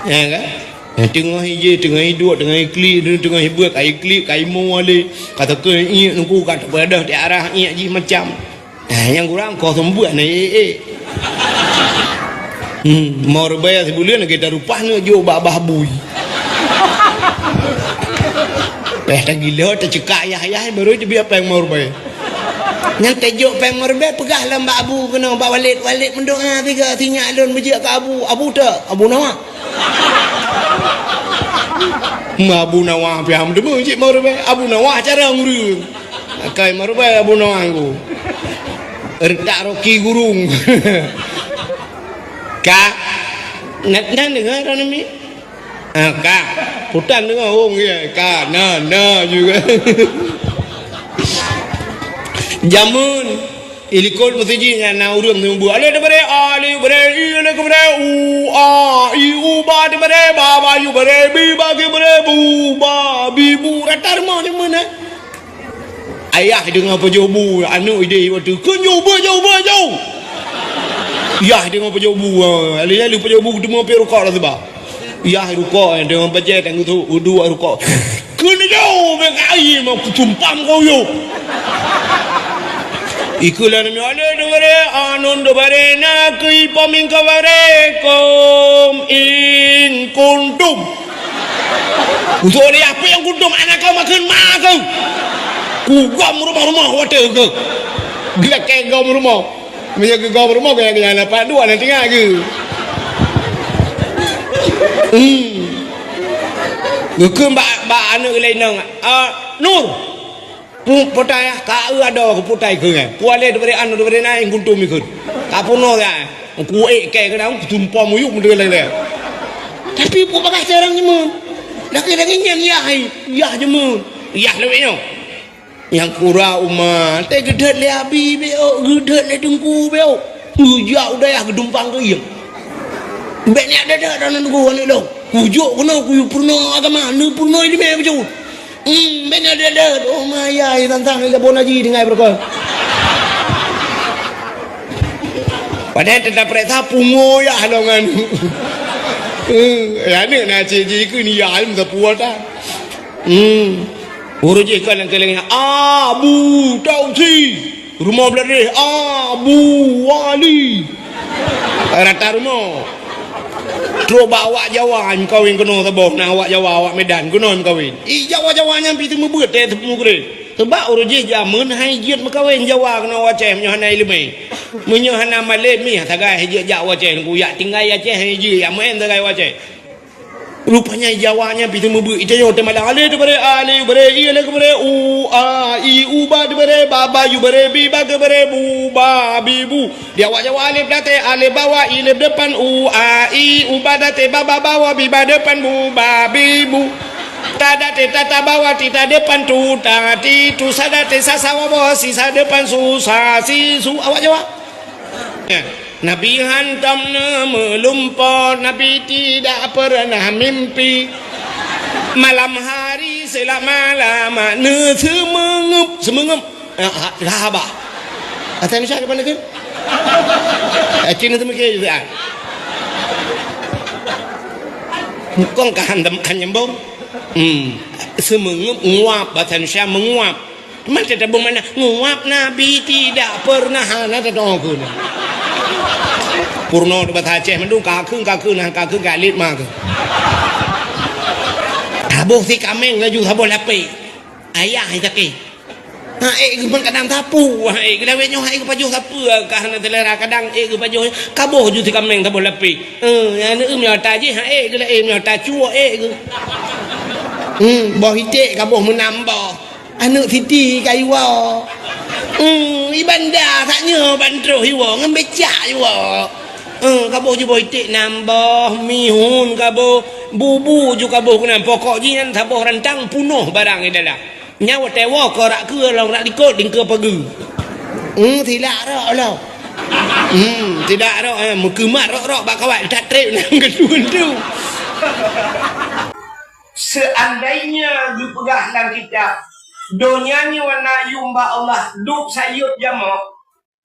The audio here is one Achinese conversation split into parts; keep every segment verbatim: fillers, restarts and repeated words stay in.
Ya kan? Eh, teungoh ijé, teungoh iduek, teungoh iklik, teungoh ibuet, ka iklik, ka imo lé. Ka teukeue iék nuku, ka teupeudeh tiarah iék jih macam. Eh, nyang kurang kosong buet na, eh, eh. Hmm, mo rubaya sibuleuen lagèe tarupah neuk jok bak bah bui. Peh tagilo, tacekak yah-yah, baru teubiet péng mo rubaya. Nyang tajok péng mo rubaya, peugah lam bak abu keunoe, bak Walid, "Walid, meudoa tiga, sinyak lôn beujeuet keu abu." Abu tak? Abu Nawa. Ma Abu Nawa piah meuteumé cit mo rubaya. Abu Nawa cara ureueng. Akai mo rubaya Abu Nawa ngku. Retak roki gurung. Ka. Nyan, nyan deungoe droeneuh mi? Ah, ka. Putan deungoe, oh, ya, ka. Na, na juga. Jameun, ilikot meuseujid nyan na ureueng seumeubeuet. Alif dibri, alif dibri, i, alif dibri, u, a, i, u, ba dibri, ba, ba, yu dibri, bi, ba, ki dibri, bu, ba, bi, bu. Rata rumoh jameun, eh? Ayah deungoe pajoh bu, aneuk ideh watèe, "Kheun jauh, beuh jauh, beuh jauh!" Yah deungoe pajoh bu, ha, lalu pajoh bu teuma pih rukok dah seuba. Yah rukok, deungoe bajèe tanggeutu, udu rukok. "Kheun jauh, bèk ai mah kutumpam kau yôh." Ikeulan nyoe ada dubare, anun dubare, na kui paming kabare, kom in kuntum. Usok dia, apa nyang kuntum? Anak kau makan mak kau. Kugom rumah-rumah watèe keu. Geulakèe gom rumoh. Meunyoe geugom rumoh, gaya-gaya lapan dua nanti ngak geu. Hmm. Geukheun bak, bak aneuk laén nang, "Ah, Nur." Pu-, putai, ka eu adoe keu putai keu nyan. Kualeh dibri anu dibri nai guntum ikheun. Ka punoh ya. Kuék kèe keu daun, kutumpom muyup meudeulée-lée. Tapi peue bagaih carông jameun. Lagèe-lagèe nyan yah, yah jameun. Yah lawét nyoe. Nyang kura uma, teuh geudhôt lé abi bék, geudhôt lé teungku bék. Geujak u dayah geudumpang keu ié. Bék nyak dada dan teungku aneuk lôn. Kujok keunoe kuyue peurunoe agama, neupeurunoe ileumèe bacut. Hmm, beuna deuh-deuh. Oh, ma yai, tantang lé Gabon Haji tinggai beureukoh. Padahai teuta peuriksa pungo yah lôn ngon. Hmm, ya, aneuk na cit jikheun ya, aleuem sapeue ta. Hmm. Ureueng jih kon lam keulieng, Abu Tausi. Rumoh Bladreh, Abu Wali. Rata rumoh. Trok bak awak Jawa, meukawen keunoe saboh, na awak Jawa, awak Medan, keunoe meukawen. I Jawa-Jawa nyan pih teumeubeut, teuh teumeugreh. Sabab ureueng jih jameun hai jeuet meukawen Jawa keunoe u Aceh, meunyoe hana ileumèe. Meunyoe hana malém mih, sagai hai jeuet jak u Aceh, nunggu yak tinggai Aceh hai jeuet, yak meu'en sagai u Aceh. Rupanya Jawa nyan pih teumeubeut, ita nyoe teumalang. Alif dibri, alif dibri, i alif dibri, u, a, i, u ba dibri, ba, ba yu dibri, bi ba dibri, bu, ba, bi, bu. Di awak Jawa alif daté, alif bawah, i alif depan, u, a, i, u ba daté, ba, ba bawah, bi ba depan, bu, ba, bi, bu. Ta daté, ta, ta bawah, ti ta depan, tu, ta, ti, tu, sa daté, sa, sa bawah, si sa depan, su, sa, si, su. Awak Jawa. Nabi hantom neumeulimpôt, Nabi tidak pernah mimpi. Malam hari selama-lama neuseumeungeup, seumeungeup. Ah, ha, ha, bah. Asai Indonesia di mana tu? Eh, Cina tu mikir juga. Bukan ka han, han nyambung. Hmm. Seumeungeup, nguap, bahasa Indonesia menguap. Teuma teutabong mana? Nguap Nabi tidak pernah hana teutoe keu na. Peurunoe basa Aceh mandum, kakheun, kakheun, nah, kakheun, ka lét ma keu. Taboh si kaméng laju saboh lapék. Ayah sakét. Ha, ék geuh ban kadang sapu. Ha, ék geuh lawét nyoe, ha, ék geuh pajoh sapeue, ka hana seulera kadang ék geuh pajoh. Kaboh ju si kaméng saboh lapék. Eh, aneuk meunyoe tajih, ha, ék geuh laén meunyoe tacuek, ék geuh. Hmm, boh iték kaboh meunam boh. Aneuk siti ka iwoe. Hmm, i banda sak nyoe ban troh iwoe ngon becak iwoe. Hmm, kaboh ju boh iték nam boh, mihun kaboh, bubu ju kaboh keunan. Pokok jih nyan saboh rantang punoh barang di dalam. Nyan watèe woe korak keue lom rak likot dingkeue pageue. Hmm, silak rok lom. Hmm, silak rok, eh, meukeumat rok-rok bak kawat, that trép nang geundu-geundu. Seandainya geupeugah lam kitab, donya nyoe na yum bak Allah, duek sayup jamoe,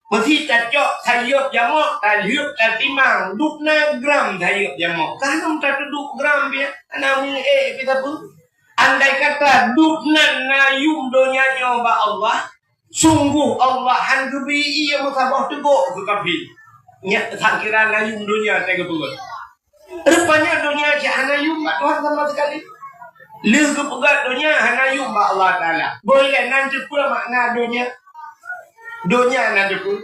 Meusé tacok sayeuep jamok, talheuep tatimang, dub na gram sayeuep jamok. Ka hana tateuduek gram pih, hana meuék pih sapeue. Andai kata dub nan na yuem donya nyoe bak Allah, sungguh Allah han geubri ié meusaboh teugok keu kafé. Nyak sakira na yuem donya teuh geupeugah. Rupanya donya cit hana yuem bak Tuhan sama sekali. Lheueh geupeugah donya hana yuem bak Allah Taala. Boh ilée nan teupeue makna donya? Donya nan teupeue.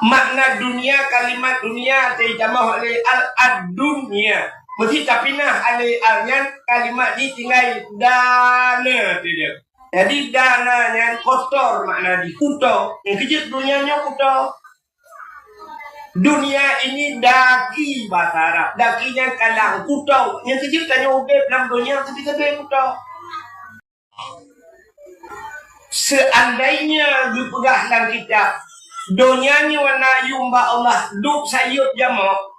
Makna dunia, kalimat dunia teutamah lé al ad-dunya. Meusé tapinah alé al nyan, kalimat jih tinggai dana teuh. Jadi dana nyan kotor makna jih kuto. Nyang keujeuet donya nyoe kuto. Dunia ini daki bahasa Arab. Daki nyan kalang kuto. Nyang keujeuet tanyoe udeb lam donya tapi-tapi kuto. Seandainya geupeugah lam kitab, donya nyoe na yuem bak Allah dub sayeuep jamok,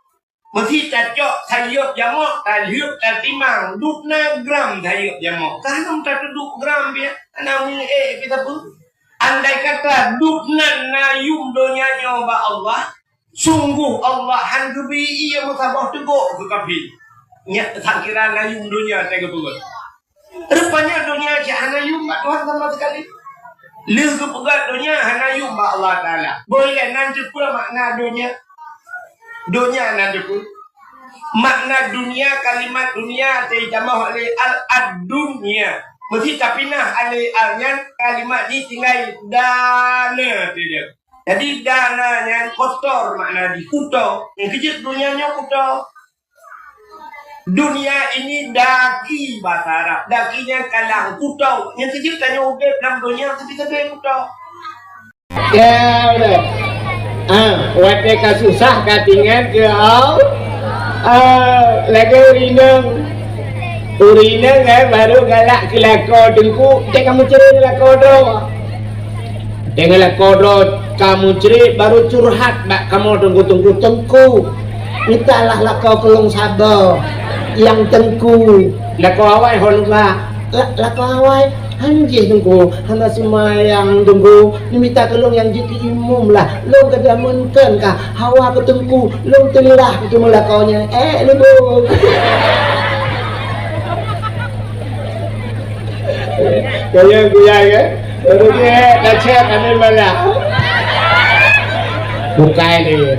meusé tacok sayeuep jamok, talheuep tatimang, dub na gram sayeuep jamok. Ka hana tateuduek gram pih, hana meuék pih sapeue. Andai kata dub nan na yuem donya nyoe bak Allah, sungguh Allah han geubri ié meusaboh teugok keu kafé. Nyak sakira na yuem donya teuh geupeugah. Rupanya donya cit hana yuem bak Tuhan sama sekali. Lheueh geupeugah donya hana yuem bak Allah Taala. Boh ilée nan teupeue makna donya? Donya nan teupeue. Makna dunia, kalimat dunia teutamah lé al ad-dunya. Meusé tapinah alé al nyan, kalimat jih tinggai dana teuh. Jadi dana nyan kotor makna jih kuto. Nyang keujeuet donya nyoe kuto. Dunia ini daki bahasa Arab. Daki nyan kalang kuto. Nyang keujeuet tanyoe udeb lam donya tapi-tapi kuto. Ya, udah. Ah, watée ka susah ka tingat keu Allah. Ah, lagée ureueng inong. Ureueng inong, eh, baru galak keu lakoe teungku, cit ka meucre lakoe droe. Deungon lakoe droe ka meucre baru curhat bak kamoe teungku-teungku, "Teungku, mitalah lakoe keu lôn saboh, nyang teungku." Lakoe awai ho lôn ba. La-, lakoe awai, "Han jih teungku, hana seumayang teungku, neumita keu lôn nyang jeuet keu imum lah, lôn ka jameun kon ka hawa keu teungku, lôn teulah keu teumeu lakoe nyan." Eh, leubeh. Kaya guyai, eh? Baru dia dah chat, ada malah. Bukai dia.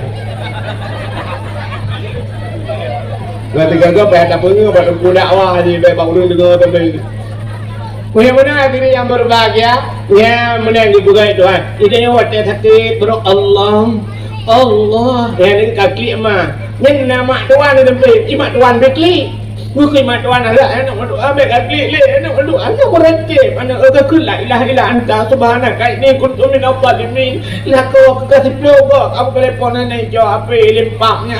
Berarti gagal payah tak punya, buat budak wah ni, baik bak urang dengar tapi. Mudah-mudahan hadirin yang berbahagia, ya, menang di bukai Tuhan. Itu yang buat sakit, bro. Allah, Allah. Ya, ni kaki mah. Ni nama Tuhan ni tempat. Imat Tuhan bekli. Bukon mak tuan alah, aneuk mandum, ah, bèk ka klik lé, aneuk mandum, aneuk meuratéb, aneuk, eh, ka kheun, "La ilaha illa anta, subhanaka, inni kuntu minadh dhalimin." Lakoe ka siploh goe, ka telepon aneuk jaweueb H P limpah nyan.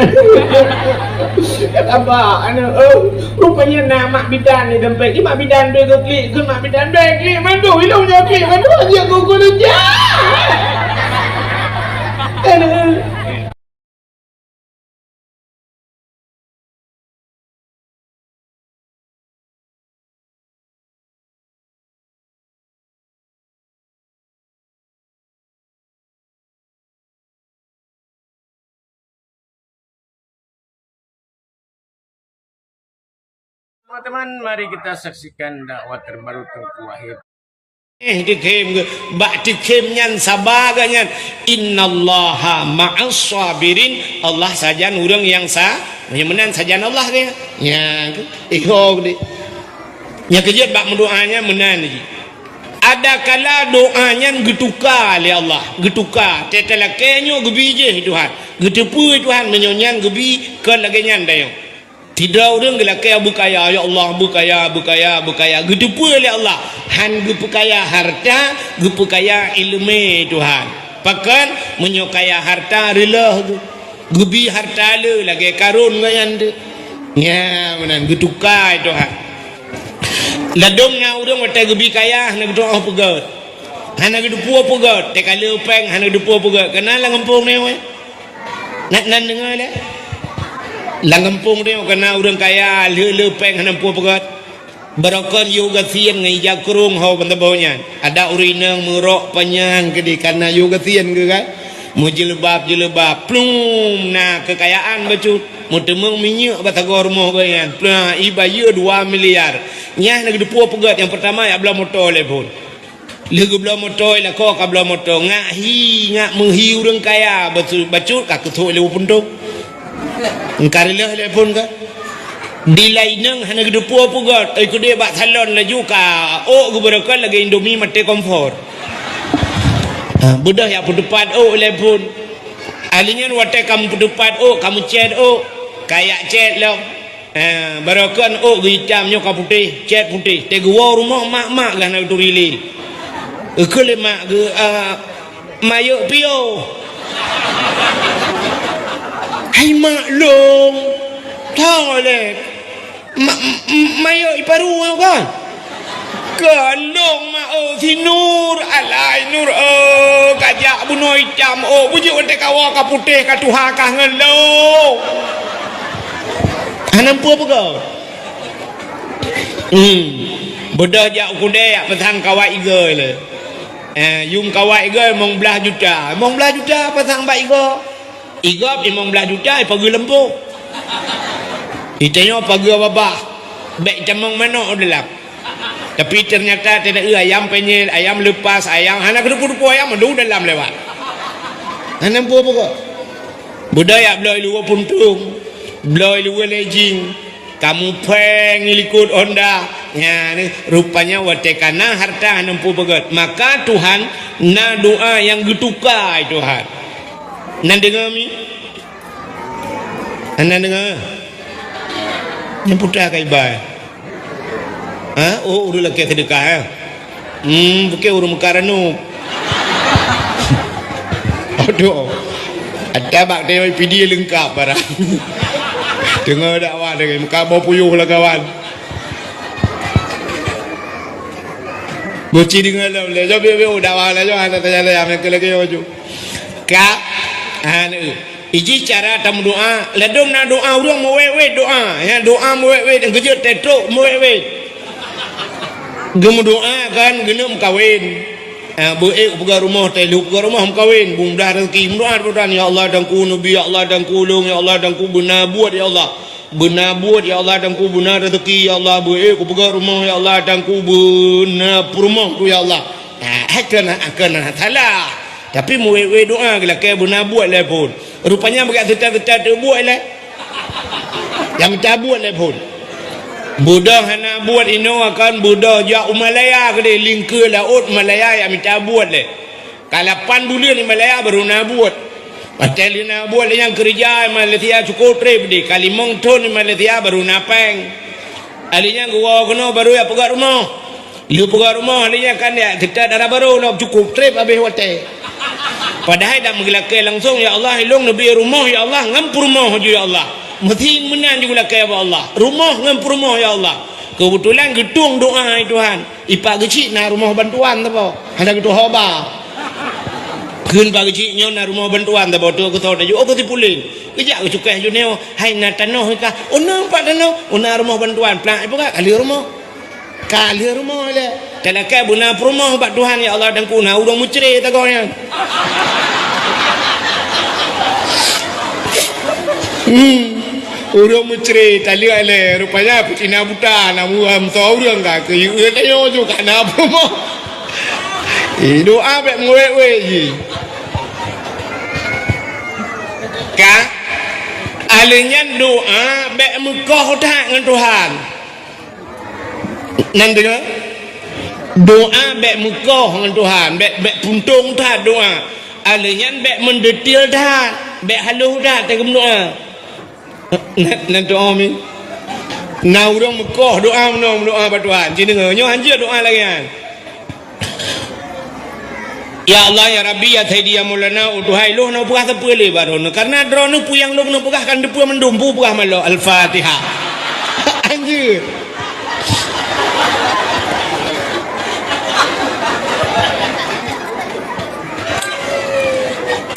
Kata bak aneuk, eh, rupanya na mak bidan di dompet. Di mak bidan bèk ka klik, kheun mak bidan, "Bèk klik mandum, ilôn nyoe klik mandum, aneuk gugur ija." Aneuk. Teman-teman, mari kita saksikan dakwah terbaru Teungku Wahid. Eh, teukhém geuh. Bak teukhém nyan saba geuh nyan. "Innallaha ma'as sabirin." Allah sajan ureueng nyang sa-, nyang meunan sajan Allah geuh. Nyan, iho geuh. Nyang keujeuet bak meudoa nyan meunan jih. Adakala doa nyan geutuka lé Allah, geutuka. Teutalakée nyoe geubi jih Tuhan. Geuteupeue Tuhan meunyoe nyan geubi kon lagée nyan dayong. Sidroe ureueng geulakée beukaya, "Ya Allah, beukaya, beukaya, beukaya." Geuteupeue lé Allah, han geupeukaya hareuta, geupeukaya iéleumé Tuhan. Pakon? Meunyoe kaya hareuta, reuloh geuh. Geubi hareuta le lagée Karun ngon nyan teuh. Nya, meunan geutuka Tuhan. Ladôm na ureueng watée geubi kaya, hana geuteupeue peugét. Hana geuteupeue peugét, teuka le péng, hana geuteupeue peugét. Keunan lam gampông nyoe. Nak nan deungoe lé. Lam gampông nyoe kana ureueng kaya, le-le péng hana geuteupeue peugét. Barokon yue gasien ngon ija krông ho ban saboh nyan. Adak ureueng inong meurok panyang keudeh kana yue gasien keu kan. Meujeuleubaab-jeuleubaab, plum, na keukayaan bacut. Meuteumeung minyeuk bak sagoe rumoh geuh nyan, plum, ibayeue dua miliar. Nyan na geuteupeue peugét, nyang peurtama jak bloe moto lé phon. Lheueh geubloe moto, lakoe ka bloe moto, ngak hi, ngak meuhi ureuëng kaya, bacut, bacut ka keusok lé punto. Engka reuloh lé phon ka. Di laineng hana geuteupeue peugét, oi keudeh bak salon laju ka ôk geubeurokon lagée Indomie maté kompor. Ha, beudôh jak peuteupat ôk lé phon. Ahli nyan watée ka meupeuteupat ôk, ka meucét ôk, ka jak cét lom. Eh, barokon ôk geuitam nyoe ka putéh, cét putéh. Teuh geuwoe rumoh mak-mak gah na geuturi lé. Eukheun lé mak geuh, ah, Mayok piôh. Hai mak lôn. Tho lé. Ma-, m-, m-, mayok iparu nyoe kan? Keu lôn mak, oh, si Nur. Alai Nur, oh, kajak bunoe itam, oh, bujuk watée kawoe ka putéh ka tuha kah ngon lôn. Hana peue-peue. Hmm. Beudôh jak u keudè jak peusang kawai igoe lé. Eh, yum kawai igoe limong blaih juta. Limong blaih juta pasang bak igoe. Igoe limong blaih juta ipageue lampôh. Itanyoe pageue babah. Bék itamong manok u dalam. Tapi ternyata tidak, eh, ayam penyet, ayam lepas, ayam hana keudeupu-deupu ayam mandum dalam lewat. Hana peue-peue. Beudôh jak bloe iluwa puntông, bloe iluwa lejing. Kamu péng likot Honda. Nyan, rupanya watée ka na harta hana peue peugét. Maka Tuhan na doa nyang geutuka, Tuhan. Na deungoe mi? Hana deungoe? Nyang putra ka iba. Ha? Oh, ureuëng lakée seudeukah, eh? Hmm, bukan ureuëng meukaranub. Aduh. Ada bak dewan P D leungkap barang. Teungoh dakwah deungon meukaboh puyuh lah kawan. Buci deungon lom lé. Jom biu-biu dakwah lah, jom hana tanya lé, amin ke lagi, jom. Ka, anu. Iji cara tameudoa, ladôm na doa ureuëng meuwét-wét doa, ya, doa meuwét-wét, geujeuet teutrok meuwét-wét. Geumeudoa kan geuneuk meukawen. Ah, beu ék peugah rumoh, teuh lheueh peugah rumoh meukawen, beumudah rezeki. Meudoa, meudoa, "Ya Allah, Tuhanku, neubi, ya Allah, Tuhanku, ulôn, ya Allah, Tuhanku, beuna buet, ya Allah. Beuna buet, ya Allah, Tuhanku, beuna rezeki, ya Allah, beu ék kupeugah rumoh, ya Allah, Tuhanku, beuna peurumoh tu, ya Allah." Ah, hai keunan, keunan salah. Tapi meuwét-wét doa geulakée beuna buet lé phon. Rupanya bak seuta-seuta teubuet lé. Nyang mita buet lé phon. Beudôh hana buet inoe akan beudôh jak u Malaya keudeh, lingkeue laôt Malaya nyang mita buet lé. Ka lapan buleuen di Malaya baru na buet. Watée lheueh na buet lé nyang keureuja di Malaysia cukôp treb deh, ka limong thon di Malaysia baru na péng. Ahli nyan geuwoe keunoe baru jak peugah rumoh. Lheueh peugah rumoh, lheueh nyan kan jak teuka dara barô lom, cukôp treb habéh watée. Padahai dak meugeulakée langsong, "Ya Allah, ilôn neubi rumoh, ya Allah, ngon peurumoh ju, ya Allah." Meusi meunan ju geulakée bak Allah. Rumoh ngon peurumoh, ya Allah. Keubeutulan geutueng doa, "Hai Tuhan, ipak geuchik na rumoh bantuan saboh. Hana geutuho ba." Kheun pak geuchik, "Nyoe na rumoh bantuan saboh, tu keu soe taju?" "Oh, keu si Pulen." Geujak geucukéh ju nyoe, "Hai, na tanoh kah?" "Oh, na pat tanoh." "Oh, na rumoh bantuan." Plak ipeugah, ka lheueh rumoh. Ka lheueh rumoh lé. Talakée beuna peurumoh bak Tuhan, "Ya Allah, Tuhanku, na ureuëng meucre tagoe nyan." Hmm. Ureuëng meucre taleuek lé, rupanya peucina buta na muam soe ureuëng ka keu yue tanyoe ju ka na peurumoh. Eh, doa bék meuwét-wét jih. Ka? Ahli nyan doa bék meukoh that ngon Tuhan. Nan deungoe? Doa bék meukoh ngon Tuhan, bék, bék puntông that doa. Aleuh nyan bék meudetail that, bék halôh that teuma doa. Nan, nan doa mi. Na ureuëng meukoh doa meunoe, meudoa bak Tuhan. Ci deungoe, nyoe hanjeuet doa lagée nyan. Ya Allah, ya Rabbi, ya Sayyidi, ya Maulana, oh Tuhan, lôn hana peugah sapeue lé bak droeneuh. Karena droeneuh peue nyang lôn peugah kan teupeue mandum, peue peugah malôh. Al-Fatihah. Anjir.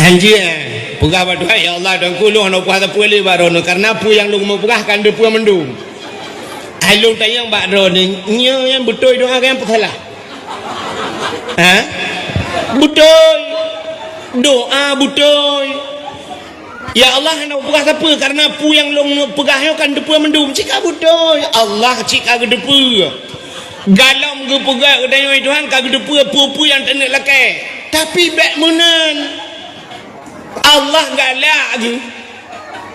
Anjir, eh. Peugah bak Tuhan, "Ya Allah, Tuhanku, lôn hana peugah sapeue lé bak droeneuh. Karena peue nyang lôn peugah kan teupeue mandum." Hai lôn tanyong bak droeneuh, nyoe nyang beutôi doa nyang peusalah? Ha? Beutôi. Doa beutôi. Ya Allah, hana peugah sapeue, karena peue nyang lôn peugah nyoe ka neuteupeue mandum. Cit ka beutôi. Allah cit ka geuteupeue. Galom geupeugah geutanyoe Tuhan ka geuteupeue peue-peue nyang taneuk lakée. Tapi bék meunan. Allah galak geuh.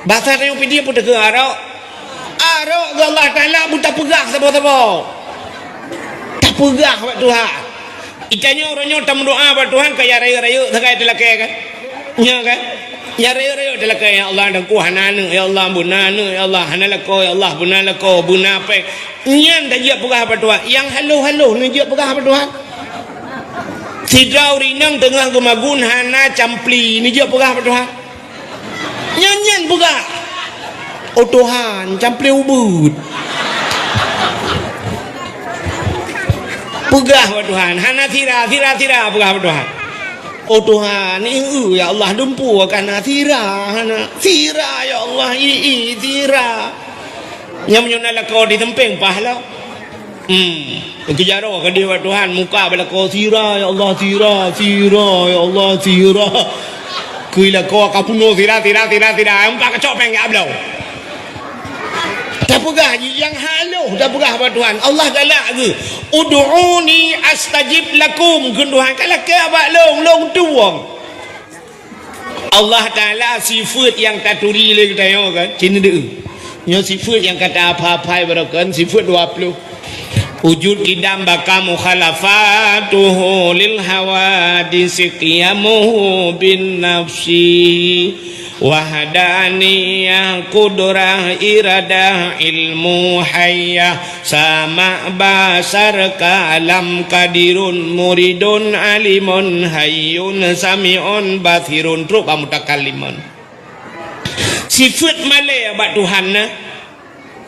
Basa tanyoe pih dia peuteukeu arok. Arok geuh Allah Taala beutapeugah saboh-saboh. Tapeugah bak Tuhan. Itanyoe uroe nyoe tameudoa bak Tuhan ka ya rayeuk-rayeuk sagai teulakée kan? Nya kan? Ya rayeuk-rayeuk teulakée, "Ya Allah, Teungku hana aneuk, ya Allah, beuna aneuk, ya Allah, hana lakoe, ya Allah, beuna lakoe, beuna péng." Nyan tajak peugah bak Tuhan. Nyang haloh-haloh neujak peugah bak Tuhan. Sidroe ureueng inong teungoh geumagun hana campli, neujak peugah bak Tuhan. Nyan-nyan peugah. "Oh Tuhan, campli ubeuet." Peugah bak Tuhan, hana sira, sira-sira peugah bak Tuhan. "Oh Tuhan, ieu ya Allah, dumpeue ka na sira, hana sira ya Allah, i, i, sira." Nyang meunyoe na lakoe di sampéng paih lah. Hmm. Keujaroe keudeh bak Tuhan, muka bak lakoe, "Sira, ya Allah, sira, sira, ya Allah, sira." Keu lakoe ka peunoh sira, sira, sira, sira. Empat kacok péng jak bloe. Tapeugah jih nyang haloh, tapeugah bak Tuhan. Allah galak geuh. "Ud'uni astajib lakum." Kheun Tuhan, "Kalakée bak lôn, lôn tuwong." Allah Taala sifeuet nyang taturi lé geutanyoe kan, cit neudeuh. Nyoe sifeuet nyang ka tahafai-hafai baroe kan, sifeuet dua ploh. Wujud qidam baqa mukhalafatuhu lil hawadisi qiyamuhu bin nafsi. Wahdaniyah qudrah iradah ilmu hayyah. Sama' basar kalam qadirun muridun alimun hayyun sami'un basirun trok bak mutakallimun. Sifeuet malée bak Tuhan na.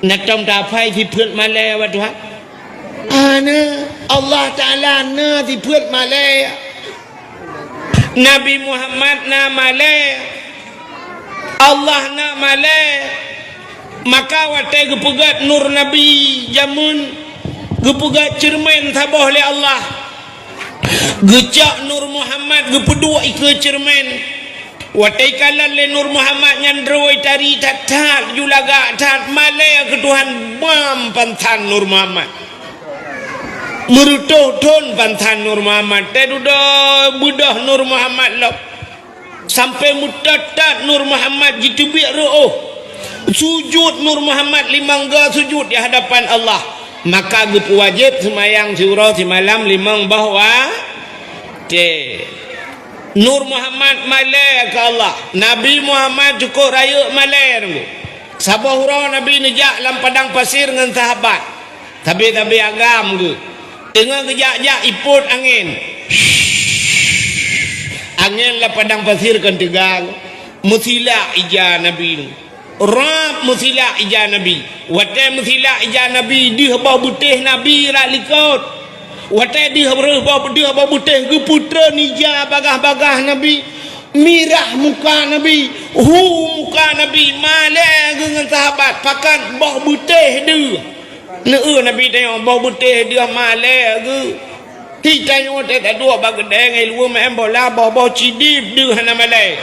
Na tom tahafai sifeuet malée bak Tuhan? Hana. Allah Taala na sifeuet malée. Nabi Muhammad na malée. Allah na malée. Maka watée geupeugét nur Nabi jameun, geupeugét ceureumen saboh lé Allah. Geucok nur Muhammad geupeuduek ikeue ceureumen. Watée ikalon lé nur Muhammad nyan droe tari that-that, ju lagak that, malée keu Tuhan bam pansan nur Muhammad. Meureutoh thon pansan nur Muhammad, teududoe beudôh nur Muhammad lom. Sampoe meutot-tot nur Muhammad jiteubiet reuôh. Sujut nur Muhammad limong go sujut di hadapan Allah. Maka geupeuwajéb seumayang siuroe simalam limong boh watée. Nur Muhammad malée keu Allah. Nabi Muhammad cukôp rayeuk malée teungku. Saboh uroe Nabi neujak lam padang pasir ngon sahabat. Sabe-sabe agam geuh. Teungoh geujak-jak ipot angén. Angén lam padang pasir kon teuga. Meusilak ija Nabi. Rab meusilak ija Nabi. Watée meusilak ija Nabi, deuh boh beutéh Nabi rot likot. Watée deuh reuh boh, deuh boh beutéh geupeutreun ija bagah-bagah Nabi. Mirah muka Nabi, hu muka Nabi, malée geuh ngon sahabat, pakat boh beutéh deuh. Neu-eu Nabi tanyoe boh beutéh deuh malée geuh. Hi tanyoe teuh taduek bak keudée ngon iluwa maén bola, boh-boh cidib deuh hana malée.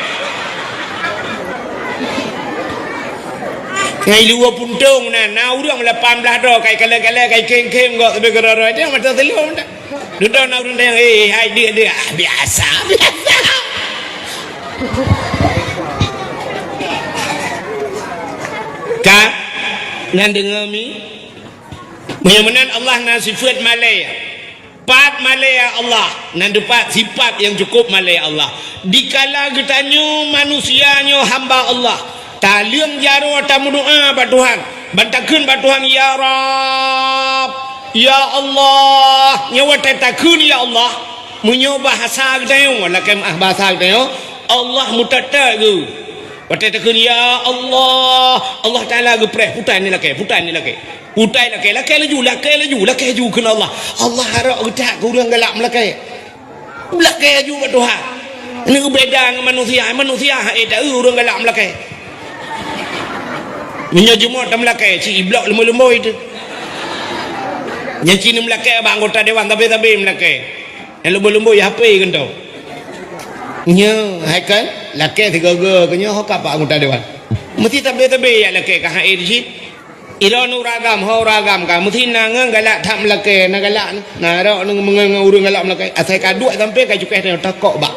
Ngon iluwa puntông na, na ureuëng lapan blaih droe kai kalée-kalée kai khém-khém gok sabe keudroe-droe, tanyoe mata seuleuem dak. Dudoe na ureuëng tanyong, "Eh, hai deuek-deuek." "Ah, biasa, biasa." Ka? Nyan deungoe mi? Meunyoe meunan Allah na sifeuet malée. Pat malée Allah. Nan teupat sifat nyang cukôp malée Allah. Dikala geutanyoe manusia nyoe hamba Allah. Taleueng jaroe tameudoá bak Tuhan, ban takheun bak Tuhan, "Ya Rabb, ya Allah." Nyoe watée takheun, "Ya Allah," meunyoe bahasa geutanyoe, lakée meuáh bahasa geutanyoe, Allah meutot-tot geuh. Watée takheun, "Ya Allah," Allah Taala geupreh, "Putai ni lakée, putai ni lakée." Putai lakée, lakée laju, lakée laju, lakée laju kheun Allah. Allah harok geutak keu ureuëng galak meulakée. Meulakée laju bak Tuhan. Neu beda ngon manusia, manusia hana taeu ureuëng galak meulakée. Meunyoe jumôt tameulakée, ci iblok leumboi-leumboi teuh. Nyan ci neumeulakée bak anggota dewan tabe-tabe meulakée. Nyang leumboi-leumboi H P keunong. Nyoe hai kan, lakée sigoe-goe keu nyoe ho ka pak anggota dewan. Meusti sabe-sabe jak lakée ka hai di cit. Ilôn ureuëng agam, ho ureuëng agam ka meusti na ngon galak that meulakée, na galak na rok ngon ureuëng galak meulakée. Asai ka duek sampoe ka cukéh teuh tokok bak.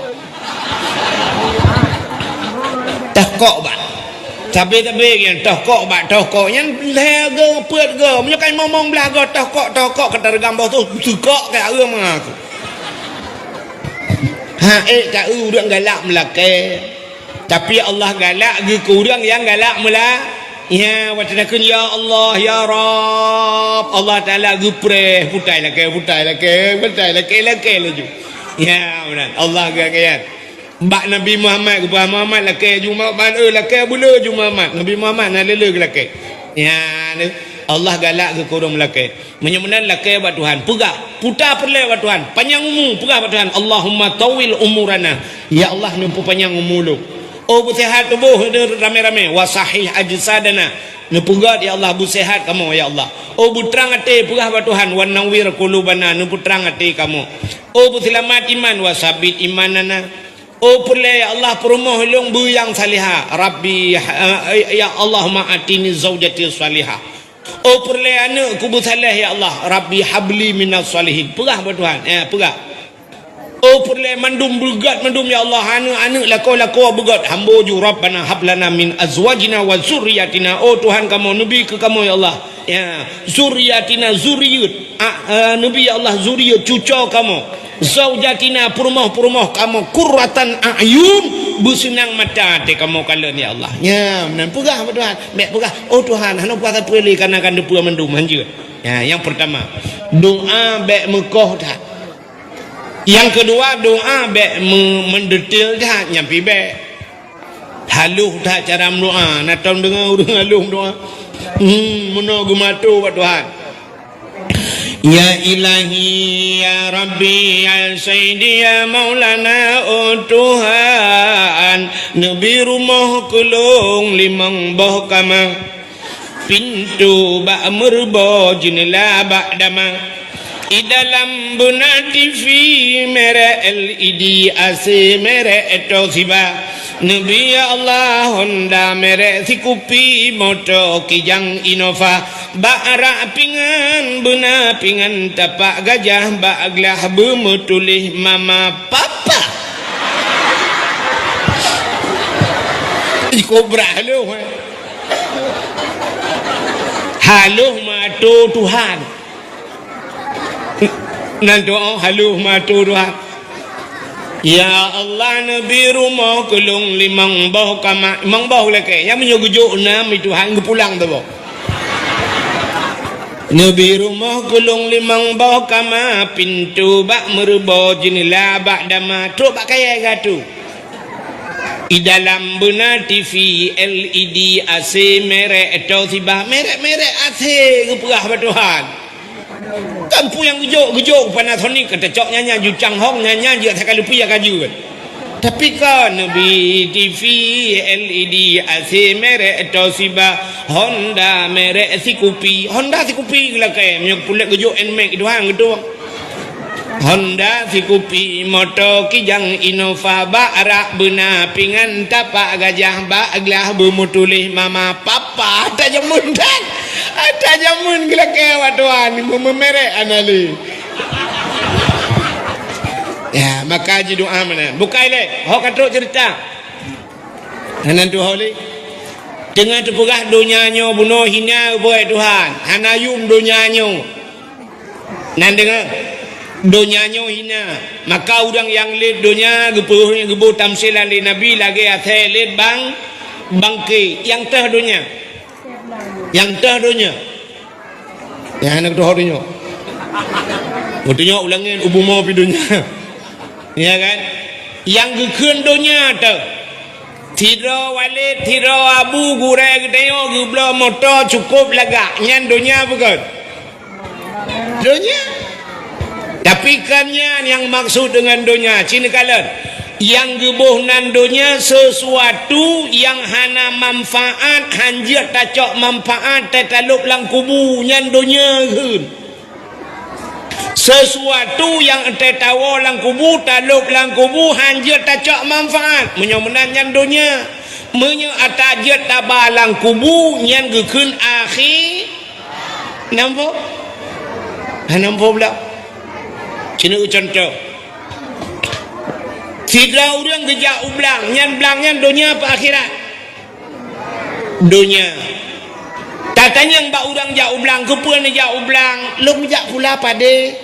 Tokok bak. Sabe-sabe nyan tokok bak tokok nyan lhée goe peuet goe. Meunyoe ka limong blah goe tokok-tokok ka tareugam boh tu seukok ka ureuëng mengaku. Ha ék ka ureuëng galak meulakée. Tapi Allah galak geuh keu ureuëng nyang galak meula. Ya, watée takheun, "Ya Allah, ya Rabb," Allah Taala geupreh, putai lakée, putai lakée, putai lakée, lakée laju. Ya, meunan. Allah geuh keu nyan. Bak Nabi Muhammad geupeugah, "Muhammad lakée ju Muhammad, eh, lakée buleue ju Muhammad." Nabi Muhammad na lé-lé geulakée. Ya, Allah galak geuh keu ureuëng meulakée. Meunyoe meunan lakée bak Tuhan, peugah, puta peureulée bak Tuhan, panyang umu, peugah bak Tuhan, "Allahumma tawwil umurana." Ya Allah, neupeupanyang umu lôn. Oh beuseuhat tuboh ramé-ramé, "Wa sahih ajsadana." Neupeugét ya Allah, beuseuhat kamoe ya Allah. Oh beutrang até, peugah bak Tuhan, "Wa nawwir qulubana." Neupeutrang até kamoe. Oh beuseulamat iman, "Wa sabbit imanana." Oh peureulée ya Allah, peurumoh lôn beu nyang salihah. Rabbi, eh, ya Allahumma atini zaujati salihah. Oh peureulée aneuëk ku beusaléh ya Allah. Rabbi habli minas salihin. Peugah bak Tuhan. Eh, peugah. Oh peureulée mandum beugét mandum ya Allah. Aneuëk-aneuëk lakoe-lakoe beugét. Hambo ju Rabbana hablana min azwajina wa zurriyatina. Oh Tuhan kamoe, neubi keu kamoe ya Allah. Ya, zurriyatina, zuriyeuet. Ah, eh, neubi ya Allah, zuriyeuet cuco kamoe. Zaujatina, peurumoh-peurumoh kamoe, qurratan a'yun, beuseunang mata até kamoe kalon ya Allah. Nya, meunan peugah bak Tuhan. Bék peugah, "Oh Tuhan, hana peugah sapeue lé, kana kan teupeue mandum hanjeuet." Ya, nyang pertama, doa bék meukoh that. Nyang keudua, doa bék me-, meudetail that, nyan pi bék. Halôh that cara meudoa, na tom deungoe ureuëng halôh meudoa. Hmm, meunoe geumato bak Tuhan. Ya Ilahi, ya Rabbi, ya Sayyidi, ya Maulana, oh Tuhan, neubi rumoh keu lôn limong boh kama. Pintoe bak meureubo, jeuneula bak dama. I dalam beuna T V, merek L E D, A C, merek Toshiba. Neubi ya Allah, Honda merek sikupi, moto Kijang Innova. Bak rak pingan, beuna pingan tapak gajah, bak glah beumeutuléh mama papa. Ih, kobra halôh, eh. Halôh mato Tuhan. Nan doa halôh mato Tuhan. Ya Allah, neubi rumoh keu lôn limong boh kama, limong boh lakée. Nyang meunyoe geujok nam, Tuhan geupulang teuboh. Neubi rumoh keu lôn limong boh kama, pintoe bak meureubo, jeuneula bak dama, trok bak kayée gatu. I dalam beuna T V, L E D, A C, merek Toshiba, merek-merek A C geupeugah bak Tuhan. Kan peue nyang geujok, geujok Panasonic, ka teucok nyan-nyan ju Changhong, nyan-nyan jeuet that ka leupie ka jeuet. Tapi kan neubi T V, L E D, A C merek Toshiba, Honda merek sikupi. Honda sikupi geulakée, meunyoe puléh geujok Nmax Tuhan geutueng. Honda sikupi, moto Kijang Innova, bak rak beuna pingan tapak gajah, bak glah beumeutuléh mama papa. Ata jameun that. Ata jameun geulakée bak Tuhan, meumeumerek hana lé. Ya, maka jidoa meunan. Bukai lé, ho ka trok ceurita. Hana tuho lé. Teungoh teupeugah donya nyoe bunoe hina, beuet Tuhan. Hana yum donya nyoe. Nan deungoe, donya nyoe hina. Maka ureuëng nyang lét donya geupeugah geuboh tamsilan lé Nabi lagée asée lét bang, bangke nyang teuh donya. Nyang teuh donya. Nyang hana geutuho donya. Geutunyok u langét, u bumoe pi donya. Ya kan? Nyang geukheun donya teuh. Sidroe walét, sidroe abu, gurée geutanyoe geubloe moto cukôp lagak. Nyan donya bukon? Donya. Tapi kan nyan nyang maksud deungon donya, ci neukalon. Nyang geuboh nan donya sesuatu nyang hana manfaat, hanjeuet tacok manfaat, tatalop lam kubu, nyan donya kheun. Sesuatu nyang tatawoe lam kubu, talôb lam kubu, hanjeuet tacok manfaat. Meunyoe meunan nyan donya. Meunyoe ata jeuet taba lam kubu, nyan geukheun akhi. Nampak? Ha, nampak pula. Sinoe contoh. Sidroe ureuëng geujak u blang, nyan blang nyan donya apa akhirat? Donya. Tatanyong bak ureuëng jak u blang, keupeue neujak u blang? Lôn jak pula padé.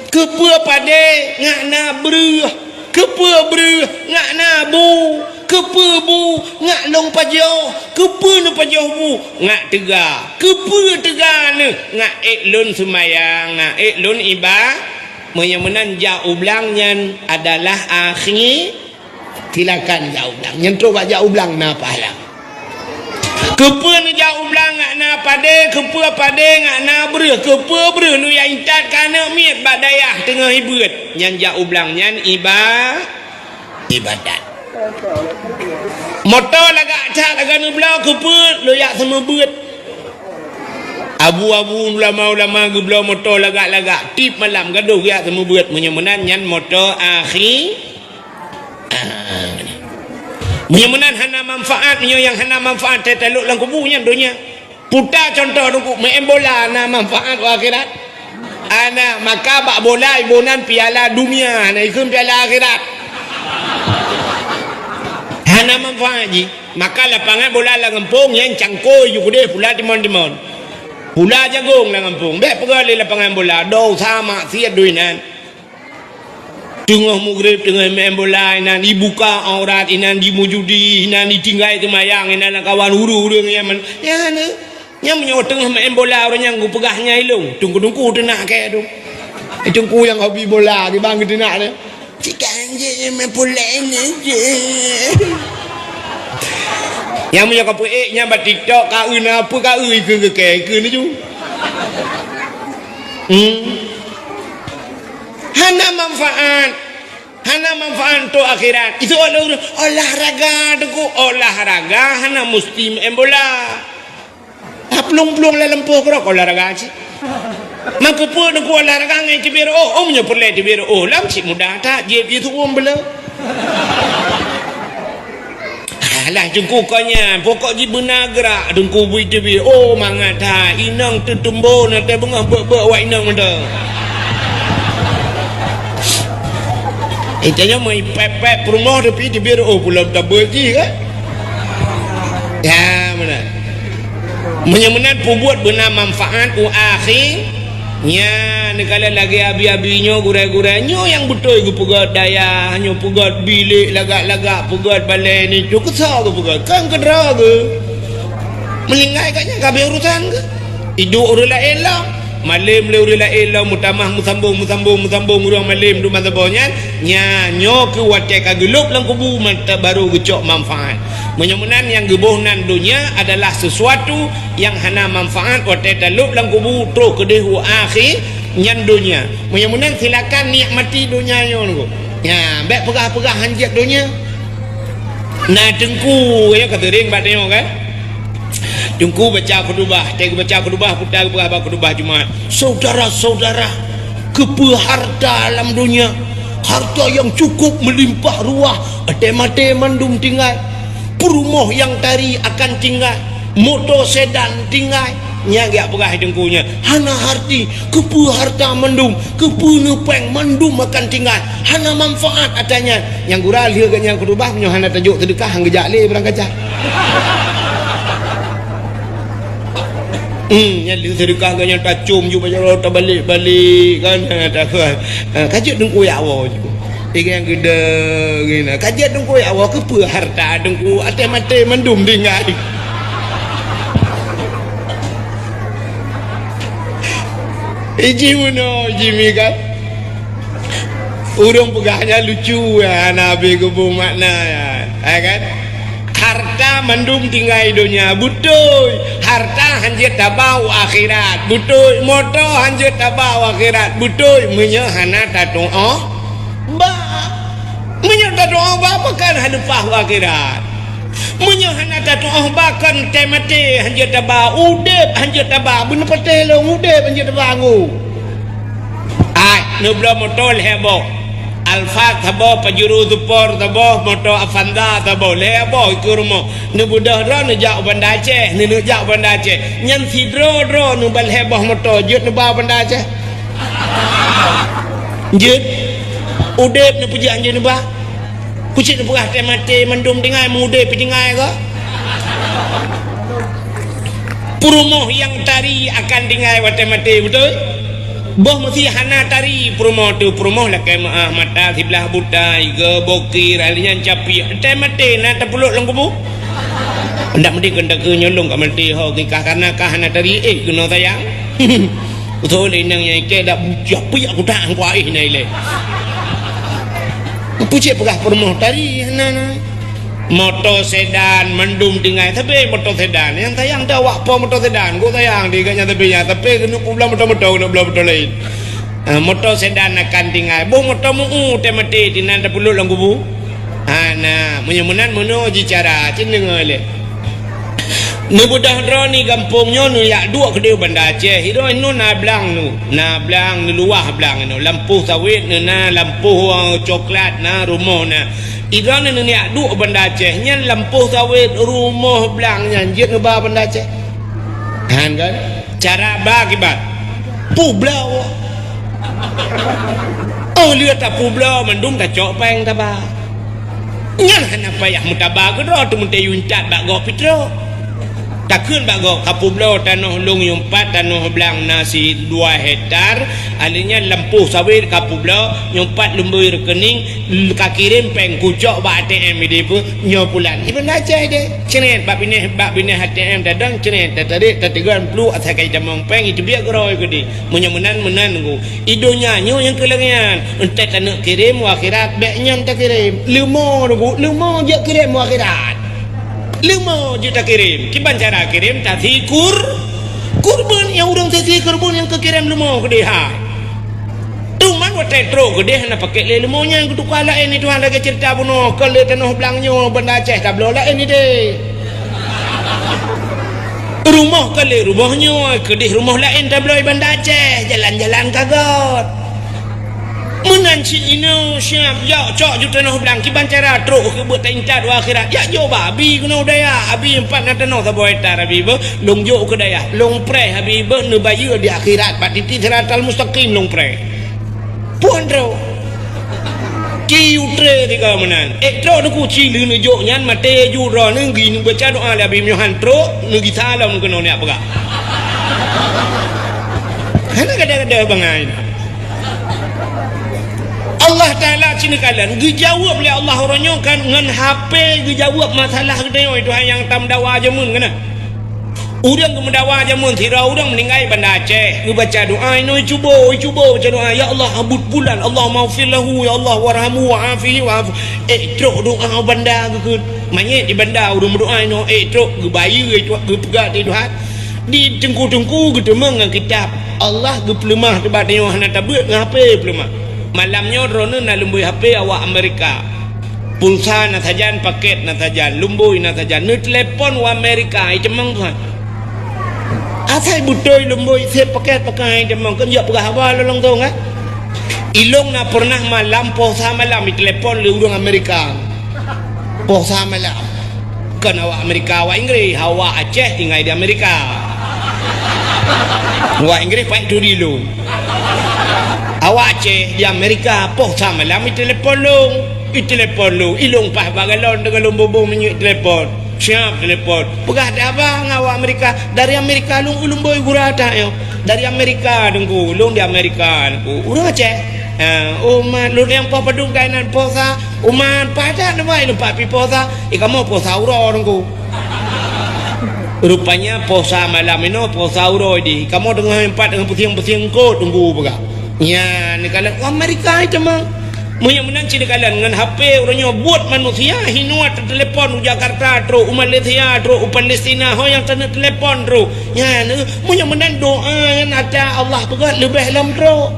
Keupeue padé? Ngat na breueh. Keupeue breueh? Ngat na bu. Keupeue bu? Ngat lôn pajoh. Keupeue neupajoh bu? Ngat teuga. Keupeue teuga neuh? Ngat ék lôn seumayang, ngat ék lôn iba-, Meunyoe meunan jak u blang nyan adalah akhi. Silakan jak u blang. Nyan trok bak jak u blang na pahala. Keupeue neujak u blang ngat na padé, keupeue padé ngat na breueh, keupeue breueh neujak intat keu aneuk miet bak dayah teungoh ibeuet. Nyan jak u blang nyan iba-, ibadat. Moto lagak that lagak neubloe keupeue lôn jak seumeubeuet. Abu-abu ulama-ulama geubloe moto lagak-lagak, tiep malam gadôh geujak seumeubeuet. Meunyoe meunan nyan moto akhi. Ah. Meunyoe meunan hana manfaat, meunyoe nyang hana manfaat teutalok lam kubu nyan donya. Puta contoh teungku, meu'en bola na manfaat u akhirat? Ana, maka bak bola iboh nan piala dunia, na ikheun piala akhirat. Hana manfaat jih. Maka lapangan bola lam gampông nyan cangkôi ju keudeh pula timon-timon. Pula jagong lam gampông. Bék peugah lé lapangan bola, dosa maksiat doi nan. Teungoh mugreb, teungoh main bola inan, ibuka aurat inan, jimujudi inan, itinggai teumayang inan, lam kawan ureuëng-ureuëng nyang man-, nyan, nyan meunyoe teungoh main bola ureuëng nyang geupeugah nyan ilong, teungku-teungku teunak kèe tu. Teungku nyang hobi bola, kiban geuteunak tu. Cik Kanjeng main bola ini je. Nyang meunyoe ka peuék nyan bak TikTok, ka eu na peue ka eu ikeu geukèe, ikeu ni ju. Hmm. Hana manfaat. Hana manfaat untuk akhirat. Itu olah-, olahraga tu ku, olahraga hana musti main bola. Ah, plueng-plueng lam lampôh keudroe olahraga cit. Maka peue teungku olahraga ngon teubiet reuôh? Oh, meunyoe peureulèe teubiet reuôh, lam cit mudah that, jieb jih tuwom beuleue. Alah, teungku kon nyan, pokok jih beuna geurak, teungku bui teubiet. Oh, mangat that, inong teutumbo na teubeungoh beuet-beuet awak inong mantong. Eh, tanyoe meu pèp-pèp peurumoh tapi teubiet reuôh pulo tabeuet jih kan? Ya, meunan. Meunyoe meunan peubuet beuna manfaat u akhi, nyan neukalon lagèe abi-abi nyoe, gurèe-gurèe nyoe nyang beutôi geupeugöt dayah, nyoe peugöt bilék lagak-lagak, peugöt balèe nyoe, keu soe geupeugöt? Kan keu droe geuh. Meuninggai gobnyan ka habéh urusan geuh. Iduek ureueng laén lom. Malém lé ureueng laén lom meutamah meusambông, meusambông, meusambông ureueng malém duek masa boh nyan, nyan nyoe keuh watèe ka geulôb lam kubu mantong barô geucok manfaat. Meunyoe meunan nyang geuboh nan donya adalah sesuatu nyang hana manfaat watèe talôb lam kubu troh keudeh u akhi nyan donya. Meunyoe meunan silakan nikmati donya nyoe. Nyan, bèk peugah-peugah hanjeuet donya. Na teungku, ya, ka seuring bak tanyoe kan? Teungku baca khutubah, teuh baca khutubah, puta geupeugah bak khutubah Jumat. Saudara-saudara, keupeue harta lam donya? Harta nyang cukup meulimpah ruah, até maté mandum tinggai. Peurumoh nyang tari akan tinggai, moto sedan tinggai. Nyan geujak peugah teungku nyan, hana arti, keupeue harta mandum, keupeue ngeupèng mandum akan tinggai, hana manfaat ata nyan. Nyang gura lheueh geuh nyan khutubah, meunyoe hana tajok seudeukah, han geujak lé barang kaca. Hmm, nyan lheueh seudeukah geuh nyan tacôm ju bak jaroe tabalek-balek kan, ha, takheun. Ha, ka jeuet teungku jak woe ju. Ikan geude geuh na. Ka jeuet teungku jak woe, keupeue harta teungku, até maté mandum tinggai. Iji bunoe jimi kan. Ureueng peugah nyan lucu, ya, hana habéh geuboh makna, ya. Ya kan? Harta mandum tinggai donya, beutôi. Harta hanjeuet taba u akhirat, beutôi. Moto hanjeuet taba u akhirat, beutôi. Meunyoe hana tatu'oh ba. Meunyoe tatu'oh ba, pakon hana leupah u akhirat. Meunyoe hana tatu'oh ba, kon teumaté hanjeuet taba, udép hanjeuet taba, beuneupatéh lôn udép hanjeuet taba ngu. Ai, neubloe moto lhèe boh. Alphard saboh, Pajero Sport saboh, moto Avanza saboh, lhèe boh ikeue rumoh. Neubeudôh droe neujak u Banda Aceh, neuneuk jak u Banda Aceh. Nyan sidroe-droe neuba lhèe boh moto jeuet neuba u Banda Aceh. Jeuet. Udeb neupeujak jeuet neuba. Kucit neupeugah teuh maté mandum tinggai, meudeh pih tinggai kah? Peurumoh nyang tari akan tinggai watèe maté, beutôi? Boh meusé hana tari peurumoh teuh, peurumoh lakèe meu'ah, mata siblah buta, iga bokir, ahli nyan capiek. Watèe maté na tapulot lam kubu? Ndak meudeh keu takheun nyoe lôn ka maté ho, keu kah kana kah hana tari, eh, keunoe sayang. Beutôi lé inong nyang ikèe dak bujah piyak kutak angkau aih na ilèe. Peue cit peugah peurumoh tari hana na. Moto sedan mandum tinggai, tapi moto sedan. Nyang sayang teuh awak po moto sedan. Geuh sayang di gobnyan tapi nyan, tapi keuneuk peubloe moto-moto, keuneuk bloe moto laén. Ah, moto sedan akan tinggai. Boh moto meu-eu teuh maté, tinan tapulot lam kubu. Hana, meunyoe meunan meunoe jih cara, cit deungö lé. Neubeudôh droeneuh gampông nyoe neujak duek keudéh Banda Aceh. Sidroe nyoe na blang nyoe, na blang neuluwah blang nyoe. Lampôh sawét nyoe na, lampôh, eh, coklat na, rumoh na. Sidroe nyoe neujak duek Banda Aceh. Nyan lampôh sawét, rumoh, blang nyan jeuet neuba Banda Aceh. Han kan? Cara ba kiban. Peubloe. Oh, lheueh tapeubloe mandum tacok péng taba. Nyan hana payah meutaba keudroe, teumeuntée yue intat bak gob pih trok. Takheun bak gob, "Kapeubloe tanoh lôn nyang pat, tanoh blang na sidua hektar, alèh nyan lampôh sawét kapeubloe, nyang pat lumbôi rekening, ka kirém péng kucok bak A T M idéh peue, nyoe pulan." Iban Aceh deh. Cret bak binéh, bak binéh A T M tadong, cret tatarek, tateugon pluek asai ka jitamong péng, iteubiet keudroe keudéh. Meunyoe meunan, meunan nunggu. I donya nyoe nyang keu lagèe nyan, enteuk taneuk kirém u akhirat, bèk nyan takirém. Leumo nunggu, leumo jeuet kirém u akhirat. Leumo jeuet takirém. Kiban cara kirém, tasi kur-, kurban, nyang ureueng tasi kurban nyang keu kirém leumo keudéh hai. Teuma watèe trok keudéh hana pakèk lé leumo nyan, geutuka laén di Tuhan lagèe ceurita bunoe, kon lé tanoh blang nyoe Banda Aceh tabloe laén idéh. Rumoh kon lé rumoh nyoe, keudéh rumoh laén tabloe Banda Aceh, jalan-jalan ka göt. Meunan cit inoe siab, jok cok ju tanoh blang, kiban cara trok keu beuet taintat u akhirat. Jak jok bak abi keunoe u dayah, abi empat na tanoh saboh hektar abi beuh. Lôn jok keu dayah, lôn preh abi beuh neubayeue di akhirat, bak titik siratal mustaqim lôn preh. Puan trok. Ci utre tiga meunan. Eh, trok Teungku Ci lheueh neujok nyan, maté ju droeneuh geuneuk baca doa lé abi, meunyoe han trok, neugisa lom keunoe neujak peugah. Hana gada-gada bangai. Allah Taala cit neukalon, geujaweueb lé Allah uroe nyoe kan ngon H P geujaweueb masalah geutanyoe, Tuhan nyang tameudawa jameun keunan. Ureueng geumeudawa jameun sidroe ureueng meuninggai Banda Aceh, geubaca doa inoe cubo, cubo baca doa, "Ya Allah, abut pulan, Allahummaghfir lahu, ya Allah, warhamhu wa'afihi wa'fu." Eh, trok doa Banda geukheun. Manyét di Banda ureueng meudoa inoe, eh, trok geubayeue, eh, trok geupeugah di Tuhan. Di teungku-teungku geuteumeung ngon kitab. Allah geupeuleumah teubat tanyoe hana tabeuet ngon H P peuleumah. Malam nyoe droeneuh na lumbôi H P awak Amerika. Pulsa na sajan, paket na sajan, lumbôi na sajan. Neuteulepon u Amerika, itamong tuhan. Asai beutôi lumbôi sép paket pakai itamong, kan jak peugah haba lôn langsong, kan? Ilong na pernah malam, posa malam, iteulepon lé ureueng Amerika. Posa malam. Kon awak Amerika, awak Inggris, awak Aceh tinggai di Amerika. Awak Inggris paih turi lôn. Awak Aceh di Amerika, posa malam itelepon lôn. Itelepon lôn, ilong paih bak galon deungon lôn bubong minyeuk telepon. Siap telepon. Peugah dah abang awak Amerika, dari Amerika lôn ulôn boi gura that nyoe. Dari Amerika Teungku, lôn di Amerika Teungku. Ureueng Aceh. Ha, oh man, lôn nyang poh padum kainan posa. Uman padat nyoe, leupah pih posa, i kamoe posa uroe Teungku. Rupanya posa malam inoe posa uroe dih. Kamoe teungoh meupat teungoh pusieng-pusieng eungkôt Teungku peugah. Nyan neukalon u Amerika itamong. Meunyoe meunan cit neukalon ngon H P uroe nyoe buet manusia hinoe teutelepon u Jakarta trok, u Malaysia trok, u Palestina ho nyang taneuk telepon trok. Nyan, meunyoe meunan doa nyan ata Allah peugah leubeh lom trok.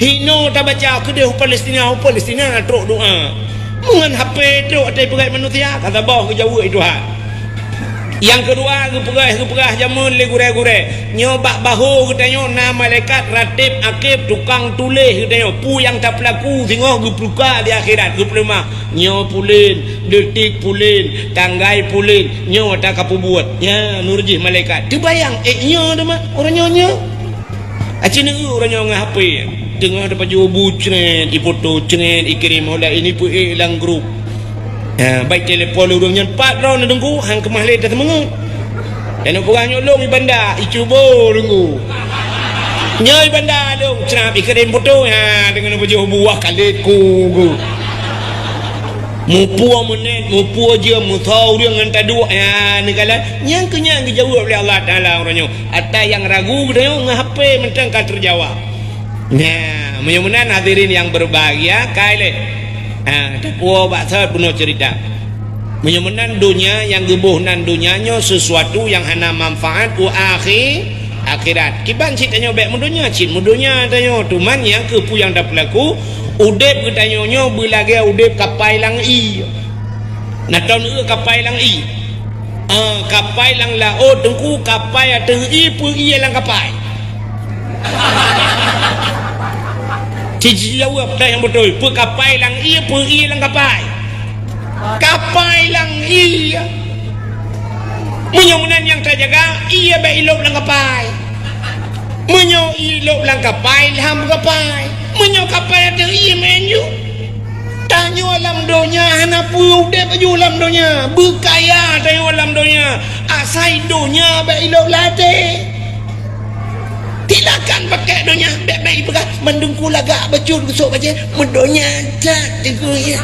Hinoe tabaca keudeh u Palestina, u Palestina trok doa. Meungon H P trok watèe peugah manusia, ka saboh geujaweueb Tuhan. Nyang keudua, geupeugah-geupeugah jameun lé gurée-gurée. Nyoe bak bahô geutanyoe na malaikat ratib, akib, tukang tuléh geutanyoe. Peue nyang tapeulaku singoh geupeuka di akhirat, geupeuleumah. Nyoe pulen, detik pulen, tanggai pulen, nyoe ta kapeubuet. Nyan, nurjih malaikat. Teubayang, eh, nyoe teuma, uroe nyoe, nyoe. Aci neu uroe nyoe ngon H P. Teungoh tapajoh bu cret, ifoto cret, ikirém oleh ini peuék lam grup. Ha, baik telepon ureuëng nyan pat droe na deungku, han keumah lé tateumeuet. Dan peugah nyoe lôn i banda, icubo deungku. Nyoe i banda lôn, crab ikirém foto, ha, deungon pajoh buah kalet ku. Muphom meunet, muphom jeuem, meusoe ureuëng ngon taduek, ha, neukalon. Nyang keu nyan geujaweueb lé Allah Taala uroe nyoe. Ata nyang ragu geutanyoe ngon H P mantong ka teujawab. Nah, meunyoe meunan hadirin yang berbahagia, kai lé. Ha, tapuo bak sot bunoe cerita. Meunyoe meunan donya nyang geuboh nan donya nyoe sesuatu nyang hana manfaat u akhi-, akhirat. Kiban cit tanyoe bék meudonya, cit meudonya tanyoe. Cuman nyang keupeue nyang tapeulaku, udeb geutanyoe nyoe beulagée udeb kapai lam ie. Na ton eu kapai lam ie. Ah, kapai lam laôt teungku, kapai ateueh ie, peue ie lam kapai. Ci-, ci jaweueb dah nyang beutôi. Peue kapai lam ie, peue ie lam kapai. Kapai lam ie. Meunyoe meunan nyang tajaga, ie bék ilôb lam kapai. Meunyoe ilôb lam kapai, lham kapai. Meunyoe kapai ateueh ie, meu'en ju. Tanyoe lam donya hana peue udeb laju lam donya. Beukaya tanyoe lam donya. Asai donya bék ilôb lam até. Silakan pakai donya. Bék-bék ipeugah mandum ku lagak bacut gusok bajée. Meudonya that teungku ya.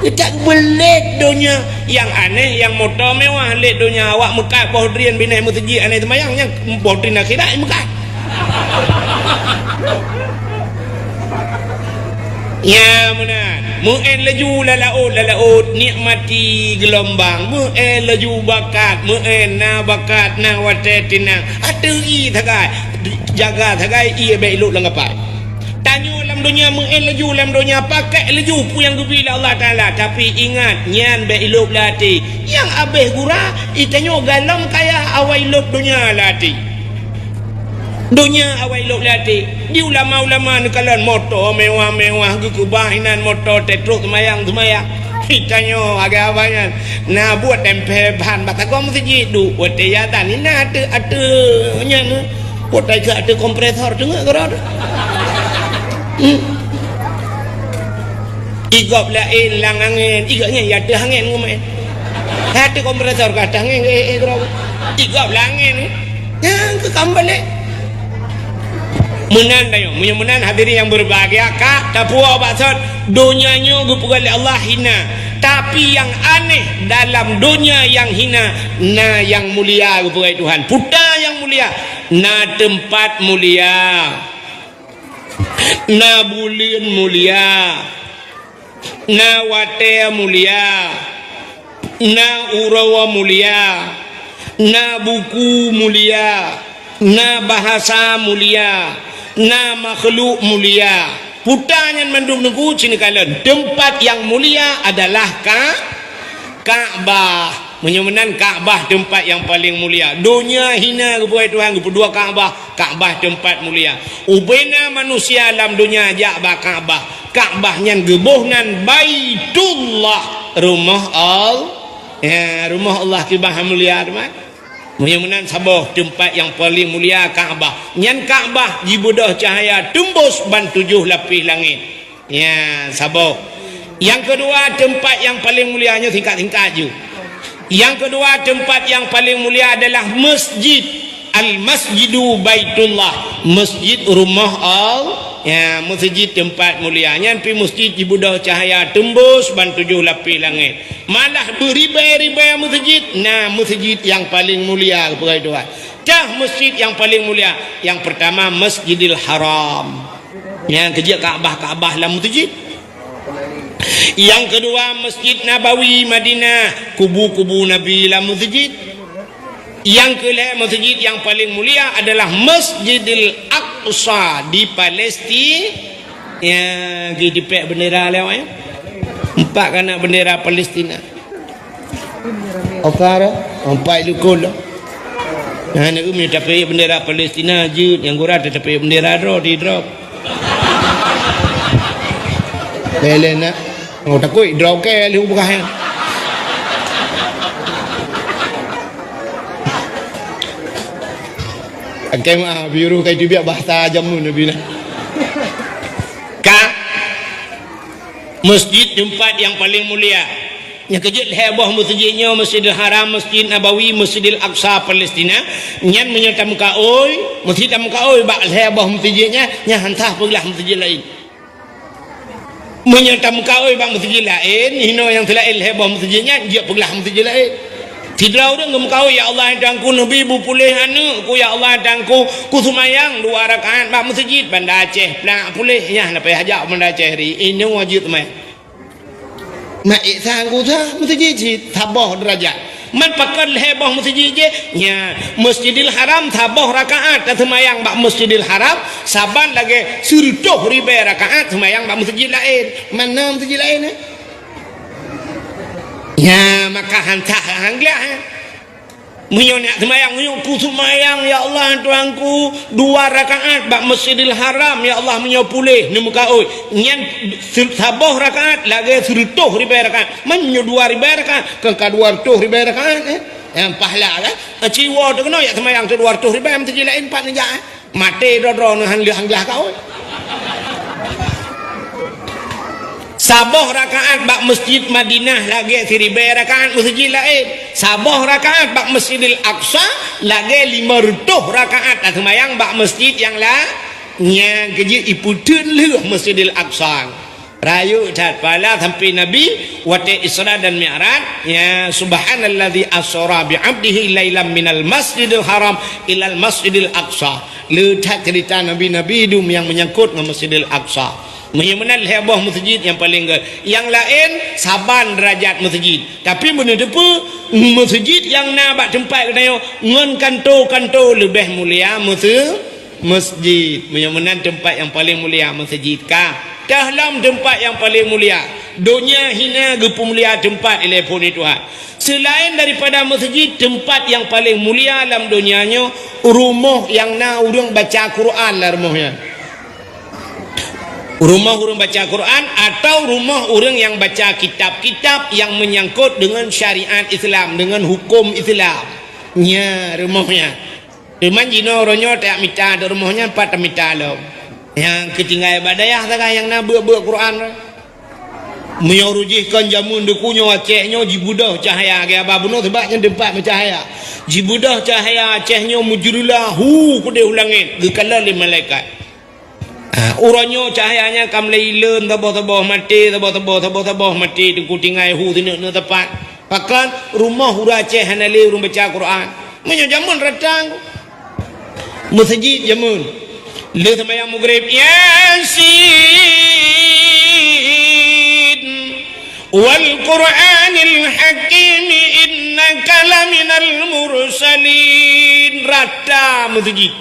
Geutak beulét donya. Nyang aneh, nyang moto mewah lét donya. Awak meukat boh drien binéh meuseujid aneh seumayang. Nyang boh drien akhirat meukat. Ya, meunan. Meu'en laju lalaôt-lalaôt, nikmati geulumbang. Meu'en laju bakat, meu'en na bakat, na watée tinang. Ateueh ie sagai, jaga sagai ie bék ilôb lam kapai. Tanyoe lam donya, meu'en laju lam donya, pakai laju peue nyang geubri lé Allah Taala. Tapi ingat, nyan bék ilôb lam até. Nyang abéh gura, i tanyoe galom kaya awai lôb donya lam até. Donya awai lôb lam até. Di ulama-ulama neukalon moto mewah-mewah geukeubah inan moto tetrok seumayang-seumayang. Di tanyoe agak abah nyan na buet tempel ban bak tagoe meuseujid duek watée azan inan ateueh-ateueh nyan. Watée keu ateueh kompresor teungeut keudroe. Hmm. Igop laén lam angén, igop nyan ya teuh angén ngumén. Ateueh kompresor ka teuh angén, eh, eh, keudroe. Igop lam angén. Nyang keu kam balek. Meunan tanyoe, meunyoe meunan hadirin yang berbahagia, ka tapuo bak sot, donya nyoe geupeugah lé Allah hina. Tapi yang aneh, dalam donya yang hina, na yang mulia geupeugah Tuhan. Puta yang mulia, na teumpat mulia. Na buleuen mulia, na watée mulia, na uroe mulia, na buku mulia, na bahasa mulia, na makhluk mulia. Puta nyan mandum teungku, ci neukalon. Teumpat yang mulia adalah ka-, Ka'bah. Meunyoe meunan Ka'bah teumpat nyang paleng mulia. Donya hina geupeugah Tuhan, geupeudua Ka'bah. Ka'bah teumpat mulia. Ubena manusia lam donya jak bak Ka'bah. Ka'bah nyan geuboh nan Baitullah, rumoh Al-, ya, rumoh Allah kiban mulia teuma. Meunyoe meunan saboh teumpat nyang paleng mulia Ka'bah. Nyan Ka'bah jibeudôh cahya teumbôh ban tujoh lapéh langét. Ya, saboh. Nyang keudua, teumpat nyang paleng mulia nyoe singkat-singkat ju. Nyang keudua, teumpat nyang paleng mulia adalah masjid. Al-Masjidu Baitullah, masjid rumoh Al-, ya, masjid teumpat mulia. Nyan pi masjid jibeudôh cahya teumbôh ban tujoh lapéh langét. Malah beuribai-ribai masjid, na masjid nyang paleng mulia, peugah Tuhan. Tah masjid nyang paleng mulia, nyang peurtama Masjidil Haram. Nyang keujeuet Ka'bah-Ka'bah lam masjid. Nyang keudua, Masjid Nabawi Madinah, kubu-kubu Nabi lam masjid. Nyang keulhée, masjid nyang paleng mulia adalah Masjidil Aqsa di Palestina. Ya, geudipék bendera lé awak, ya. Empat kana bendera Palestina. Oka dah, empat lukon dah. Nah, ni umi tapi bendera Palestina jeuet, nyang gura tapi bendera droe di drop. Lé-lé nak. Oh, takut drop ke lé bukan. Oke, maaf, biru kai tibiak bahasa jamu Nabi nah. Ka masjid tempat yang paling mulia. Nyang keujeuet lhée boh meuseujid nyoe, Masjidil Haram, Masjid Nabawi, Masjidil Aqsa, Palestina. Nyan meunyoe tameukaôi, meuseujid tameukaôi bak lhée boh meuseujid nyan, nyan han sah peuglah meuseujid laén. Meunyoe tameukaôi bak meuseujid laén, hinoe nyang seulaén lhée boh meuseujid nyan, jeuet peuglah meuseujid laén. Sidroe ureuëng geumeukaôi, "Ya Allah, Tuhanku, neubi bupuléh aneuëk ku, ya Allah, Tuhanku, ku seumayang dua rakaat bak meuseujid Banda Aceh, plak puléh." Nyan na payah jak Banda Aceh ri, inoe jeuet seumayang. Mak Isa geusa meuseujid cit saboh deurajat. Man pakon lhée boh meuseujid jih? Nya, Masjidil Haram saboh rakaat taseumayang bak Masjidil Haram, saban lagée sireutôh ribée rakaat seumayang bak meuseujid laén. Man na meuseujid laén, eh? Nya, maka han sah han glah, eh? Meunyoe nak seumayang, meunyoe ku seumayang, ya Allah, Tuhanku, dua rakaat bak Masjidil Haram, ya Allah, meunyoe puléh neumeukaôi, nyan se-, saboh rakaat lagée sireutôh ribée rakaat. Man meunyoe dua ribée rakaat, kon ka dua reutôh ribée rakaat, eh? Nyang pahala kan? Ci woe teuh keunoe jak seumayang teuh dua reutôh ribée, meuseujid laén pat neujak, eh? Maté droe-droe neuh han lheueh han glah kaôi. Saboh rakaat bak Masjid Madinah lagée siribée rakaat meuseujid laén. Saboh rakaat bak Masjidil Aqsa lagée lima reutôh rakaat taseumayang bak masjid nyang la-, nyang keujeuet ipeuteun lheueh Masjidil Aqsa. Rayeuk that pahala sampai Nabi watée Isra dan Mi'raj, ya, "Subhanalladzi asra bi 'abdihi lailam minal Masjidil Haram ilal Masjidil Aqsa." Le that ceurita nabi-nabi dum nyang meunyangkot ngon Masjidil Aqsa. Meunyoe meunan lhée boh meuseujid nyang paleng gét, nyang laén saban deurajat meuseujid. Tapi meunyoe teupeue, meuseujid nyang na bak teumpat geutanyoe ngon kanto-kanto leubeh mulia meuse-, Masjid, meunyoe meunan teumpat nyang paleng mulia meuseujid ka. Teuh lom teumpat nyang paleng mulia. Donya hina geupeumulia teumpat ilée phon Tuhan. Seulaén daripada meuseujid, teumpat nyang paleng mulia lam donya nyoe, rumoh nyang na ureuëng baca Quran lam rumoh nyan. Rumoh ureuëng baca Quran atau rumoh ureuëng nyang baca kitab-kitab nyang meunyangkot deungon syariat Islam, deungon huköm Islam. Nya rumoh nyan. Teuma jinoe uroe nyoe tajak mita di rumoh nyan pat tamita lom. Nyang keutinggai bak dayah sagai nyang na beuet-beuet Quran. Meunyoe rujih kon jameun deuku nyoe Aceh nyoe jibeudôh cahya, lagée haba bunoe sabab nyan teumpat meucahya. Jibeudôh cahya Aceh nyoe meujeureulah hu keudeh u langét geukalon lé malaikat. Ah, uroe nyoe cahya nyan ka mulai ileuen saboh-saboh maté, saboh-saboh, saboh-saboh maté teungku tinggai hu sineuk-neuk teumpat. Pakon rumoh ureuëng Aceh hana lé ureuëng baca Quran. Meunyoe jameun ratang meuseujid jameun. Le seumayang Maghrib, Yasin wal Qur'anil Hakim innaka laminal mursalin. Rata meuseujid.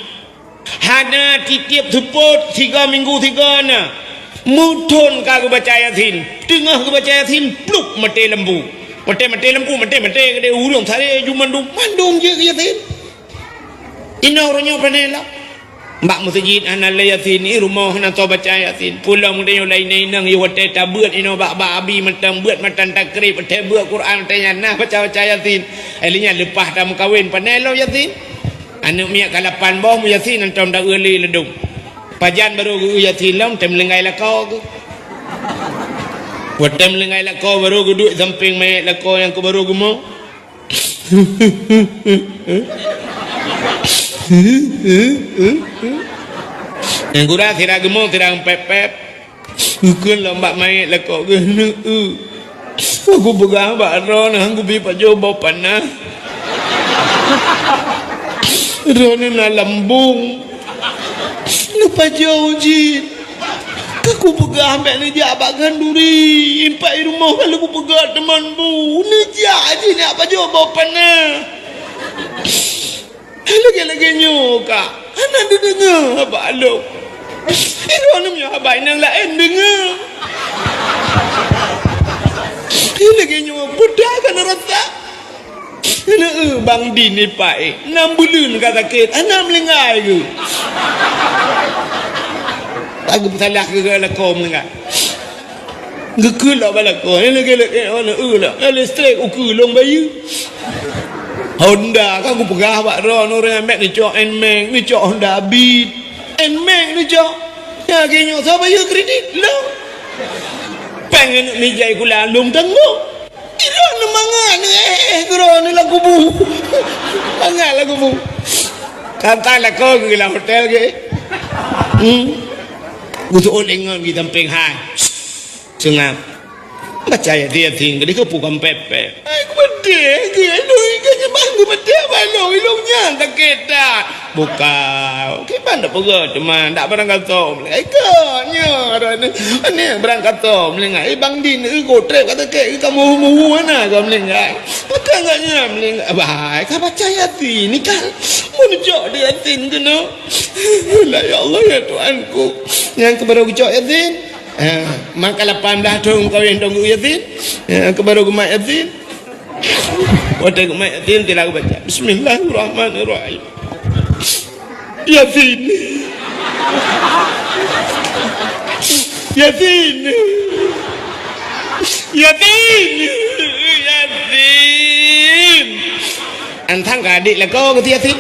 Hana tieb-tieb seupôt siga minggu siga na. Meuthon ka geubaca Yasin. Teungoh geubaca Yasin, pluk maté lampu. Maté, maté lampu, maté, maté keudeh ureuëng saré ju mandum, mandum jeuet Yasin. Inoe uroe nyoe pane lom. Bak meuseujid hana lé Yasin, i rumoh hana soe baca Yasin. Pulang meunyoe laén inong yôh watée tabeuet inoe bak, bak abi mantong beuet matan takrib, watée beuet Quran watée nyan nah baca-baca Yasin. Ai lheueh nyan leupah tameukawen pane lom Yasin. Aneuëk miet ka lapan boh meuyasin hantom taeu lé ladôm. Pajan barô geu Yasin lom, tem leunggai lakoe geuh. Watée tem leunggai lakoe barô geuduek sampéng manyét lakoe nyang keu barô geumo. Nyang gura sira geumo sira pép-pép. Geukheun lom bak manyét lakoe geuh, "Neuk eu. Aku peugah bak droeneuh, aku bi pajoh boh panah. Droeneuh na lambong. Neupajoh jih. Aku peugah bék neujak bak khanduri. Impak i rumoh ka lheueh kupeugah teuma bu. Neujak jih neupajoh boh panah." Lagée-lagée nyoe ka hana neudeungoe haba lôn. Droeneuh meunyoe haba inong laén deungoe. Lagée nyoe peue ka neurasa. Keuneuk, eu, Bang Din ipak, eh. Nam buleuen ka sakét, hana meulinggai keu. Lagu salah keu lakoe meulinggai. Geukheun lom bak lakoe, eh, lagèe, lagèe, eh, eu lom, eh, listrik ukeue lôn bayeue. Honda ka kupeugah bak droeneuh, ureueng mèt neucok Nmax, neucok Honda Beat. Nmax neucok. Nyang lagèe nyoe soe bayeue kredit? Lôn. Péng aneuk mija sikula lôn tanggong. Ilôn mangat, eh, eh, droeneuh lam kubu. Mangat lam kubu. Kata lakoe geuh lam hotel geuh. Hmm. Geutu'ôt lé ngon geuh sampéng hai. Seungab. Baca Yasin, Yasin, geuh dikeupuk kampèt-pèt. Ai, kumeudeh geuh, aduh, geuh nyeumah kumeudeh bak lôn, ilôn nyan sakét that. Buka, kiban dak peugah teuma dak barangkasoe meulinggai. Ikôt nyoe droeneuh, aneuk barangkasoe meulinggai. Eh, Bang Din, eu, gotrép ka sakét, eu, ka muhu-muhu hana ka meulinggai. Pakon gobnyan meulinggai? Bah, ka baca Yasin, ni kan. Mun cok di Yasin keunoe. La, ya Allah, ya Tuhanku. Nyang keubaru geucok Yasin. Eh, maka lapan blah thôn kawin Teungku Yasin. Eh, keubaru geumat Yasin. Watèe geumat Yasin, sila geubaca, "Bismillahirrahmanirrahim." Yasin. Yasin. Yasin. Yasin. Antang ka adék lakoe keu Yasin.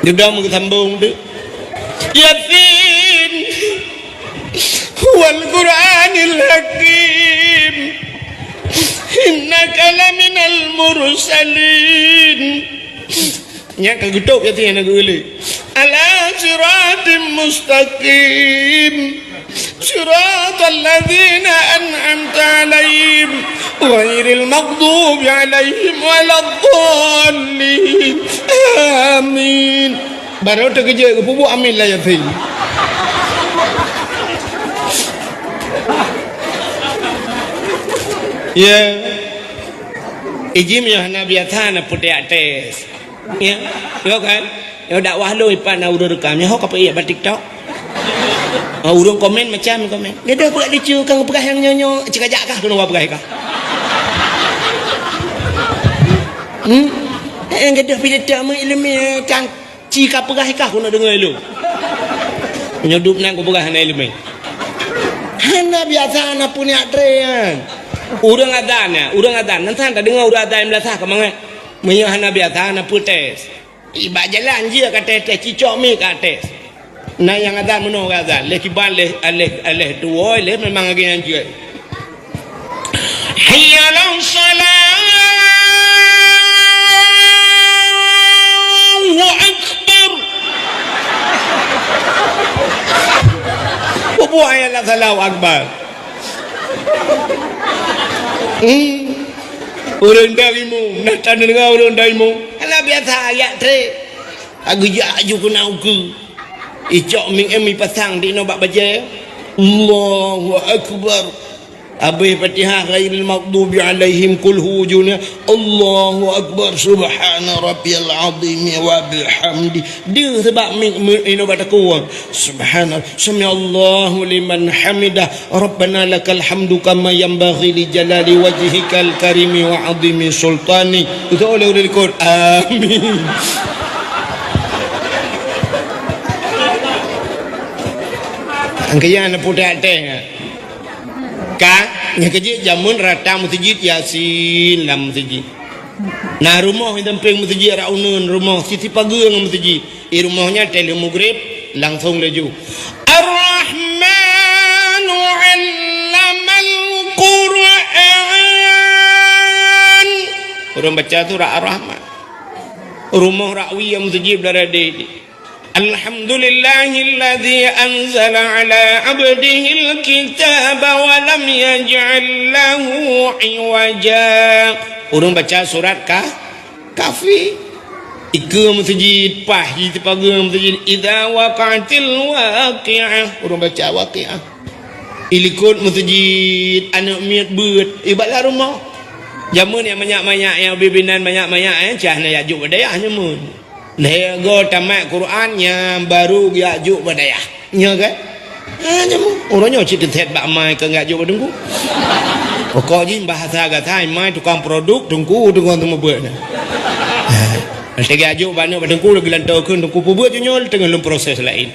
Dudoe meusambông tu. Yasin. Wal Qur'anil Hakim. Innaka laminal mursalin. Nyan ka geutôb Yasin, hana geuéleuk. Ala siratim mustaqim. Siratal ladzina an'amta 'alaihim ghairil maghdubi 'alaihim waladdallin. Amin. Barô teukeujot geupeubuet amin lam Yasin. Ya. Ijim nyoe hana biasa na peutek tes. Ya. Yo kan? Yo dakwah lôn ipat na ureueng rekam. Nyoe ho ka peuék bak TikTok. Ah, ureueng komen macam komen. Gadoh peuet lucu kang peugah nyang nyoe-nyoe, cekajak kah keunoe peugah kah? Hmm? Eh, gadoh pih letak meuileumèe kang ci ka peugah kah keunoe deungoe lôn. Nyoe dub nan kupeugah hana ileumèe. Hana biasa na peuneuk tré nyan. Ureueng azan nyan, ureueng azan. Nan san tadeungoe ureueng azan meulasah ka mangat. Meunyoe hana biasa na peuet tes. Bak jalan jeuet ka tes-tes, cicok mi ka tes. Na nyang azan meunoe ka azan, lheuh kiban lheuh, lheuh, lheuh tuwoe lheuh memang lagèe nyan jeuet. Hayya 'alas shalah, Allahu Akbar. Bubuet ayat lam Allahu Akbar. Hmm. Ureueng daimu, na tadeungoe ureueng daimu. Hana biasa ayat tré. Ka geujak aju keunan ukeue. Icok mik em ipasang di inoe bak bajèe. Allahu Akbar. Abéh Fatihah ghairil maghdubi 'alaihim qul hu juna. Allahu Akbar. Subhana rabbiyal azimi wa bihamdi. Deuh sabab mik, mik inoe bak takue. Subhana, sami'allahu liman hamidah. Rabbana lakal hamdu kama yanbaghi li jalali wajhikal karimi wa azimi sultani. Beutôi lé ureueng likot. Amin. Angkaya na putéh até. Ka, nyang keujeuet jameun rata meuseujid Yasin lam meuseujid. Na rumoh nyang sampéng meuseujid rot uneuen, rumoh sisi pageue ngon meuseujid. Di rumoh nyan teulheueh mugrib langsong laju. Ar-Rahmanu 'allamal Qur'an. Ureueng baca surat Ar-Rahman. Rumoh rot wie meuseujid beulara di. Alhamdulillahilladzi anzala 'ala 'abdihil kitaba wa lam yaj'al lahu 'iwaja. Ureueng baca surat Ka-, Kahfi. Ikeue meuseujid, paih jiteupageue meuseujid, idza waqa'atil waqi'ah. Ureueng baca Waqi'ah. Di likot meuseujid, aneuk miet beuet, i bak lam rumoh. Jameun nyang manyak-manyak, nyang ubé binan manyak-manyak, eh, cah na jak jok bak dayah jameun. Lhèe goe tamat Quran nyan baru geujak jok bak dayah. Nyo kan? Ha, nyoe. Uroe nyoe cit teuthèt bak mai keu geujak jok bak teungku. Pokok jih bahasa gata, imai tukang produk, teungku, tukang seumeubeuet na. Lagèe ajok bak aneuk bak teungku, lagèe lantoe kheun, teungku, peubeuet jih nyoe, teungoh lôn proses laén.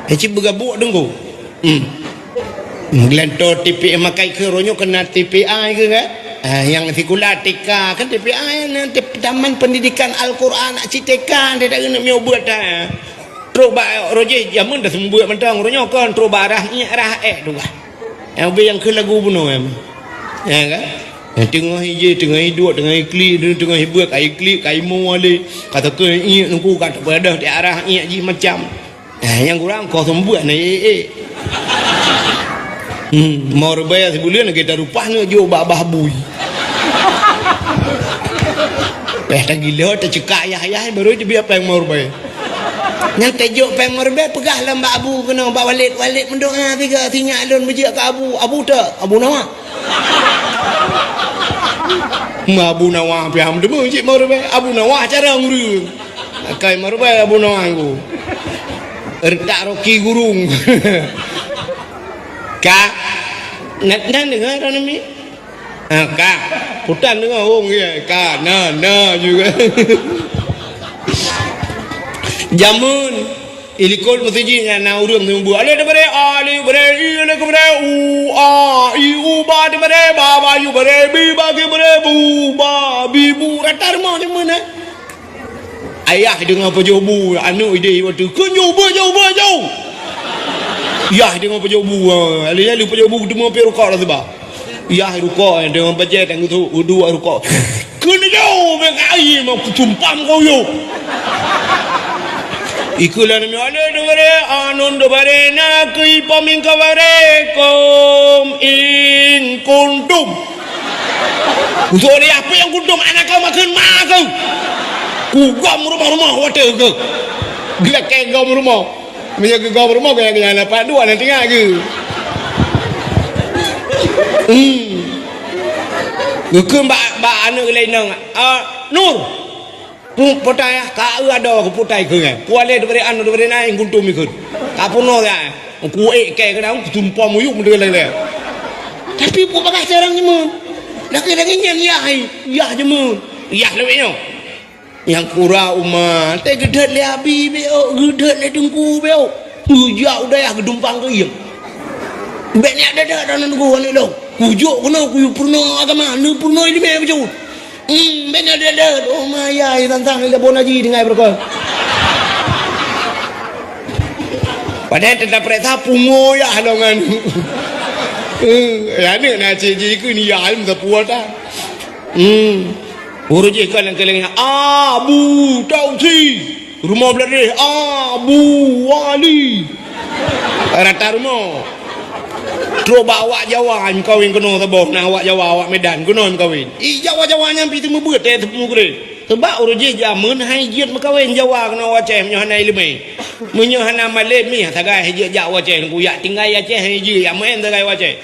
Eh, cit beugabuk teungku. Hmm. Geulantoe T P A makai keu uroe nyoe keunan T P A keu kan? Ah, nyang sikula T K kan T P A nyan, T-, Taman Pendidikan Al-Quran, cit T K, dia tak keuneuk miyueb buet dah. Trok bak roh jih jameun dah seumeubeuet mantong, uroe nyoe kon trok bak rah ngiek rah ék tu bah. Nyang ubé nyang kheun lagu bunoe nyan. Ya kan? Nyang teungoh ijih, teungoh iduek, teungoh iklik, teungoh ibeuet, ka iklik, ka imo lé. Ka teukeue iék nungku, ka teupeudeh di arah iék jih macam. Eh, nyang kurang kosong buet na, eh, eh. Hmm, mau reubai sibuleuen lagèe tarupah ngeujok bak bah bui. Peh tagilo, tacekak yah-yah, baru teubiet péng mau reubai. Nyang tajok péng mau reubai, peugah lam bak abu keunoe, bak Walid, Walid meudoa sigoe, sinyak lôn beujeuet keu abu, abu tok, Abu Nawa. Ma Abu Nawa pih ham deungoe cit mau reubai, Abu Nawa cara ngureueng. Akai mau reubai Abu Nawa ngku. Retak roki gurung. Ka, na, na deungoe droeneuh mi? Ha, ka. Putan deungoe, oh, ya, ka. Na, na juga. Jameun, ilikot meuseujid nyan na ureueng seumeubeuet. Alif diberi, alif beri, i, alif beri, u, a, i, u, ba diberi, ba, ba, yu beri, bi, ba, ki beri, bu, ba, bi, bu. Rata rumoh jameun, eh. Ayah deungoe pajoh bu, aneuk ideh watèe, "Kheun jôh, beuet jôh, beuet jôh!" Yah deungoe pajoh bu, ha, lalu pajoh bu teuma pih rukok dah seuba. Yah rukok, deungoe bajèe dan geutu, udu rukok. "Kheun jôh, bèk ai, mau kutumpam kau yôh!" Ikeu lôn nyoe, "Alif diberi, a nun diberi, na keu i pom ingka beri, kum in kuntum." Usok lé, "Apa nyang kuntum? Anak kau makheun ma keu." Kugom rumoh-rumoh watèe keu. Geulakèe gom rumoh. Meunyoe geugom rumoh, gaya-gaya lapan dua nanti ngak geu. Hmm. Geukheun bak, bak aneuk laén nang, "Ah, Nur." Pu-, putai, ah, ka eu adoe keu putai keu nyan. Kualeh diberi anu diberi naing kuntum ikheun. Ka peunoh ya. Kuék kèe keu daun, kutumpom muyueb meudeulée-deulée. Tapi peue bagah carông jameun. Lagèe-lagèe nyan yah, yah jameun. Yah lewat nyoe. Nyang kura uma, teuh geudhôt lé abi bék, geudhôt lé teungku bék. Geujak u dayah geudumpang keu iem. Bék nyak dada dan teungku aneuk lôn. Kujok keunoe kuyue peurunoe agama, neupeurunoe ileumèe bacut. Hmm, bèk na deuet-deuet. Oh, ma yai tantang lé bon haji tinggai beureukoh. Padahai teuta peuriksa pungo yah lôn ngon. Hmm, ya aneuk na cit jih keu ni ya aleuem sapeue ta. Hmm. Ureueng jih kon lam keuleng Abu Tausi. Rumoh Bladeh, Abu Wali. Rata rumoh. Trok bak awak Jawa, meukawen keunoe saboh, na awak Jawa, awak Medan, keunoe meukawen. Ih, Jawa-Jawa nyan pih teumeubeuet, eh, teupeumugreh. Sabab ureueng jih jameun han jeuet meukawen Jawa keunoe u Aceh, meunyoe hana ileumèe. Meunyoe hana malém, mih sagai han jeuet jak u Aceh, nunggu jak tinggai Aceh, han jeuet jak meu'en sagai u Aceh.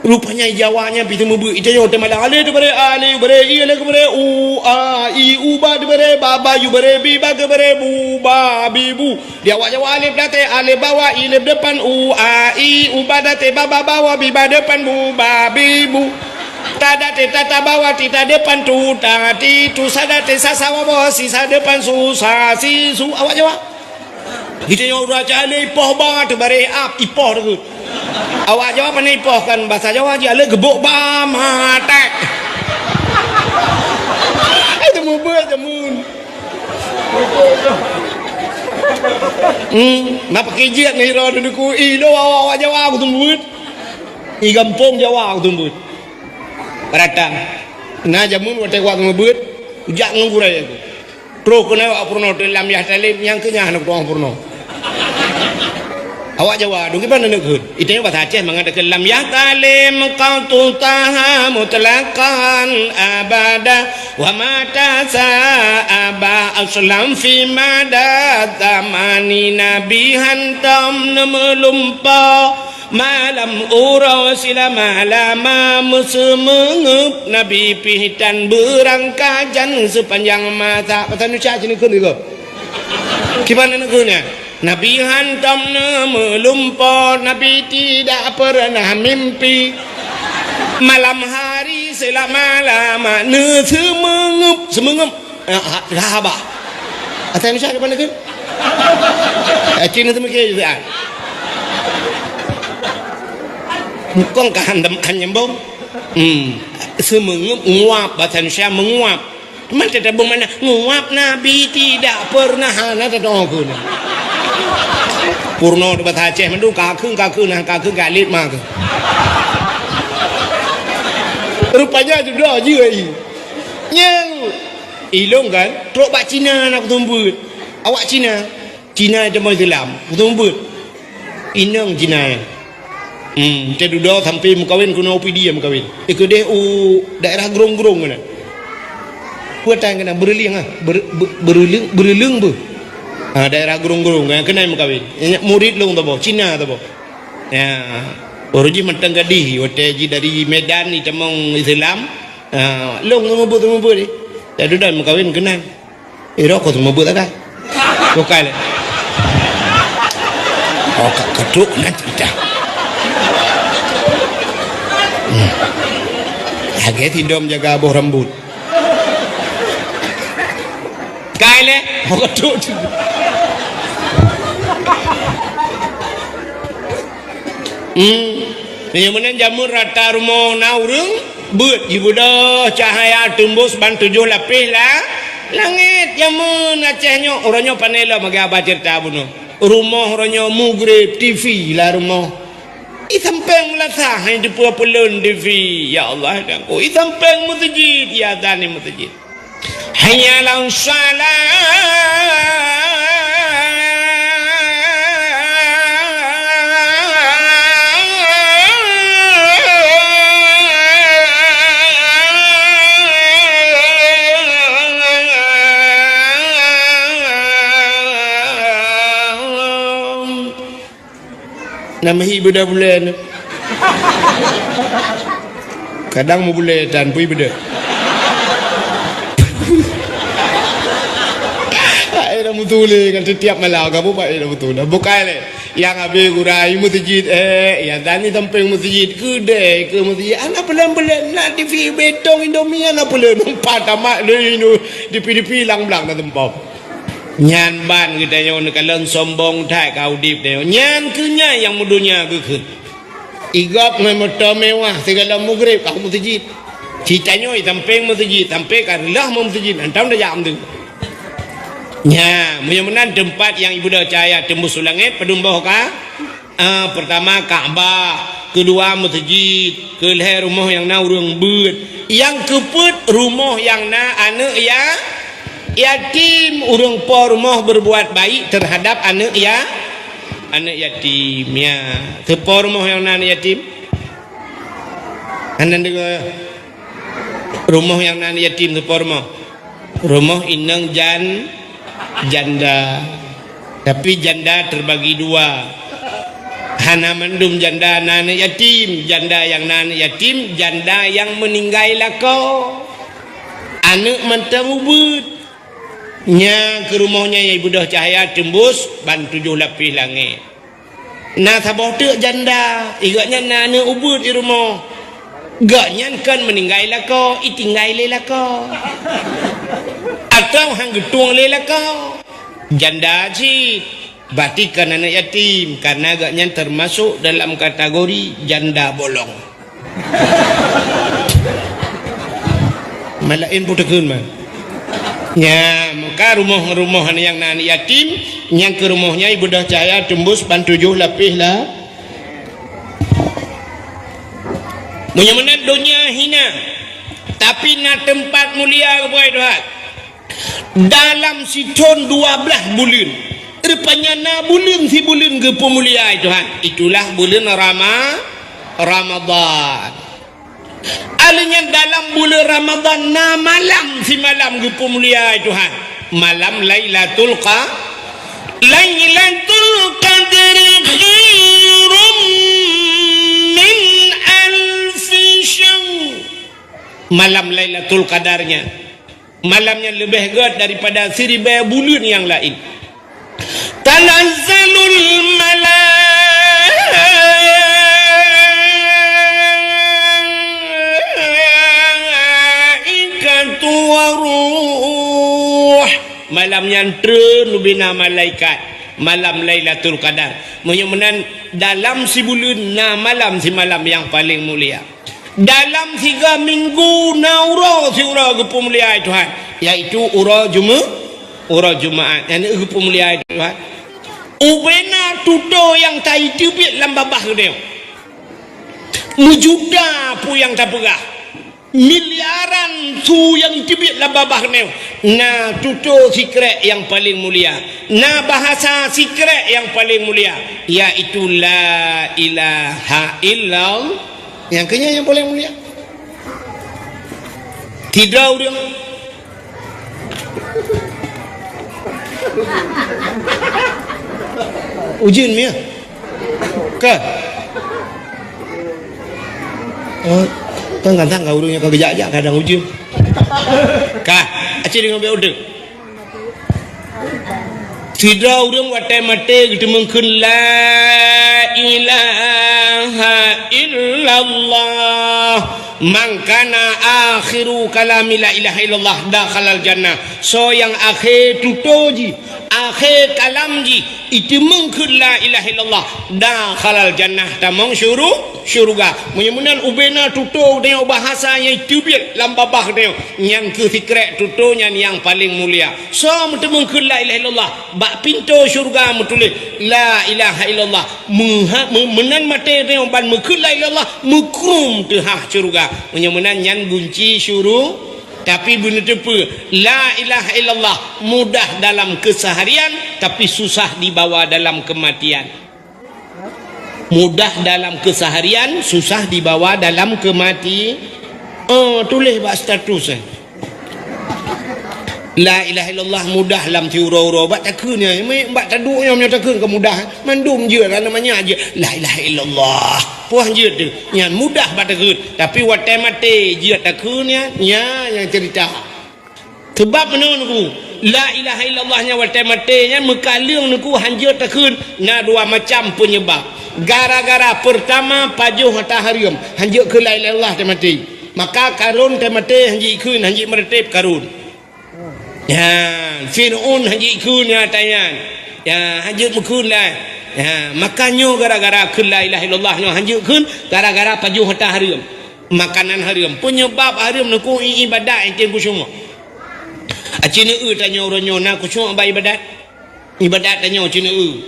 Rupanya Jawa nyan pih teumeubeuet, ita nyoe teumalang. Alif diberi, a, alif beri, i, alif beri, u, a, i, u, ba diberi, ba, ba, yu beri, bi, ba diberi, bu, ba, bi, bu. Di awak Jawa alif datée, alif bawah, i, alif depan, u, a, i, u, ba datée, ba, ba bawah, bi, ba depan, bu, ba, bi, bu. Ta datée, ta, ta bawah, ti, ta depan, tu, ta, ti, tu, sa datée, sa, sa bawah, si, sa depan, su, sa, si, su. Awak Jawa. Geutanyoe ureueng Aceh lé ipoh ba teubareh ap, ipoh teuk. Awak Jawa pane ipoh kan bahasa Jawa jih, lé geubok ba maté. Ai teumeubeuet jameun. Hmm, na pakai jeuet ngon iro duduku, i lo awak-awak Jawa aku teumeubeuet. I gampông Jawa aku teumeubeuet. Peurata. Na jameun watée awak teumeubeuet, jak ngon gurée aku. Trok keunoe awak peurunoe teulam yah taleb nyang keu nyan hana kutueng peurunoe. Awak Jawa, dong kiban aneuk kheun. Ita nyoe bahasa Aceh mangat keu lam yah taleb qat'u taha mutlaqan abada wa mata sa'aba aslam fi mada zamani Nabi hantom neumeulumpa. Malam uroe silama-lama meuseumeungeup Nabi pih tan beurangkajan seupanjang masa. Pasal nuca cit neukheun geuh. Kiban neukheun nyan? Nabi hantom neumeulumpo, Nabi tidak pernah mimpi. Malam hari selama-lama neuseumengeup, seumengeup. Eh, ha-, haba. Asai Indonesia di mana ke? Eh, Cina tu mikir juga. Kong ka han, han nyambung. Hmm. Seumengeup, nguap, bahasa Indonesia menguap. Mantap tabung mana? Nguap Nabi tidak pernah, ha, na tadong aku ni. Purno di bahasa Aceh mandum, kakeueng, kakeueng, nah, kakeueng, galit mah ke. Rupanya jodoh je, ai. Nyang ilong kan, trok bak Cina na kutumbut. Awak Cina. Cina jameun Islam, kutumbut. Inong Cina. Hmm, teu dudoe sampai meukawen keunoe u Pidie meukawen. Di keudeh u daerah Grong-Grong keunan. Peue tan keunan, Beureulieng ah. Ber-, Be-, Beureulieng, Beureulieng beuh. Ha, daerah Grong-Grong keunan, keunan meukawen. Nyan murit lôn saboh, Cina saboh. Ya. Baru jih mantong gadih, watèe jih dari Medan jitamong Islam. Ha, lôn seumeubeuet-seumeubeuet jih. Teu dudoe meukawen keunan. Eh, rokok tu mabuk tak, kan? Bukan. Oh, ka-, ketuk nanti dah. Hmm. Lagèe sidom jaga boh rambut. Kai lé, oh, ketuk tu. Hmm. Meunyoe meunan jameun rata rumoh na ureueng, beuet jibeudôh cahya teumbus ban tujoh lapéh la-, langét. Jameun Aceh nyoe, uroe nyoe pané lom lagèe haba ceurita bunoe. Rumoh uroe nyoe mugreb, T V lam rumoh. Di sampéng meulasah, hai, di peue-peue lôn T V. Ya Allah, dan ku di sampéng meuseujid, ya, dan di meuseujid. Hayya 'alas shalah. Nama hi beuda bulan. Kadang mubulai tan pui beuda. Hai dah mutule kan setiap malam kamu baik dah mutule. Bukai lé. Yang habis gurai meuseujid, eh, yang tani sampéng meuseujid, keudè ke meuseujid. Anak pelan-pelan nak T V betong Indomie anak pelan. Empat tamat deh inu. Dipi-dipi lang blang dah tempom. Nyan ban geutanyoe neukalon sombong that ka udeb tanyoe. Nyan keuh nyan nyang meudonya geukheun. Igop ngon moto mewah sigohlom mugreb ka meuseujid. Ci tanyoe sampéng meuseujid, sampé ka reuloh meuseujid, hantom tajak meuseujid. Nya, meunyoe meunan teumpat nyang ibeudôh cahya teumbus u langét, padum boh ka? Ah, peurtama Ka'bah, keudua meuseujid, keulhèe rumoh nyang na ureueng beuet, nyang keupeuet rumoh nyang na aneuëk ya-, yatim, ureueng po rumoh berbuat baik terhadap aneuëk ya-, aneuëk yatim, ya. Soe po rumoh nyang na aneuëk yatim? Hana deungoe. Rumoh nyang na aneuëk yatim soe po rumoh? Rumoh inong jan-, janda. Tapi janda terbagi dua. Hana mandum janda na aneuëk yatim. Janda nyang na aneuëk yatim, janda nyang meuninggai lakoe. Aneuëk mantong ubeuet. Nya keuh rumoh nyan nyang ibeudôh cahya teumbus ban tujoh lapéh langét. Na saboh teuk janda, i gobnyan na aneuëk ubeuet di rumoh. Gobnyan kon meuninggai lakoe, itinggai lé lakoe. Atawa han geutueng lé lakoe. Janda cit, berarti kon aneuëk yatim, karena gobnyan teumasok dalam kategori janda bolong. Malaén peuteukheun man. Nya, maka rumoh-rumoh nyang na aneuëk yatim, nyang keu rumoh nyan ibeudôh cahya teumbus ban tujoh lapéh la-, meunyoe meunan donya hina, tapi na teumpat mulia keu Tuhan. Dalam sithon dua blaih buleuen. Rupanya na buleuen sibuleuen geupeumulia Tuhan. Itulah buleuen Rama-, Ramadan. Alheuh nyan dalam buleuen Ramadan na malam simalam geupeumulia Tuhan. Malam Lailatul Qa-, Lailatul Qadri khairum min alfi syahr. Malam Lailatul Qadarnya. Malam nyan leubeh gét daripada siribèe buleuen nyang laén. Tanazzalu malaikatu waruh. Malam nyan treun ubena malaikat. Malam Lailatul Qadar. Meunyoe meunan, dalam sibuleuen na malam simalam nyang paleng mulia. Dalam siga minggu na uroe siuroe geupeumulia Tuhan, yaitu uroe Jume-, uroe Jumaat. Nyan geupeumulia Tuhan. Ubena tutoe nyang taiteubiet lam babah geutanyoe. Meujuta peue nyang tapeugah. Miliaran su nyang iteubiet lam babah geutanyoe. Na tutoe sikrek nyang paleng mulia. Na bahasa sikrek nyang paleng mulia, yaitu la ilaha illallah. Nyang keunyan nyang paleng mulia. Sidroe ureuëng. Ujeuen miah. Ka. Oh, kan kadang ka ureuëng nyang ka geujak-jak kadang ujeuen. Ka, aci deungon bèk udeueng. Sidroe ureuëng watèe maté geuteumeung kheun la ilaha illallah. Man kana akhiru kalami la ilaha illallah dakhalal jannah. Soe nyang akhé tutoe jih, akhé kalam jih, iteumeung kheun la ilaha illallah, dakhalal jannah, tamong syuru-, syuruga. Meunyoe meunan ubena tutoe geutanyoe bahasa nyang iteubiet lam babah geutanyoe, nyan keuh sikrek tutoe nyan nyang paleng mulia. Soe meuteumeung kheun la ilaha illallah, bak pintoe syeuruga meutuléh la ilaha illallah. Meuha-, meu-, meunan maté tanyoe ban meukheun la ilaha illallah, meukrum teuhah syeuruga. Meunyoe meunan nyan gunci syuru-, tapi beuneuteupeu, la ilaha illallah mudah dalam keseharian, tapi susah dibawa dalam kematian. Mudah dalam keseharian, susah dibawa dalam kemati-, oh, tuléh bak status, eh. La ilaha illallah mudah lam siuroe-uroe bak takheun nyan. Mé-, bak taduek nyoe meunyoe takheun ka mudah, eh. Mandum jeuet, aneuk manyak jeuet. La ilaha illallah. Puih jeuet tu. Nyan mudah bak takheun. Tapi watèe maté jeuet takheun nyan, nyan nyang cerita. Sabab meunoe Teungku, la ilaha illallah nyan watèe maté nyan meukaleueng Teungku, hanjeuet takheun, na dua macam peunyeubab. Gara-gara peurtama pajoh ata hareuem, hanjeuet kheun la ilaha illallah watèe maté. Maka Karun watèe maté hanjeuet kheun, hanjeuet meureuteb Karun. Ya, Fir'aun hanjeuet kheun nyan ata nyan. Ya, hanjeuet meukheun lah. Ya, maka nyoe gara-gara kheun la ilaha illallah nyoe hanjeuet kheun gara-gara pajoh ata hareuem. Makanan hareuem. Peunyeubab hareuem Teungku i-, ibadat i tem khusyuk. Aci neu-eu tanyoe uroe nyoe na khusyuk bak ibadat. Ibadat tanyoe aci neu-eu.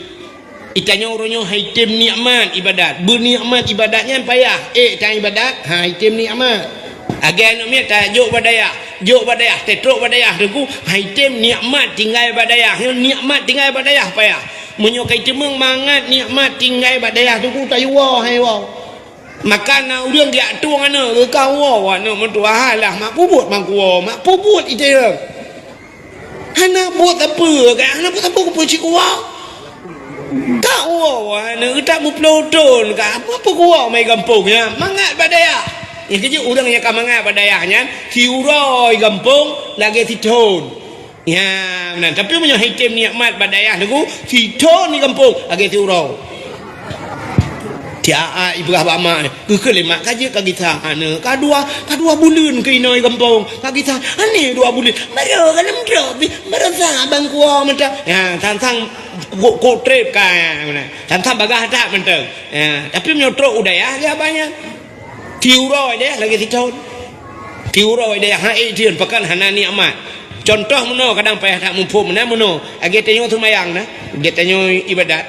Itanyoe uroe nyoe hai tem nikmat ibadat. Beunikmat ibadat nyan payah. Eh, tan ibadat, hai tem nikmat. Lagèe aneuk miet tajok bak dayah. Jok bak dayah, tatrok bak dayah Teungku, hai tem nikmat tinggai bak dayah. Nyoe nikmat tinggai bak dayah payah. Meunyoe kai teumeung mangat nikmat tinggai bak dayah Teungku, tayue woe hai woe. Maka na ureueng geujak tueng aneuk, geukawoe aneuk meutuah, "Alah, mak peubuet mangkuwoe, mak peubuet iteueng." Hana buet sapeue, kan? Hana buet sapeue, keupeue cit kuwoe. Kawoe aneuk, geutak meuploe thon, kan? Apa, apa kuwoe mai gampông nyan? Mangat bak dayah. Nyang keujeuet ureueng nyang ka mangat bak dayah nyan, siuroe gampông lagèe sithon. Ya, meunan. Tapi meunyoe hai tem nikmat bak dayah Teungku, sithon di gampông, lagèe siuroe. Tiap ibrah bak mak, geukheun lé mak, "Ka jeuet ka gisa aneuk, ka dua, ka dua buleuen keu inoe gampông, ka gisa." "Aneuk dua buleuen, baru ka lheueh trok pih, baru sa bangkuwoe mantong." Ya, sang-sang kok, kok trép ka, ya, meunan. Sang-sang bagaih that mantong. Ya, tapi meunyoe trok u dayah, ya, banyak. Tiuroe deh lagèe sithon. Tiuroe deh hai thon, pakon hana nikmat. Contoh meunoe, kadang payah that muphom, meunan meunoe. Lagèe tanyoe seumayang na, lagèe tanyoe ibadat.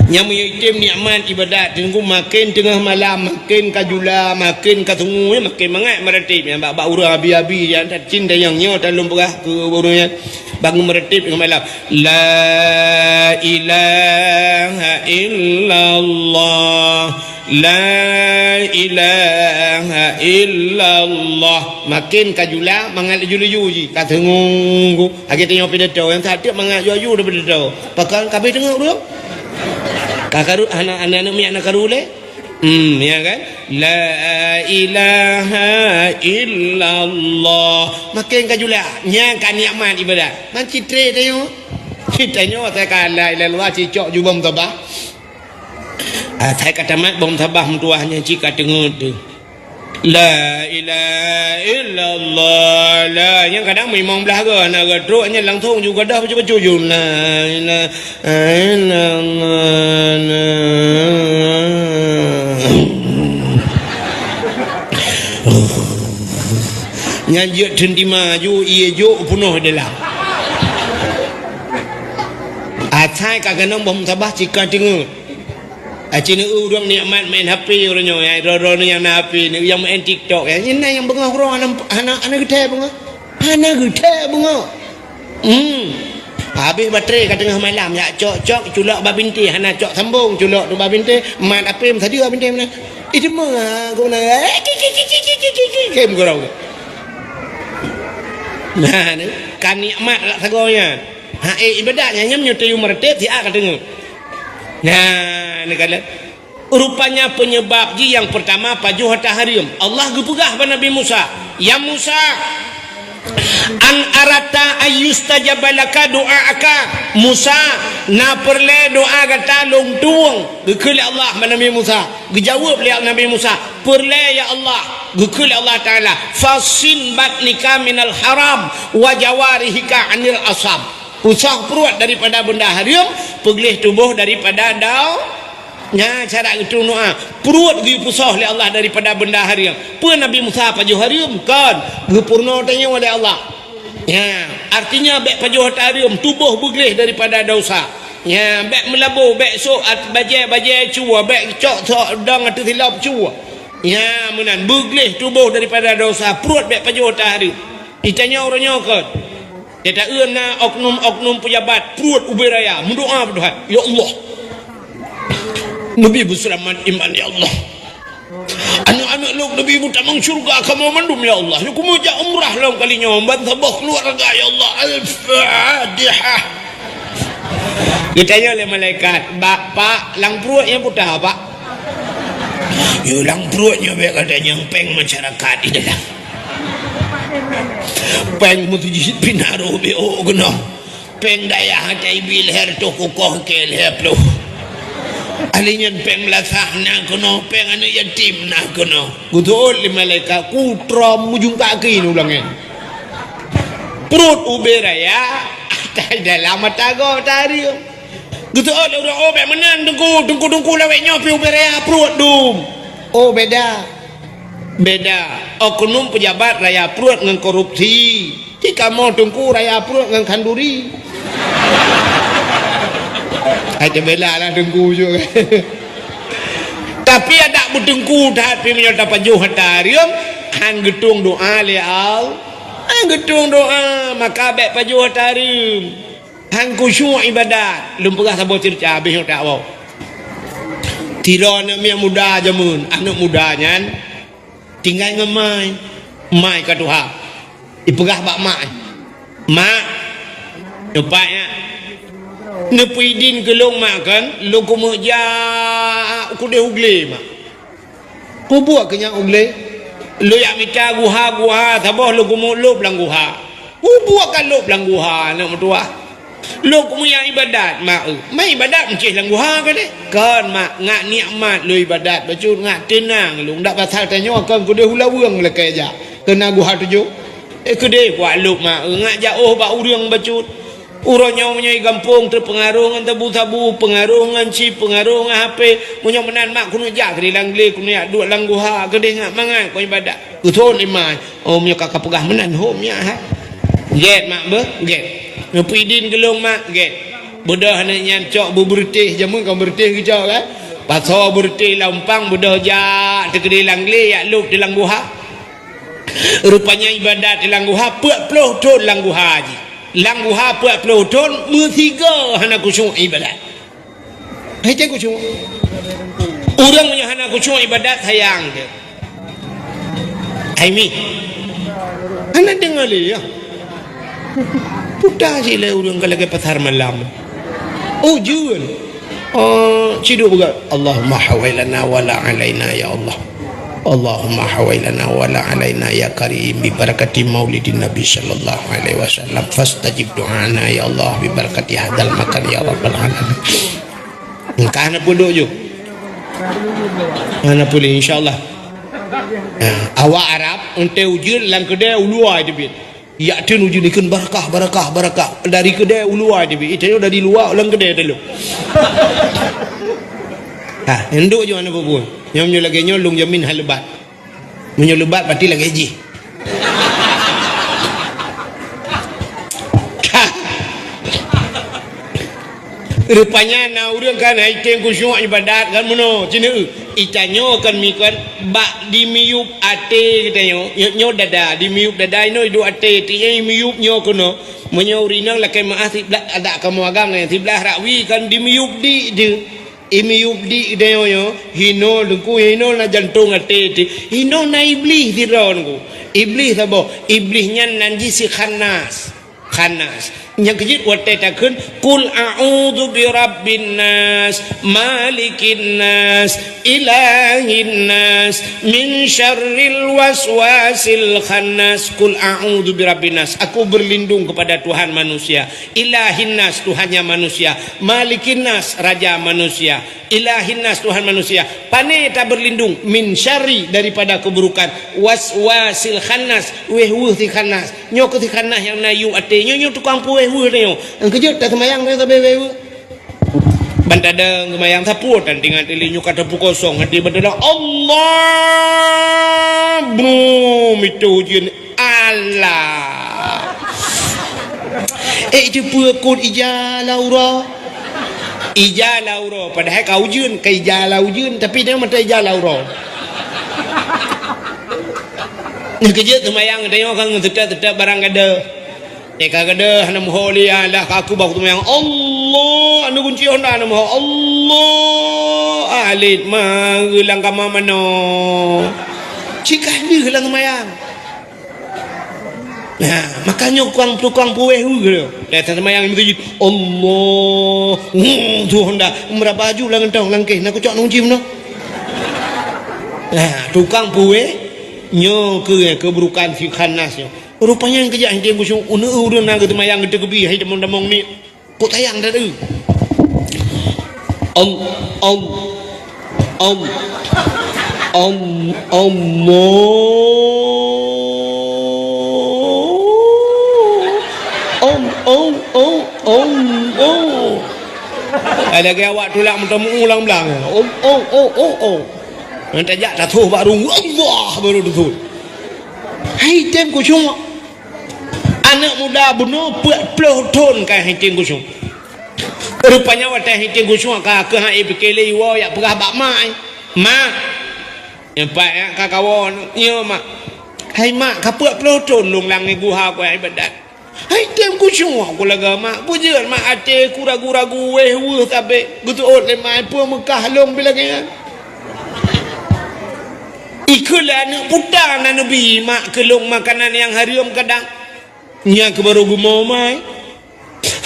Nyang meunyoe item nikmat ibadat, Teungku, maken teungoh malam, maken ka jula, maken ka sungu, maken mangat meuratéb. Nyang bak, bak ureueng abi-abi, nyang that cit nyang nyoe talôn peugah keu ureueng nyan. Bangun meuratéb teungoh malam. La ilaha illallah. La ilaha illallah. Maken ka jula, mangat laju-laju jih. Ka teungoh. Lagèe tanyoe pidato, nyang that teuk mangat laju-laju daripada pidato. Pakon ka abéh teungoh ureueng? Ka karu, aneuk, aneuk miet na karu lé? Hmm, ya kan? La ilaha illallah. Maken ka jula. Nyan ka nikmat ibadat. Man citré tanyoe. Tanyoe asai ka lheueh luwa cicok ju bom sabah. Asai ka tamat bom sabah meutuwah nyan cit ka teungeut teuh. La ilaha illallah. La, nyang kadang meuimong blah goe, na geutrok nyan langsong ju gadoh bacut-bacut ju. La ilaha illallah. Nyan jeuet teuntima ju, ie jok peunoh dalam. Asai ka keunong bom sabah cit ka teungeut. Aci neu ureueng nikmat main H P uroe nyoe, ya, droe-droe nyang na H P, neu nyang main TikTok, ya. Nyan na nyang beungoh uroe hana, hana, hana geuthèe beungoh. Hana geuthèe beungoh. Hmm. Habéh baterai ka teungoh malam, ya, cok-cok, culok bak bintéh, hana cok sambong, culok tu bak bintéh, mat H P meusadeue bak bintéh meunan. Itu meuh, aku meunan, eh, ki, ki, ki, ki, ki, ki, ki, ki, ki, meukeurau. Nah, ni, kan nikmat lah sagoe nyan. Ha, eh, ibadat nyan, nyan meunyoe tayue meureutéb, siat ka teungoh. Nah, ni kala. Rupanya penyebab jih yang pertama pajoh ata hareuem. Allah geupeugah bak Nabi Musa, "Ya Musa, an arata ayyustajaba laka du'aaka." Musa, na peureulée doa gata lôn tueng. Geukheun lé Allah bak Nabi Musa. Geujaweueb lé Nabi Musa, "Peureulée ya Allah." Geukheun lé Allah Taala, "Fasin batnika minal haram wa jawarihika anil asam." Pusoh pruet daripada benda hareuem, peugleh tuboh daripada dau-, nya cara geutueng doa. Pruet geupeusoh lé Allah daripada benda hareuem. Peue Nabi Musa pajoh hareuem? Kon, geupeurunoe tanyoe lé Allah. Nya, artinya bék pajoh ata hareuem, tuboh beugleh daripada dosa. Nya, bék meulaboh, bék sôk at-, bajée-bajée cue, bék cok sok dong ateueh silop cue. Nya, meunan, beugleh tuboh daripada dosa, pruet bék pajoh ata hareuem. Itanyoe uroe nyoe kon. Teuka na oknum-oknum pejabat pruet ubé raya, meudoa beudoa, "Ya Allah, neubi beuseulamat iman, ya Allah. Aneuk-aneuk lôn neubi meutamong syeuruga kamoe mandum, ya Allah. Lôn keumeujak umrah lom kali nyoe ban saboh keuluwarga, ya Allah. Al-Fatihah." Geutanyong lé malaikat, "Bak, Pak, lam pruet nyang peue, Pak?" "Yo, lam pruet nyoe bék gata nyang péng masyarakat di dalam." Péng meuseujid pih na rôh B O keunoe. Péng dayah akai bi lhèe reutôh kukoh keu lhèe ploh. Ahli nyan péng meulasah na keunoe, péng aneuk yatim na keunoe. Geuteuôt lé malaikat, "Ku trom mujungka keu ié ulang nyan." Pruet ubé raya, atai dalam mata gob tareueng. Geuteuôt lé ureueng, "Oh, bék meunan, Teungku, Teungku, Teungku, lawét nyoe pih ubé raya pruet dum." "Oh, beda." Beda. Oknum pejabat raya pruet ngon korupsi. Ci kamoe Teungku raya pruet ngon khanduri. Hai teubela lah Teungku jok. Tapi adak beuteungku that pih meunyoe tapajoh ata hareuem, han geutueng doa lé Allah. Han geutueng doa, maka bék pajoh ata hareuem. Han khusyuk ibadat. Lôn peugah saboh ceurita, habéh nyoe tawoe. Sidroe aneuk miet muda jameun, aneuk muda nyan tinggai ngon mai. Mai ka tuha. Ipeugah bak mak, "Mak, neupat nyak. Neupeuidin keu lôn, Mak, kon lôn keumeujak keudeh u glé, Mak." "Peue buet keu nyak u glé?" "Lôn jak mita guha-guha, saboh lôn keumeulôb lam guha." "Peue buet ka lôb lam guha, aneuk meutuwah?" "Lôn keumeujak ibadat, Mak, eu." "Ma ibadat meucéh lam guha keudeh?" "Kon, Mak, ngat nikmat lôn ibadat bacut, ngat teunang lôn. Dak pasal tanyoe kon keudeh u laweueng lakée jak, keu na guha tujoh." "Eh, keudeh kuat lôb, Mak, eu, ngat jak ôh bak ureueng bacut." Uroe nyoe meunyoe i gampông teupeungaroh ngon sabu-sabu, peungaroh ngon chip, peungaroh ngon H P. Meunyoe meunan mak keuneuk jak keudeh lam glé, keuneuk jak duek lam guha, keudeh ngat mangat kon ibadat. Geuthon lé mak, "Oh, meunyoe ka kapeugah meunan, hom nyak hai." "Gét mak beuh, gét. Neupeuidin keu lôn mak, gét." Beudôh aneuk nyan cok beubeureutéh, jameun kon beureutéh geucok kan. Pasoe beureutéh lam umpang, beudôh jak teukeudeh lam glé, jak lôb di lam guha. Rupanya ibadat di lam guha peuet ploh thon lam guha jih. Lam guha peuet ploh thon meusigoe hana khusyuk ibadat. Hai cai khusyuk. Ureueng meunyoe hana khusyuk ibadat sayang teuh. Hai mi. Hana deungoe lé ya. Puta cit lé ureueng ka lagée pasar malam. Ujeuen. Oh, ciduk beugah. Allahumma hawailana wala alaina ya Allah. Allahumma hawailana wa la alaina ya karim, bi barakati maulidin nabi sallallahu alaihi wasallam, fastajib du'ana ya Allah, bi barakati hadzal makan ya rabbal alamin. Engkah na peuduek ju. Hana peureulée, insyaallah. Ha, awak Arab, enteuk ujeuen lam keudè u luwa teubiet. Jak teun ujeuen ikheun barakah, barakah, barakah. Dari keudè u luwa teubiet. Itu dari luwa lam keudè teuh. Ha, enduek ju hana peue-peue. Nyoe, nyoe lagèe nyoe lôn jamin hana lebat. Meunyoe lebat, berarti lagèe jih. Rupanya na ureueng kan hai tem khusyuk ibadat kan meunoe, ci neu. Itanyoe kan mi kan bak dimiyueb até geutanyoe, nyoe, nyoe dada, dimiyueb dada inoe iduek até, tiep imiyueb nyoe keunoe. Meunyoe ureueng inong lakèe meu'ah siblah, adak kamoe agam nyan siblah rakwi kan dimiyueb di deuh. Imiyueb di deuh nyoe, hinoe teungku, hinoe na jantong até teuh, hinoe na Iblih sidroe teungku. Iblih saboh, Iblih nyan nan jih si Khannas. Khannas. Nyang keujeuet watèe takheun, "Qul a'udzu birabbin nas, malikin nas, ilahin nas, min syarril waswasil khannas." "Qul a'udzu birabbin nas." Aku berlindung kepada Tuhan manusia. Ilahin nas, Tuhannya manusia. Malikin nas, raja manusia. Ilahin nas, Tuhan manusia. Pane tabeurlindong? Min syarri, daripada keuburukan. Waswasil khannas, weueh-weueh si Khannas. Nyoe keuh si Khannas nyang na yub até. Nyoe, nyoe tukang peuweueh-weueh nyoe. Nyang keujeuet taseumayang nyoe sabe weueh-weueh. Ban tadong seumayang sapeue tan tinggai teuh lé nyoe ka teupeu kosong até ban tadong. Allah! Bum! Itu ujeuen. Alah. Eh, teupeue kon ija lam uroe. Ija lam uroe, padahai ka ujeuen, ka ija lam ujeuen, tapi dia mata ija lam uroe. Nyang keujeuet seumayang tanyoe kan ngon teutap-teutap barang gadoh. Eh, ka gadoh hana meuho lé, alah ka aku bak seumayang. Allah, anu kunci honda hana meuho. Allah, alit ma geulang kama manoe. Cit ka lheueh lam seumayang. Nah, makanya tukang, tukang puweh hu. Datang seumayang di masjid. Allah. Hmm, tu honda. Meuraba aju lam gantong, lam kéh. Nak kucok nunci meunoe. Nah, tukang puweh. Nyoe keuh, eh, keuburukan si Khannas nyoe. Rupanya nyang keujak hai tem khusyuk. Uneuk ureueng na geuseumayang geuteukeubie, hai tamong-tamong ni. Kok sayang dah tu. Al, al, al, al, Allah. Al, al, al, Allah. Ada lagi awak tulak meuteumeu ulang blang. Oh, oh, oh, oh, oh. Nanti jak dah tuh baru Allah baru tu. Hai tem khusyuk. Aneuk muda bunoe peuet ploh thon ka hai tem khusyuk. Rupanya watèe hai tem khusyuk ka keuh hai pike lé iwoe yak peugah bak mak, eh, "Mak, nyoe pat yak ka kawoe nyoe, Mak. Hai Mak, ka peuet ploh thon lôn lam guha ku ibadat. Hai tem khusyuk ku lagèe Mak, peujeuet Mak até ku ragu-ragu wéh weuh sabe geuteuôt lé mak peue meukah lôn pi lagèe nyan." Ikheun lé aneuk puta na neubi mak keu lôn makanan nyang hareuem kadang. Nyan keuh barô geumo mai.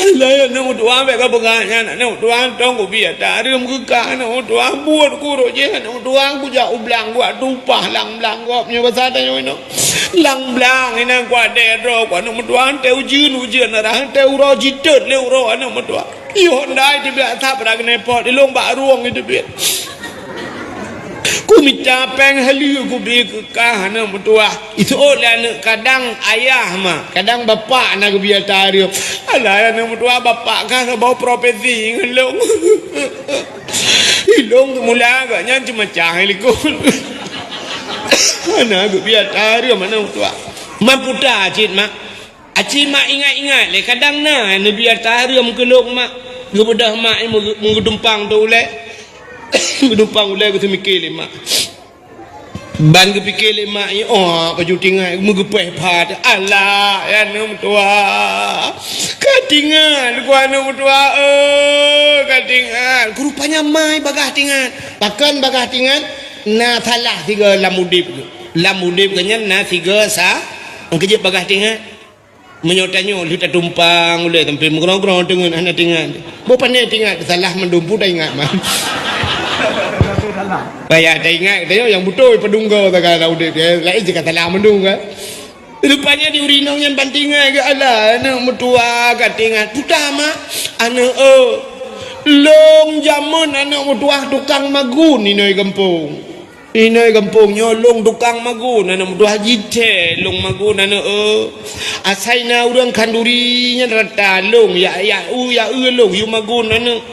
Alah aneuk meutuah, bèk kapeugah nyan aneuk meutuah, tong kubi ata hareuem keu kah aneuk meutuah, buet kurok jih aneuk meutuah, kujak u blang, kuat tupah lam blang gob nyoe basa tanyoe inoe. Lam blang inan kuat dèe droe ku aneuk meutuah, teuh ujeuen, ujeuen rhah, teuh uroe jitot lé uroe aneuk meutuah. Yoh ndai teubiet asab brat keuneupot, ilong bak rueng teubiet. Kumita péng haleue kubi keu kah aneuk meutuah. Iseuôt lé aneuk kadang ayah ma, kadang bapak na geubi ata hareuem. Alah aneuk meutuah, bapak kah saboh profesi ngon lôn. Ilong teumula agak nyan ceumacah likot. Hana geubi ata hareuem aneuk meutuah. Man puta cit mak. Aci mak ingat-ingat lé, kadang na neubi ata hareuem keu lôn mak. Geubeudôh mak meuge-, meugeudumpang teuh ulèe. Geudumpang ulèe geuseumiké lé mak. Ban geupiké lé mak nyoe, oh, baju tingat meugeupéh phat. Alah, ya aneuk meutuah. Ka tingat ku aneuk meutuah, eh, ka tingat. Rupanya mai bagah tingat. Pakon bagah tingat? Na salah sigoe lam udép geuh. Lam udép geuh nyan na sigoe sa-, nyang keujeuet bagah tingat. Meunyoe tanyoe lheueh tatumpang ulèe sampoe meugroe-groe teungeut hana tingat. Boh pandai tingat, salah mandum peue taingat mah. Payah taingat, tanyoe nyang beutôi padum goe taga lam udép, eh, laén cit ka salah mandum, kan? Rupanya di ureueng inong nyan ban taingat geuh, alah, aneuk meutuah ka taingat. Peue ma, aneuk, eu, lôn jameun aneuk meutuah tukang magun inoe gampông. Inoe gampông nyoe lôn tukang magun, aneuk meutuah jithèe lôn magun, aneuk, eu. Asai na ureueng khanduri nyan rata lôn, ya, ya, u, ya, eu lôn, yue magun, aneuk.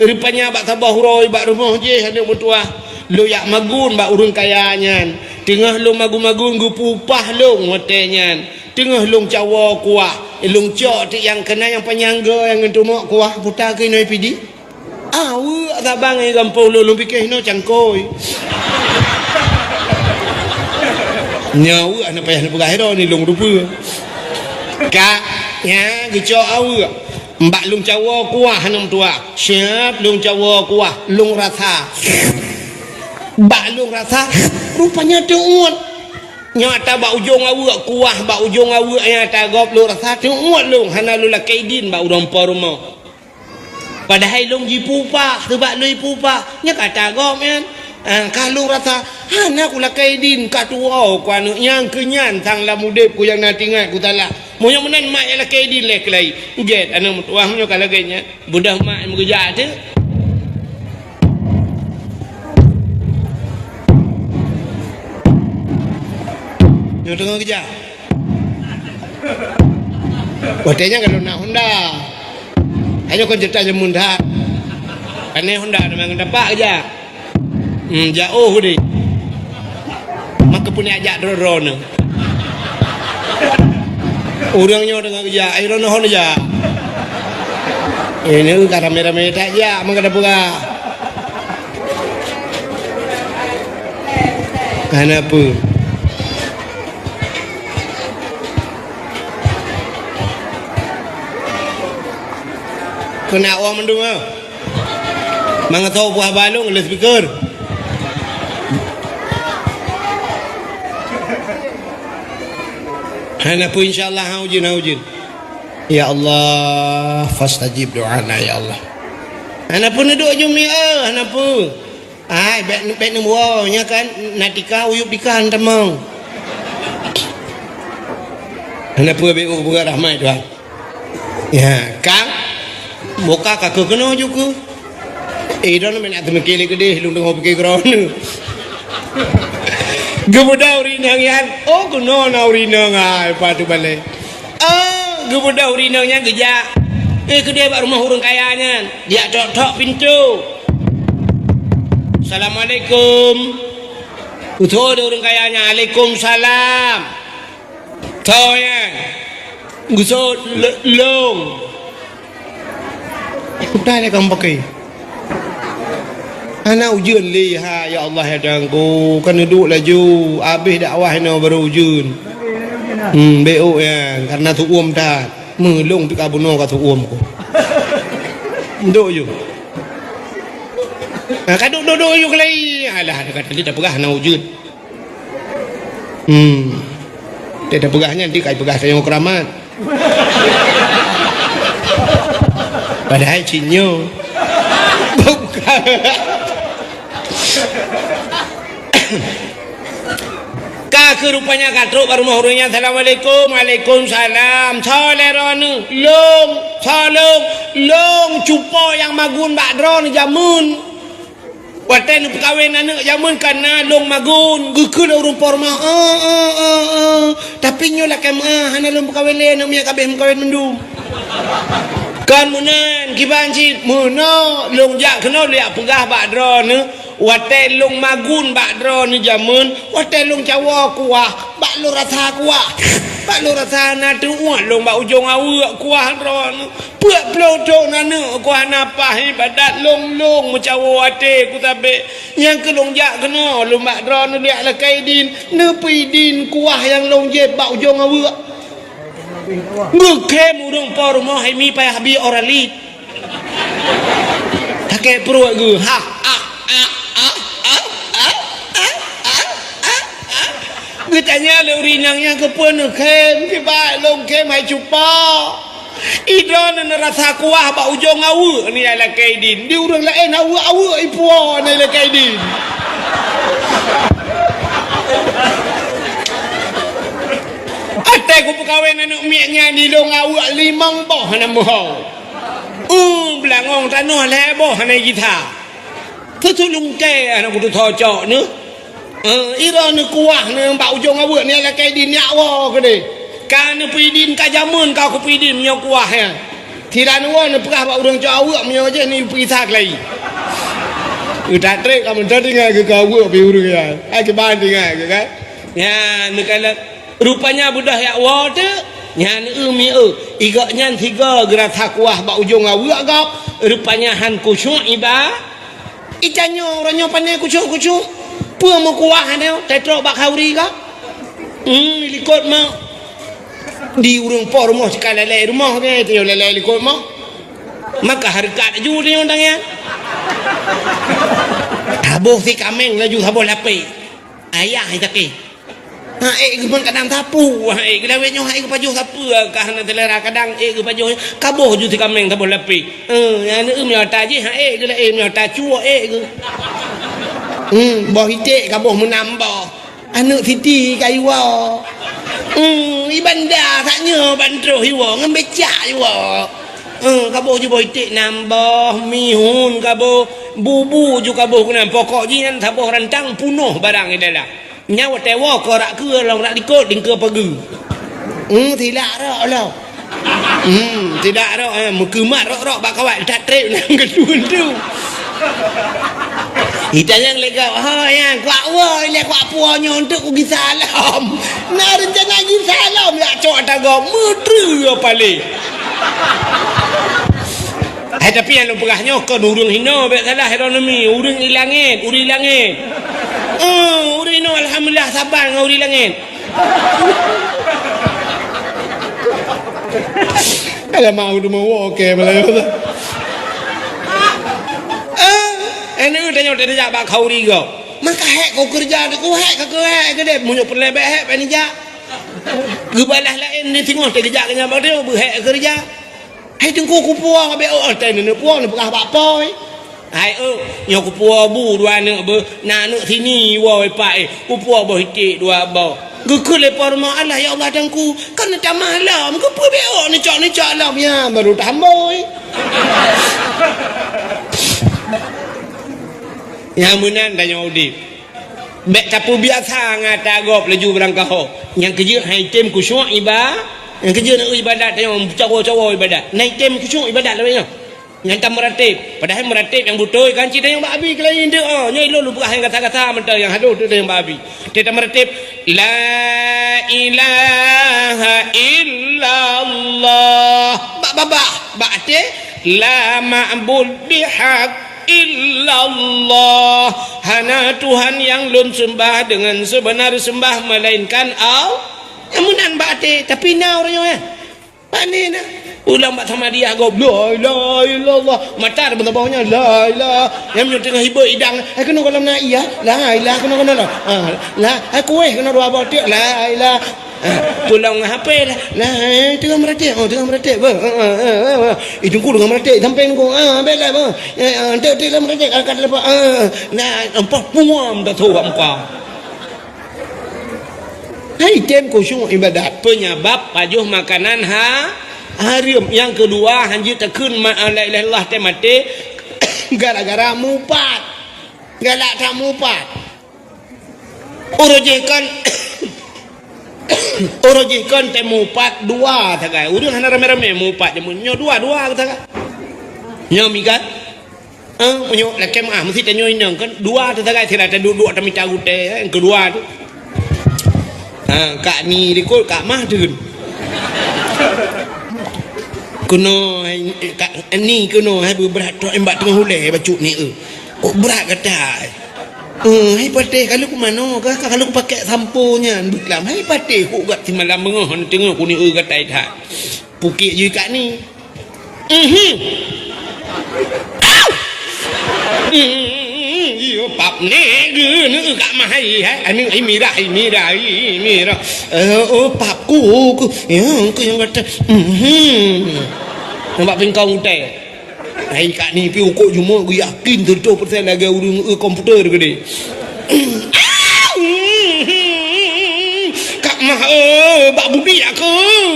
Rupanya bak saboh uroe bak rumoh jih aneuk meutuah, lôn jak magun bak ureueng kaya nyan. Teungoh lôn magun-magun geupeu upah lôn watèe nyan. Teungoh lôn cawoe kuah, lôn cok tiek nyang keunan nyang panyang goe nyang geutumok kuah puta keunoe pidi. Ah, weuek saban ngon gampông lôn, lôn pike hinoe cangkôi. Nyoe weuek hana payah neupeugah droeneuh lôn rupa. Ka, nya geucok aweuek. Bak lôn cawoe kuah aneuk meutuah. Siap lôn cawoe kuah, lôn rasa. Bak lôn rasa, rupanya teuuet. Nyata bak ujong aweuek kuah, bak ujong aweuek nyata gob lôn rasa teuuet lôn, hana lôn lakèe idin bak ureueng po rumoh. Padahai lôn jipeu upah, seubab lôn jipeu upah, nyan kata gob nyan. Ah, ka lôn rasa, hana kulakèe idin, ka tuwoe ku aneuk nyang keu nyan sang lam udép ku nyang na teuingat ku salah. Meunyoe meunan mak nyang lakèe idin lé keulai. Gèt aneuk meutuah meunyoe ka lagèe nyan. Beudôh mak meugeujak teuk. Nyoe teungoh geujak. Watèe nyan ka lôn na Honda. Hanya kon ceurita jameun that. Pane Honda teuma ngon tapak geujak. Hmm, jak oh deh. Maka pun jak droe-droe nyoe. Ureueng nyoe teungoh geujak, ai droeneuh hon jak. Ini ka ramé-ramé that jak, maka tapeugah. Hana peue. Keuneuk awak mandum, ah. Mangat tho buah balong lé speaker. Hana peue, insya Allah, ha ujeuen, ha ujeuen. Ya Allah, fastajib doana, ya Allah. Hana peue neuduek jumi, eh, hana peue. Ai, bèk, bèk neuwoe, nyan kan na tika, uyup tika han tamong. Hana peue, bèk u, buka rahmat Tuhan. Ya, kang, boka ka keuh keunoe ju keuh. Eh, droeneuh meunan teumeuké lé keudeh, lôn teungoh pike keudroe. Geubeudôh ureueng inong nyan, oh, keunoe na ureueng inong, ai, patu balèe. Oh, geubeudôh ureueng inong nyan geujak. Eh, keudeh bak rumoh ureueng kaya nyan. Geujak tok-tok pintoe. "Assalamualaikum." Geutho di ureueng kaya nyan, "Alaikumsalam." Tho nyan. Geusôt le-, lôn. Peue lé kamoe pakai? Hana ujeuen lé, ha, ya Allah, ya Tuhanku. Kan neuduek laju. Abéh dakwah inoe baru ujeuen. Hmm, beuh nyan. Karena teuuem that. Meulông pih ka bunoe ka teuuem ku. Duek ju. Ha, ka duek, duek, duek ju keulai. Alah, ka tadi tapeugah hana ujeuen. Hmm. Teupeugah nyan, di kai peugah tanyoe keuramat. Padahai cit nyoe. Bukan. Ka keuh rupanya ka trok bak rumoh ureueng nyan, "Assalamualaikum." "Waalaikumsalam." "Soe lé droeneuh?" "Lôn." "Soe lôn?" "Lôn cupo nyang magun bak droeneuh jameun." Watèe neupeukawen aneuk jameun ka na lôn magun, geukheun lé ureueng po rumoh, "Eh, eh, eh, eh. Tapi nyoe lakèe meu'ah, hana lôn peukawen lé, aneuk miet ka abéh meukawen mandum." Kon meunan, kiban cit, meunoe lôn jak keunoe lôn jak peugah bak droeneuh, watèe lôn magun bak droeneuh jameun, watèe lôn cawoe kuah, bak lôn rasa kuah. Bak lôn rasa na teuuet lôn bak ujong aweuek kuah droeneuh. Peuet ploh thon aneuk ku hana paih ibadat lôn-lôn meucawoe até ku sabé. Nyang keuh lôn jak keunoe lôn bak droeneuh jak lakèe idin, neupeuidin kuah nyang lôn jieb bak ujong aweuek. Beukhém ureueng po rumoh hai mi payah bi Oralid. Sakét pruet geuh. Ha, ha, ha. Geutanya lé ureueng inong nyan, "Keupeue neukhém? Kiban lôn khém hai cupa." Idroeneuh neurasa kuah bak ujong aweuek nyan lakèe idin. Di ureueng laén aweuek-aweuek ipuwoe nyan lakèe idin. Kupeukawen aneuk miet nyan di lôn aweuek limong boh hana meuho. Uh, beulangong tanoh lhèe boh hana jitha. Teutu lungkée aneuk kutu thocok nyoe. Eh, ira neukuah neu bak ujong aweuek nyan lakée di nyak woe keudeh. Ka neupeudin ka jameun ka kupeudin nyoe kuah nyan. Sira neuwoe neupeugah bak ureueng cok aweuek meunyoe jih neupeugisa keulayi. Utak trek ka meuntang tinggai keu aweuek pi ureueng nyan. Hai kiban tinggai keu kan. Nyan neukalon. Rupanya beudôh jak woe teuk, nyan eu mi eu. Igok nyan sigoe geurasa kuah bak ujong aweuek gob, rupanya han khusyuk iba. Itanyoe uroe nyoe pane khusyuk-khusyuk. Peue meukuah nyoe, tetrok bak khauri gob. Hmm, likot mak. Di ureueng po rumoh sika lalai rumoh ke, teuyo lalai likot mak. Maka hareukat laju teuyo tangian. Taboh si kaméng laju saboh lapéh. Ayah sakét. Ha, ék geuh ban kadang sapeue, ha, ék geuh lawét nyoe, ha, ék geuh pajoh sapeue, ka hana seulera kadang, ék geuh pajoh, kaboh ju si kaméng saboh lapéh. Eh, aneuk meunyoe tajih, ha, ék geuh laén meunyoe tacuek, ék geuh. Hmm, boh iték kaboh meunam boh. Aneuk siti ka iwoe. Hmm, i banda sak nyoe ban troh iwoe, ngon becak iwoe. Eh, kaboh ju boh iték nam boh, mihun kaboh, bubu ju kaboh keunan. Pokok jih nyan saboh rantang punoh barang di dalam. Nyan watée woe keu rak keue lom rak likot dingkeue pageue. Hmm, tidak rok lom. Hmm, tidak rok, eh, meukeumat rok-rok bak kawat, that treb nang geudun tu. Ita nyang lé gob, "Ho, nyang kuak woe, ilée kuak puwoe nyoe untuk kugisa lom." Na reuncana gisa lom, yak cok ata gob, meutreue palé. Hai, tapi nyang lôn peugah nyoe kon ureueng hinoe, bék salah ironomi. Ureueng i langét, ureueng i langét. Eh, ureueng hinoe alhamdulillah saban ngon ureueng i langét. Alah, mau tu mau oke, malah. Eh, eh, ni tanya tadi jak bak khauri go. Maka hek kau kerja tu, ku hek ke, ku hek ke deh. Meunyoe peureulée bék hek, bék nijak. Geubalah laén ni singoh teugeujak keu nyan bak tu, beuhek keureuja. Hai Teungku kupuwoe, bék oh, teuh neupuwoe, neupeugah bak po. Hai oh, nyoe kupuwoe bu dua aneuk beuh, na aneuk sini woe ipak eh, kupuwoe boh iték dua boh. Geukheun lé po rumoh, "Allah, ya Allah Teungku, kan neutamah lom, keupeue bék oh neucok-neucok lom?" Ya, baru tambôi. Nyang meunan tanyoe udeb. Bék tapeubiasa ngon ata gob laju beurangkaho. Nyang keujeuet han item khusyuk iba-, nyang keujeuet ibadat tanyoe, cawo-cawo ibadat. Han item khusyuk ibadat lagée nyoe. Nyang tameuratéb, padahai meuratéb nyang beutôi kan cit tanyoe bak abi keulayi teuk, oh, nyoe ilôn lôn peugah nyang gata-gata mantong nyang halôh teuk tanyoe bak abi. Teuh tameuratéb, "La ilaha illallah." Bak babah, bak até, "La ma'bud bihaq illallah." Hana Tuhan nyang lôn seumbah deungon seubeuna seumbah melainkan Allah. Nyang meunan bak até, tapi na ureuëng nyoe, eh. Pane na? Ulang bak Samadiyah gob, "La ilaha illallah." Mata ada beungoh nyan, "La ilaha." Nyang meunyoe teungoh hibeuet idang, "Hai keunoe gohlom na iya, la ilaha keunoe keunoe la." Ah, la, hai kueh keunoe dua boh tiek, "La ilaha." Ah, pulang ngon H P lah. Nah, eh, teungoh meuratéb, oh, teungoh meuratéb, bah. Ah, ah, ah, ah, ah. Itu ku teungoh meuratéb, sampai nunggu. Ah, bela, bah. Eh, ah, tek, tek, lam meuratéb, angkat telepon. Ah, ah. Nah, empat puam dah tu, empat. Hai tem khusyuk ibadat. Penyebab pajoh makanan ha-, haram. Nyang keudua, hanjeuet takheun ma-, la ilaha illallah teuh maté gara-gara mupat. Galak that mupat. Uroe jih kon, uroe jih kon teuh mupat dua sagai. Ureuëng hana ramé-ramé mupat jameun nyoe dua-dua sagai. Nyoe mikat. Eh, meunyoe lakée meuah, meusti tanyoe inong kan, dua teuh sagai sira taduek-duek tamita gutée, eh, nyang keudua tu. Ha, kak ni likot, kak mah teun. Keunoe, hai, kak ni keunoe, hai, beubrat trok, eh, bak teungoh ulée bacut ni, eh. Kok brat gata, eh. Eh, hai patéh, kalau ku manoe ka, ka kalau ku pakai sampo nyan, beuklam. Hai patéh, kok gat simalam beungoh, teungoh ku ni, eh, gata that. Pukek jih kak ni. Mhm. Au! Mhm. Iyo, pap ni geuneuk kak mah hai, hai. Anu, hai mirah, hai mirah, hai mirah. Eh, oh, pap ku, ku. Ya, ku nyang kata. Mhm. Nampak pingkong utai. Hai kak ni pi ukok jumuk, ku yakin seratus persen lagée ureuëng, eh, komputer gede. Kak mah Eh, bak bubiet aku,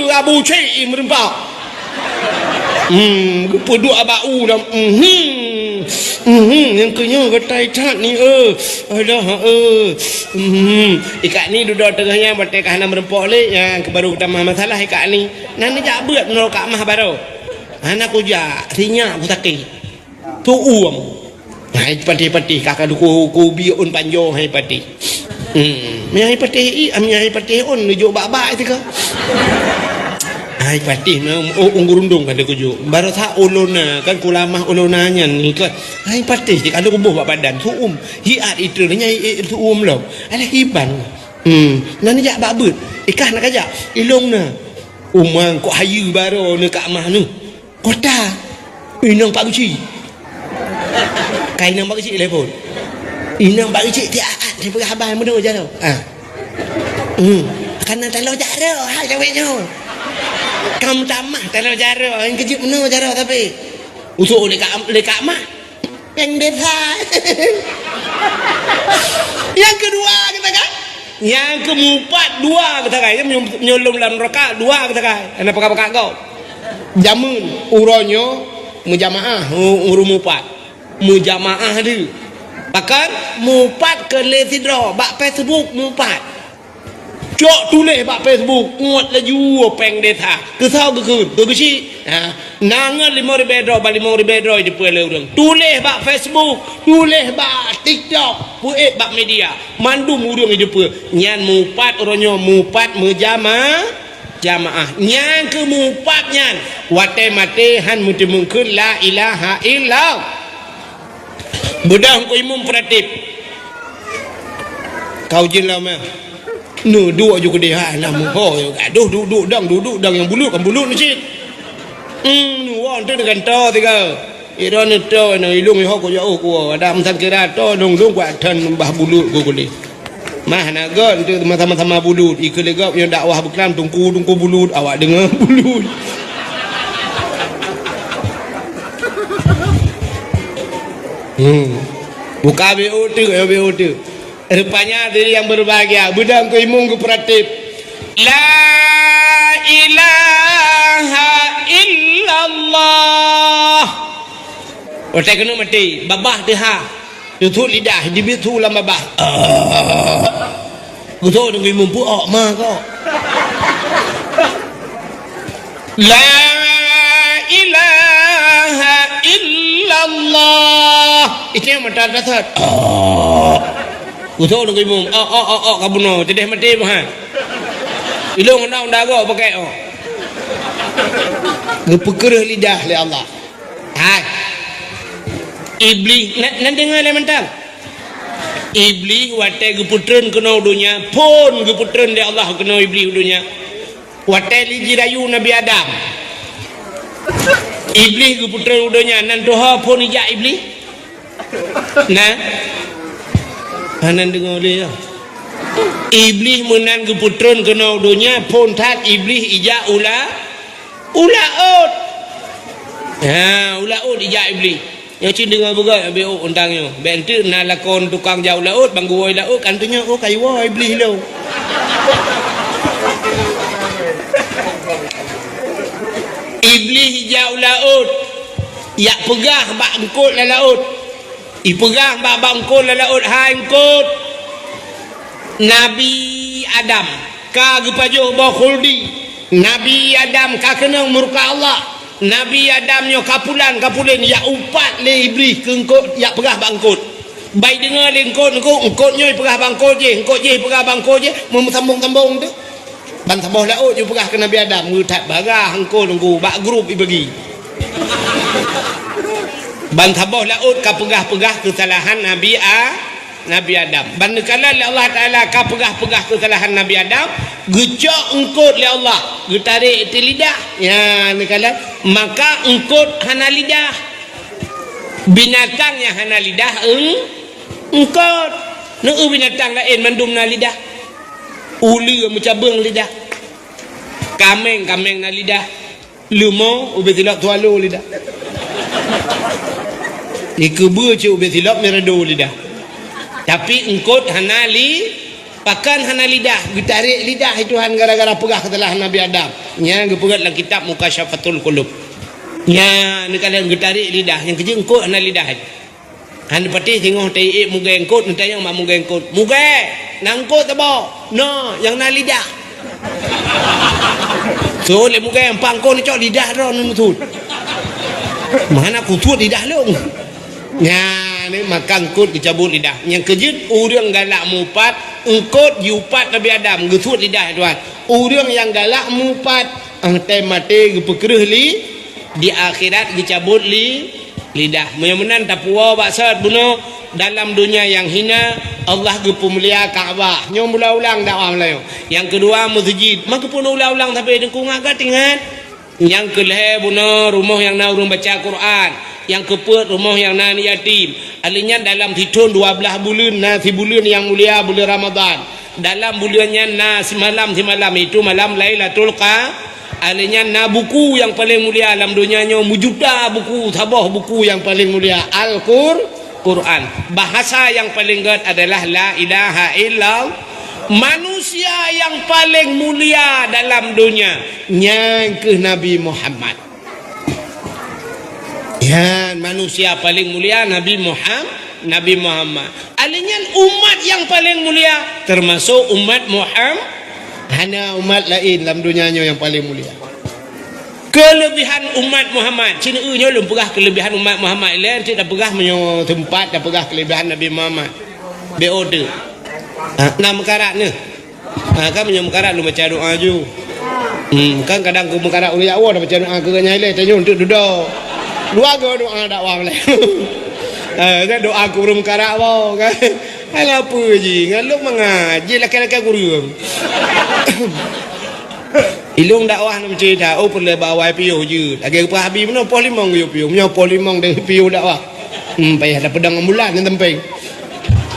Abu Cik meureumpok. Hmm, geupeuduek bak u lam. Mhm. Mhm, nyang keunyoe geutai that ni, eh. Alah, eh. Mhm. Ikak ni dudoe teungoh nyan watèe ka hana meureumpok lé, nyang keu baru tamah masalah ikak ni. Nan neujak beuet nyoe kak mah baroe. Hana kujak, sinyak kusakét. Tu'uem. Hai patéh-patéh, ka ka duku kubi ôn panjoe hai patéh. Hmm. Mi hai patéh i, mi hai patéh ôn neujok bak-bak teuka. Hai patéh meu'ôn gurundong ka dikujok. Barosa ulôn na, kan kulamah ulôn na nyan ni kan. Hai patéh cit ka dikuboh bak badan. Tu'uem. Hiat itu nyai, eh, tu'uem lom. Alah hiban. Hmm. Nan jak bak beuet. Ikah nak kajak. Ilong na. Umang kok hayu baroe ni kak mah ni. Kota. Inong Pak Geuchik. Ka inong Pak Geuchik telepon. Inong Pak Geuchik tiak-tiak peugah haba meunoe jaroe. Ha. Hmm. Kana taloe jaroe, hai jaweueb nyoe. Kam tamah taloe jaroe, nyang keujeuet meunoe jaroe tapi. Usôk lé kak, lé kak mah. Péng desa. Nyang keudua geutangai. Nyang keumupat dua geutangai. Nyo-, nyoe lom lam neuraka dua geutangai. Hana pakat-pakat gob. Jameun uroe nyoe meujamaah u-, ureueng mupat. Meujamaah deuh. Bahkan mupat keu lé sidroe bak Facebook mupat. Cok tuléh bak Facebook, ngot laju péng desa. Keusoe geukheun, keu geuchik. Ha, na ngon limong ribèe droe, bak limong ribèe droe jipeu lé ureueng. Tuléh bak Facebook, tuléh bak TikTok, peuék bak media. Mandum ureueng jipeu. Nyan mupat uroe nyoe, mupat meujama-, jamaah. Nyang keumupat nyan, watèe maté han meuteumeung kheun la ilaha illallah. Beudôh keu imum peuratif. Kau jin lom, eh. Neuduek ju keudeh, ha, na meuho. Aduh, duek-duek dang, duek-duek dang nyang bulut, kan bulut ni cit. Hmm, nuwoe tu dengan to tiga. Ira ni to, na ilung iho ko jauh ko. Ada meusan kira to, dong-dong kuat tan bah bulut ko kulih. Mah na gon tu sama-sama bulut. Ikeu legok nyang dakwah beuklam tungku-tungku bulut, awak deungoe bulut. Hmm. Buka B O tu, B O tu. Rupanya diri yang berbahagia, beudôh keu imum geupeuratif. La ilaha illallah. Watèe keuneuk maté, babah teuhah. Teusut lidah, jibiet su lam babah. Ah. Geusu deungon imum peuok ma kok. La ilaha illallah. Itu yang mata dasar. Ah. Geusu deungon imum. Oh, oh, oh, oh, ka bunoe. Teuh maté meuhan. Ilong undang-undang agak pakai, oh. Geupeukeureuk lidah lé Allah. Hai. Iblih, na, na deungoe lé mantong. Iblih watèe geupeutreun keunoe donya, phon geupeutreun lé Allah keunoe Iblih donya. Watèe lé jirayu Nabi Adam. Iblih geupeutreun donya, nan tuha phon ijak Iblih. Nah. Hana deungoe lé ya. Iblih meunan geupeutreun keunoe donya, phon that Iblih ijak ula U laôt. Ha, u laôt ijak Iblih. Nyoe cit deungoe beugöt, bèk ôk untang nyoe. Bèk enteuk na lakon tukang jak u laôt, bang geuwoe laôt, kan teunyoe, oh, ka iwoe Iblih lom. Iblih ijak u laôt, jak peugah bak eungkôt lam laôt. Ipeugah bak, bak eungkôt lam laôt, "Hai eungkôt, Nabi Adam ka geupajoh boh khuldi. Nabi Adam ka keunong murka Allah. Nabi Adam nyoe ka pulan, ka pulen, jak upat lé Iblih keu eungkôt, jak peugah bak eungkôt." Ban ideungoe lé eungkôt, eungkôt, eungkôt nyoe ipeugah bak eungkôt jéh, eungkôt jéh ipeugah bak eungkôt jéh, meusambông-sambông teuh. Ban saboh laôt jipeugah keu Nabi Adam, meuthat bagah eungkôt nunggu bak grup ibagi. Ban saboh laôt ka peugah-peugah keusalahan Nabi A-, Nabi Adam. Ban neukalon lé Allah Taala ka peugah-peugah keusalahan Nabi Adam, geucok eungkôt lé Allah, geutarek teuh lidah. Nyan neukalon, maka eungkôt hana lidah. Binatang nyang hana lidah eung-, eungkôt. Neu binatang laén mandum na lidah. Uleue meucabeueng lidah. Kaméng, kaméng na lidah. Leumo, ubé silop swallow lidah. Ikeubeue cit ubé silop mirado lidah. Tapi eungkôt hana li-, Pakon hana lidah, geutarek lidah Tuhan gara-gara peugah keusalahan Nabi Adam. Nyan geupeugah lam kitab Mukasyafatul Qulub. Nyan, neukalon geutarek lidah, nyang keujeuet eungkôt hana lidah. Han patéh singoh taiék mugée eungkôt, neutanyong bak mugée eungkôt, "Mugée, na eungkôt saboh?" "Na, nyang na lidah." So lé mugée, "Ampang kon cok lidah droe neusuet." "Mana kusuet lidah lôn?" Nyan, maka eungkôt geucabot lidah. Nyang keujeuet ureuëng galak mupat, eungkôt jiupat Nabi Adam, geusuet lidah Tuhan. Ureuëng nyang galak mupat, 'oh watée maté geupeukreueh li, di akhirat geucabot li, lidah. Meunyoe meunan tapuwoe bak sot bunoe, dalam donya nyang hina, Allah geupeumulia Ka'bah. Nyoe mula ulang dakwah Meulayu. Nyang keudua, meuseujid. Maka pun ulang-ulang sabe deungon geuingat. Nyang keulhée bunoe rumoh nyang na ureuëng baca Quran, nyang keupeuet rumoh nyang na aneuk yatim. Alheuh nyan dalam sithon dua blaih buleuen na sibuleuen nyang mulia, buleuen Ramadhan. Dalam buleuen nyan na simalam-simalam, itu malam Lailatul Qa-, alheuh nyan na buku nyang paleng mulia lam donya nyoe, meujuta buku, saboh buku nyang paleng mulia, Al-Qur-, Quran. Bahasa nyang paleng gét adalah la ilaha illallah. Manusia nyang paleng mulia dalam donya, nyan kheueh Nabi Muhammad. Nyan manusia paleng mulia Nabi Muham-, Nabi Muhammad. Alheuh nyan umat nyang paleng mulia, teumasok umat Muham-, hana umat laén lam donya nyoe nyang paleng mulia. Keuleubihan umat Muhammad. Cit nyoe lôn peugah keuleubihan umat Muhammad, lé cit tapeugah meunyoe teumpat tapeugah keuleubihan Nabi Muhammad. Bék ode. Ha, na meukarat neuh. Ha, kan meunyoe meukarat lôn baca doa ju. Hmm, kan kadang keu meukarat ureuëng jak woe baca doa keu nyan ilée tanyoe untuk dudoe. Dua go doa dakwah lé. Ha, kan doa keu ureuëng meukarat woe kan. Hana peue jih, ngon lôn mangat, jih lakée-lakée kureueng. Ilôn dakwah nam cerita, oh, peureulée bak awai piôh jeuet. Lagée geupeugah Abi bunoe poh limong geuyue piôh. Meunyoe poh limong deh piôh dakwah. Hmm, payah tapeudong ambulan nyang teumpeng.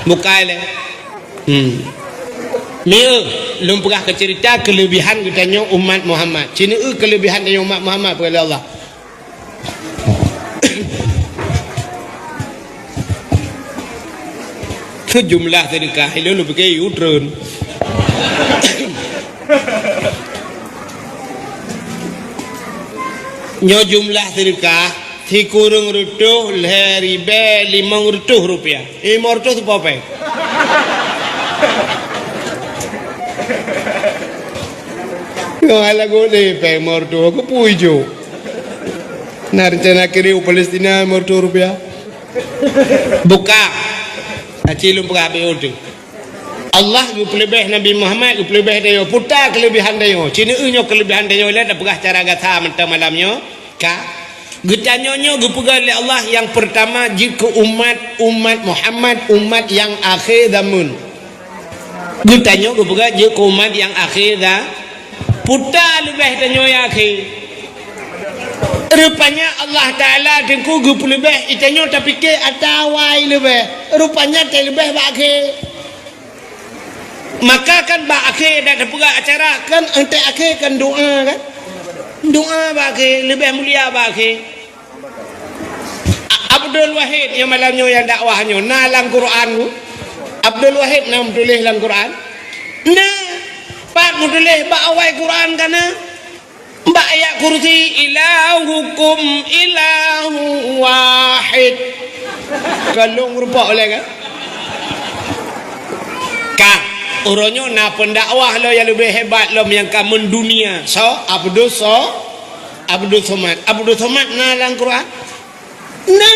Bukai lé. Hmm. Mieu, lôn peugah keu cerita keuleubihan geutanyoe umat Muhammad. Cit nyoe keuleubihan tanyoe umat Muhammad peugah lé Allah. Jumlah sedekah ilôn lôn pike yutreun. Nyoe jumlah sedekah sikureueng reutôh lhée ribée limong reutôh rupiah. Limong reutôh seupôt péng. Nyoe lagu ni péng limong reutôh, keupeue jok? Na rencana kirim u Palestina limong reutôh rupiah? Buka. Aci lôn peugah habéh uteuen. Allah geupeuleubeh Nabi Muhammad, geupeuleubeh tanyoe. Peue ta keuleubihan tanyoe? Cit nyoe keuleubihan tanyoe lé tapeugah cara gata mantong malam nyoe. Ka. Geutanyoe nyoe geupeugah lé Allah nyang peurtama jeuet keu umat, umat Muhammad, umat nyang akhé zameun. Geutanyoe geupeugah jeuet keu umat nyang akhé za-, peue ta leubeh tanyoe nyang akhé. Rupanya Allah Taala teungku geupeuleubeh, geutanyoe tapike ata awai leubeh. Rupanya teuleubeh bak akhé. Maka kan bak akhé dak tapeugah acara kan, entek akhé kan doa kan. Doa bak akhé leubeh mulia bak akhé. A-, Abdul Wahid nyang malam nyoe nyang dakwah nyoe na lam Quran tu? Abdul Wahid na meutuléh lam Quran? Na. Pat meutuléh bak awai Quran ka na? Bak ayat kursi, "Ilahukum ilahu wahid." Ka lôn rupa oleh kan? Ka, uroe nyoe na pendakwah lom nyang leubeh hebat lom nyang ka mendunia. So, Abdul So-, Abdul Somad. Abdul Somad na lam Quran? Na.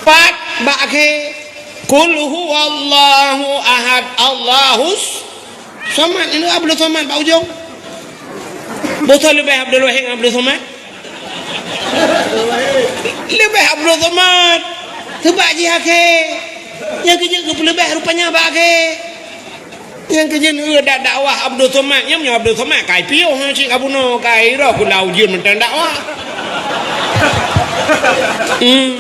Pat bak akhé, "Qul huwallahu ahad, Allahus Somad." Ini Abdul Somad bak ujong. Boh soe leubeh Abdul Wahid ngon Abdul Somad? Leubeh Abdul Somad. Seubab jih akhé. Nyang keujeuet geupeuleubeh rupanya bak akhé. Nyang keujeuet dak dakwah Abdul Somad, nyan nyoe Abdul Somad kai piôh nyan cit ka bunoe, kai roh kula ujeuen mantong dakwah. Hmm.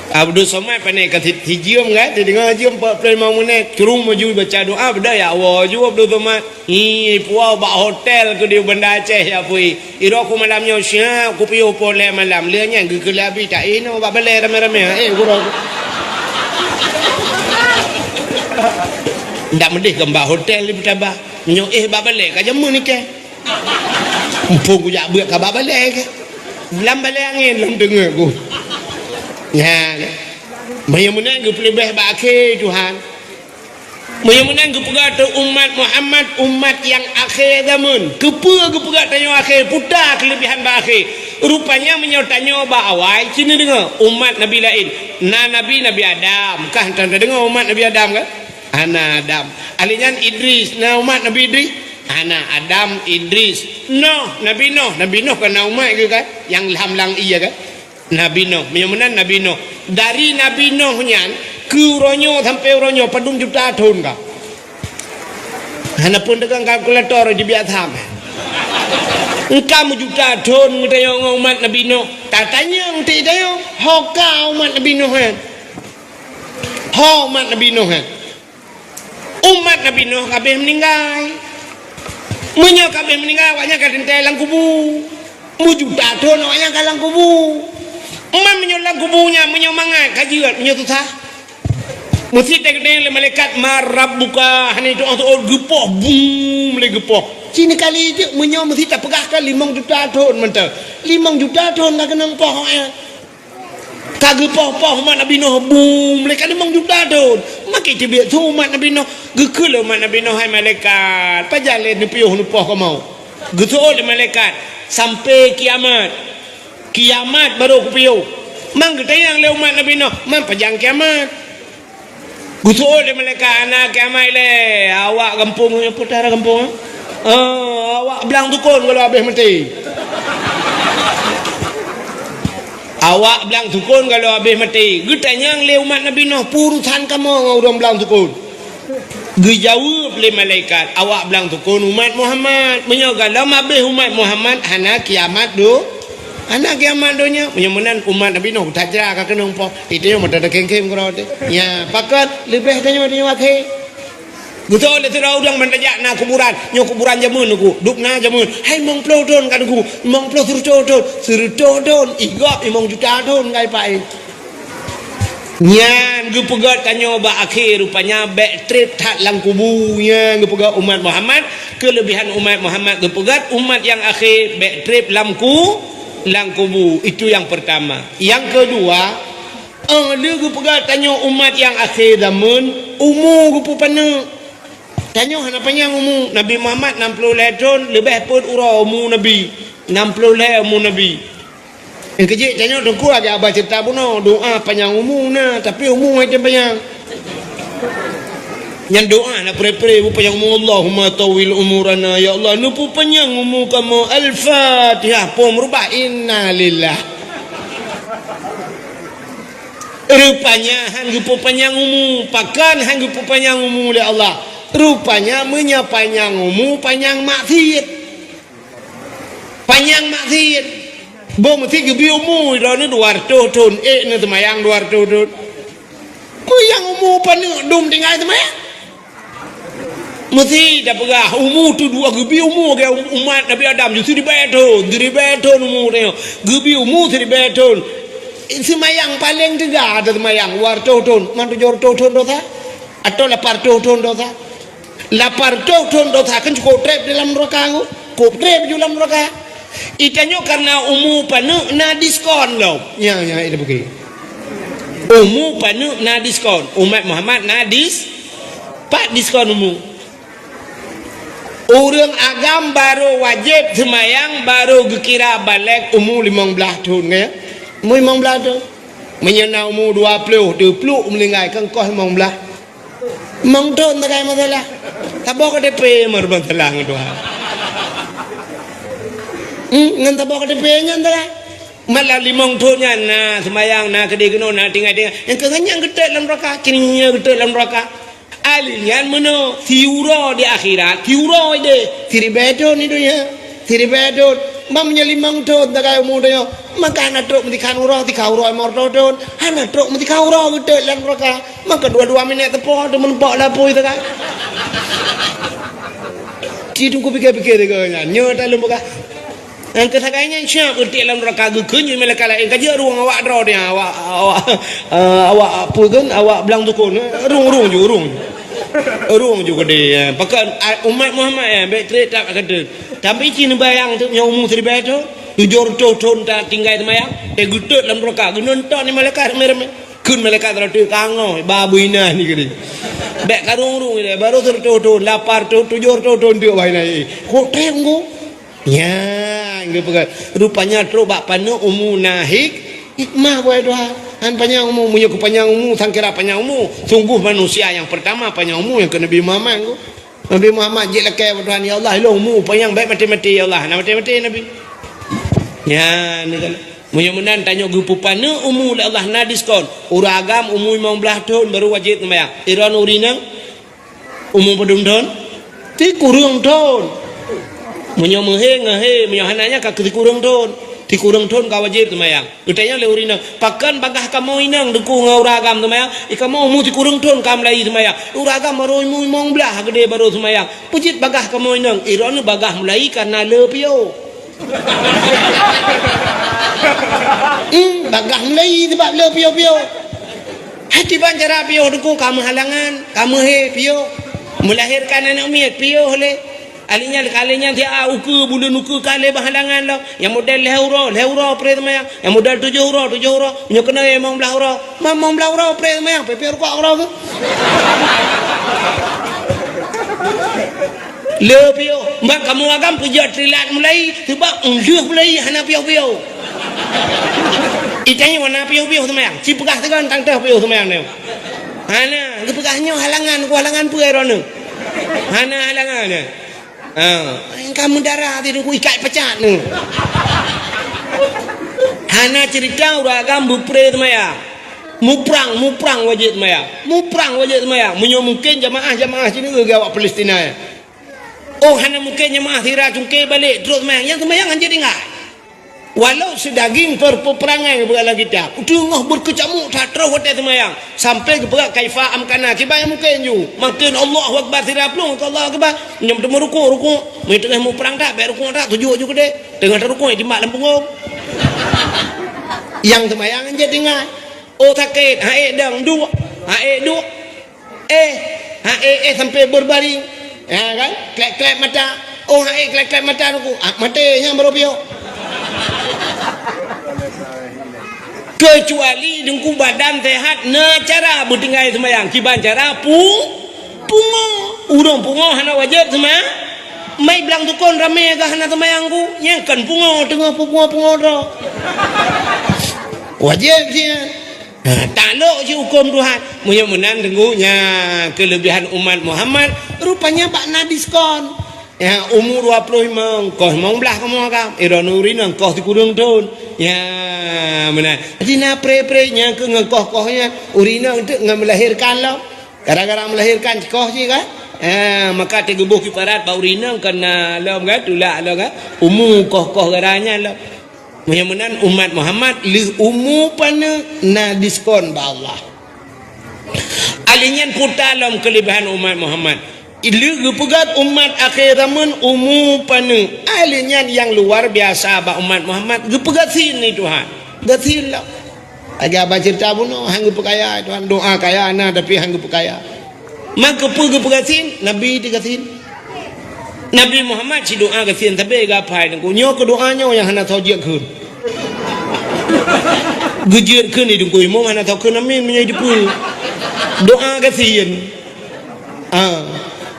Abdul Somad pané ka si-, sijeuem kan, sideungoe jeuem empat puluh lima menit, curung maju baca doa, beda ya Allah ju Abdul Somad. Hi, puwoe bak hotel keu di Banda Aceh ya pui. Iroku malam nyoe siap kupiôh poh lhée malam. Lheueh nyan geukeulabi ta inoe bak balée ramé-ramé. Eh, gurok. Ndak meudeh keu bak hotel di Peutabah. Meunyoe éh bak balèe ka jameun ikèe. Muphom kujak beuet ka bak balèe kèe. Lam balèe angén lom teungeut ku. Nyan. Meunyoe meunan geupeuleubeh bak akhé Tuhan. Meunyoe meunan geupeugah teuh umat Muhammad, umat nyang akhé zameun. Keupeue geupeugah tanyoe akhé? Peue ta keuleubehan bak akhé? Rupanya meunyoe tanyoe bak awai, ci neudeungoe umat nabi laén. Na nabi, Nabi Adam. Kah tan tadeungoe umat Nabi Adam kan? Hana Adam. Alèh nyan Idris. Na umat Nabi Idris? Hana Adam, Idris. Noh, Nabi Noh. Nabi Noh kan na umat geuh kan? Nyang lam lang ie kan? Nabi Noh, meunyoe meunan Nabi Noh. Dari Nabi Noh nyan keu uroe nyoe sampoe uroe nyoe padum juta thon ka? Hana pun deungon kalkulator jibiasa meh. Engka meujuta thon geutanyoe ngon umat Nabi Noh. Tatanyong ti tanyoe, ho ka umat Nabi Noh nyan? Ho umat Nabi Noh nyan? Umat Nabi Nuh ka abéh meuninggai. Meunyoe ka abéh meuninggai, awaknyan ka teuntèe lam kubu. Meujuta thon awaknyan ka lam kubu. Man meunyoe lam kubu nyan, meunyoe mangat ka jeuet, meunyoe susah. Meusi teukeudeh lé malaikat, "Man rabbuka?" Hana jiteuôt-teuôt, geupoh, bum, lé geupoh. Cit kali teuk, meunyoe meusi tapeugah ka limong juta thon mantong. Limong juta thon ka keunong poh awaknyan. Ka geupoh-poh umat Nabi Nuh, bum, lé ka limong juta thon. Makai teubiet su umat Nabi Nuh. Geukheun lé umat Nabi Nuh, "Hai malaikat, pajan lé neupiôh neupoh kamoe?" Geuseuôt lé malaikat, "Sampoe kiamat. Kiamat barô kupiôh." Man geutanyong lé umat Nabi Nuh, "Man pajan kiamat?" Geuseuôt lé malaikat, "Hana kiamat lé, awak gampông nyoe." "Peue ta gampông?" "Ah, awak blang sukon gohlom abéh maté." "Awak blang sukon gohlom abéh maté." Geutanyong lé umat Nabi Nuh, "Peue urusan kamoe ngon ureuëng blang sukon?" Geujaweueb lé malaikat, "Awak blang sukon umat Muhammad. Meunyoe gohlom abéh umat Muhammad, hana kiamat do-, hana kiamat donya." Meunyoe meunan umat Nabi Nuh, tajra ka keunong poh. Itu nyang mata takhém-khém keudroe teuh. Nyan, pakon leubeh tanyoe, tanyoe akhé. Geutanyong lé sidroe ureuëng ban tajak na kuburan. Nyoe kuburan jameun, Teungku. Dum na jameun. "Hai, limong ploh thon ka, Teungku?" "Limong ploh, sireutoh thon." "Sireutoh thon, i gob limong juta thon ka ipak." Nyan geupeugah tanyoe bak akhé, rupanya bék treb that lam kubu. Nyan geupeugah umat Muhammad, keuleubehan umat Muhammad geupeugah umat nyang akhé bék treb lam ku-, lam kubu. Itu nyang peurtama. Nyang keudua, 'oh lheueh geupeugah tanyoe umat nyang akhé zameun, umu geupeupaneuk. Tanyoe hana panyang umu. Nabi Muhammad nam ploh lhée thon, leubeh peuet uroe umu Nabi. Nam ploh lhée umu Nabi. Nyang keujeuet tanyoe Teungku lagée haba ceurita bunoe, doá panyang umu na, tapi umu hana panyang. Nyan doá na pre-pre, "Panyang umu, Allahumma tawwil umurana, ya Allah, neupeupanyang umu kamoe." Al-Fatihah, poh meurubah, innalillah. Rupanya han geupeupanyang umu. Pakon han geupeupanyang umu lé Allah? Rupanya meunyoe panyang umu, panyang maksiet. Panyang maksiet. Boh meusti geubri umu, droeneuh dua reutôh thon, ék neuh seumayang dua reutôh thon. Peue nyang umu paneuk dum tinggai seumayang? Meusti tapeugah, umu tu dua geubri umu lagée umat Nabi Adam, ju siribée thon, siribée thon umu tanyoe. Geubri umu siribée thon. Seumayang paleng teuga ata seumayang, dua reutôh thon, man tujoh reutôh thon dosa, atawa lapan reutôh thon dosa. Lapan reutôh thon dosa kan cukôp treb di lam neuraka nyoe. Cukôp treb ju lam neuraka. Itanyoe karena umu paneuk na diskon lom. Nya, nya, ita bukée. Umu paneuk na diskon. Umat Muhammad na dis-, pat diskon umu. Ureuëng agam barô wajéb seumayang barô geukira balek umu limong blaih thon, kan? Umu limong blaih thon. Meunyoe na umu dua ploh, teupluek meuninggai, kan koh limong blaih. Limong thon takai masalah. Saboh K T P meuruban salah ngon Tuhan. Hmm, ngon saboh K T P nyan salah. Malah limong thon nyan na seumayang, na keudeh keunoe, na tinggai-tinggai. Nyang keu nyan geutot lam neuraka, kini nyan geutot lam neuraka. Ahli nyan meunoe, siuroe di akhirat, siuroe ideh, siribée thon di donya. Siribée thon, ban meunyoe limong thon takai umu tanyoe, maka hana trok meusikhan uroe, sikhan uroe limong reutôh thon, hana trok meusikhan uroe geutot lam neuraka, maka dua-dua minèt teupoh teumeureumpok lapui takai. Ci Teungku pike-pike sigoe nyan, nyoe ta lôn peugah. Nyang keu sagai nyan siab geutot lam neuraka geukheun nyoe malaikat laén ka jeuet rhueng awak droe nyan, awak, awak, eh, awak peue kheun, awak blang sukon, eh, rhueng, rhueng ju, rhueng ju. Ureuëng ju keudeh, eh. Pakon, ah, umat Muhammad, eh, bék treb that keu teuk. Tapi ci neubayang teuk nyoe umu siribèe thon, tujoh reutôh thon tatinggai seumayang, eh, geutot lam neuraka, geunonton lé malaikat ramé-ramé. Kheun malaikat rot ka ngoh, ba beuinan ni keudeh. Bék karung-rung ilèe, barô sireutoh thon, lapan reutôh, tujoh reutôh thon teuk bak inan. Kok treb ngon? Nyan, geupeugah. Rupanya trok bak paneuk umu na hik-, hikmah, buai dua. Han panyang umu, meunyoe keu panyang umu, sangkira panyang umu. Sungguh manusia nyang peurtama panyang umu nyang keu Nabi Muhammad tu. Nabi Muhammad jeuet lakèe bak Tuhan, "Ya Allah, ilôn umu panyang, bèk maté-maté, ya Allah." Hana maté-maté Nabi. Nyan, kan. Meunyoe meunan tanyoe geupeupaneuk umu lé Allah na diskon. Ureuëng agam umu limong blaih thon barô wajéb seumayang. Droeneuh ureuëng inong umu padum thon? Sikureueng thon. Meunyoe meuhé, ngeuhé. Meunyoe hana nyan ka keu sikureueng thon. Sikureueng thon ka wajéb seumayang. Geutanyong lé ureuëng inong, "Pakon bagaih kamoe inong teungku ngon ureuëng agam seumayang? I kamoe umu sikureueng thon ka mulai seumayang. Ureuëng agam barô umu limong blaih geudeh barô seumayang. Peue jeuet bagaih kamoe inong?" Droeneuh bagaih mulai kareuna le piôh. Hmm, bagaih mulai sabab le piôh-piôh. Hai kiban cara piôh teungku, ka meuhalangan, ka meuhé piôh. Meulahérkan aneuk miet piôh lé. Ahli nyan, ka lheueh nyan siat ukeue, buleuen ukeue ka lheueh beuhalangan lom. Nyang model lhèe uroe, lhèe uroe pré seumayang. Nyang model tujoh uroe, tujoh uroe. Meunyoe keunoe limong blaih uroe, ma limong blaih uroe pré seumayang, pih-pih rukok uroe keuh. Le piôh, bak kamoe agam peujeuet trilat mulai, sabab lheueh mulai hana piôh-piôh. Itanyoe hana piôh-piôh seumayang, ci peugah sigoe tang teuh piôh seumayang nyoe. Hana, geupeugah nyoe halangan, ku halangan peue droeneuh? Hana halangan nyan. Ha, ka meudara ti teungku ikat pecat nyoe. Hana cerita ureuëng agam beupré seumayang. Muprang, muprang wajéb seumayang. Muprang wajéb seumayang. Meunyoe mungken jamaah-jamaah sineuk geuh awak Palestina. Oh, hana mungken jamaah sira cungke balek, trok seumayang. Nyang seumayang hanjeuet tinggai. Walau seudaging per-, peperangai beualah kita. Teungoh beukeucamuk that troh watèe seumayang. Sampai geupeugah kaifa amkana. Kiban nyang mungken ju. Mungken Allahu Akbar sira plueng keu Allahu Akbar. Nyoe teuma rukuk, rukuk. Meunyoe teungoh muprang that, bèk rukuk that, sujud ju keudeh. Teungoh tarukuk, jimat lam pungong. Nyang seumayang hanjeuet tinggai. Oh, sakét, ha ék dong, duek. Ha ék duek. Eh, ha ék, eh, sampai berbaring. Ya kan? Klep-klep mata. Oh, ha ék klep-klep mata teungku. Ah, maté nyang barô piôh. Kecuali teungku badan sehat, na cara beutinggai seumayang. Kiban cara pu-, pungo. Ureuëng pungo hana wajéb seuma-, mai blang tukon ramé gah hana seumayang ku. Nyang kon pungo teungoh pungo-pungo droe. Wajéb siat. Ha, taklok cit hukôm Tuhan. Meunyoe meunan teungku, nyan keuleubehan umat Muhammad, rupanya bak na diskon. Ya, umu dua ploh limong, koh limong blaih kamoe agam. Droeneuh ureuëng inong koh sikureueng thon. Ya, meunan. Jadi na pré-pré nyang keu ngon koh-koh nyan, ureuëng inong teuk ngon meulahérkan lom. Gara-gara meulahérkan koh cit kan? Ha, maka teugeuboh kiparat bak ureuëng inong keu na lom kan, tulak lom kan. Umu koh-koh gara nyan lom. Meunyoe meunan umat Muhammad lheueh umu paneuk na diskon bak Allah. Ahli nyan puta lom keuleubehan umat Muhammad. Lheueh geupeugöt umat akhé zaman umu paneuk. Ahli nyan nyang luar biasa bak umat Muhammad geupeugöt sin lé Tuhan. Geusin lom. Lagèe haba ceurita bunoe, han geupeukaya Tuhan, doa kaya na tapi han geupeukaya. Maka peue geupeugöt sin? Nabi teuh geusin. Nabi Muhammad sidoa geusin sabe geuhafai teungku. Nyoe keu doa nyoe nyang hana soe jeuet kheun. Geujeuet kheun di teungku imum hana soe kheun amin meunyoe dipeue. Doa geusin. Ah.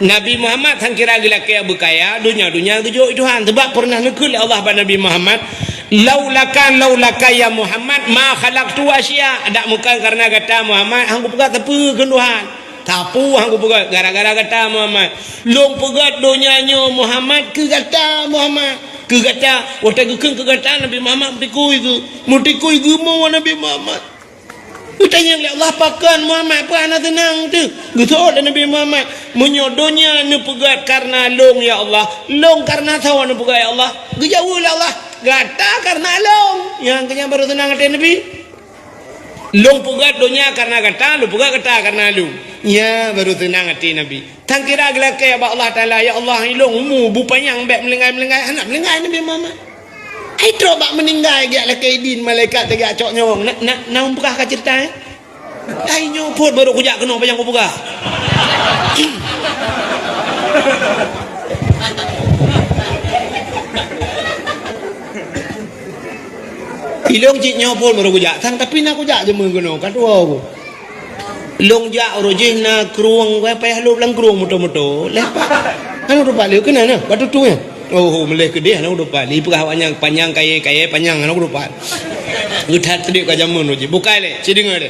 Nabi Muhammad han kira geulakèe beukaya, donya-donya geujok Tuhan. Sebab pernah neukheun lé Allah bak Nabi Muhammad, "Laulaka, laulaka ya Muhammad, ma khalaqtu asya." Dak meukan karena gata Muhammad, han kupeugöt sapeue kheun Tuhan. Sapeue han kupeugöt gara-gara gata Muhammad. Lôn peugöt donya nyoe Muhammad keu gata Muhammad. Keu gata, watèe geukheun keu gata Nabi Muhammad meutikui geu-, meutikui geumoe Nabi Muhammad. Geutanyong lé Allah, "Pakon Muhammad, peue hana seunang teuh?" Geuseuôt lé Nabi Muhammad, "Meunyoe donya neupeugöt karena lôn ya Allah, lôn karena soe neupeugöt ya Allah?" Geujaweueb lé Allah, "Gata karena lôn." Nyang keu nyan barô seunang até Nabi. Lôn peugöt donya karena gata, lôn peugöt gata karena lôn. Nyan barô seunang até Nabi. Tan kira geulakèe bak Allah Taala, "Ya Allah, ilôn umu beu panyang bèk meulinggai-meulinggai." Hana meulinggai Nabi Muhammad. Hai trok bak meuninggai geujak lakèe idin malaikat geujak cok nyawöng. Na, na, na peugah ka ceurita, eh? Hai nyoe phon barô kujak keunoe, panyang kupeugah. Ilôn cit nyoe phon barô kujak sang, tapi na kujak jameun keunoe, ka tuwoe ku. Lôn jak uroe jih na krueng, wah payah lôb lam krueng moto-moto. Leh pat. Hana uroe pat lé keunan na, bak tutue nyan. Oh, meuleh keudeh hana uroe pat. Ipeugah awak nyan panyang kayèe-kayèe panyang hana uroe pat. Geuthat teudiek ka jameun uroe jih. Bukai lé, ci deungö lé.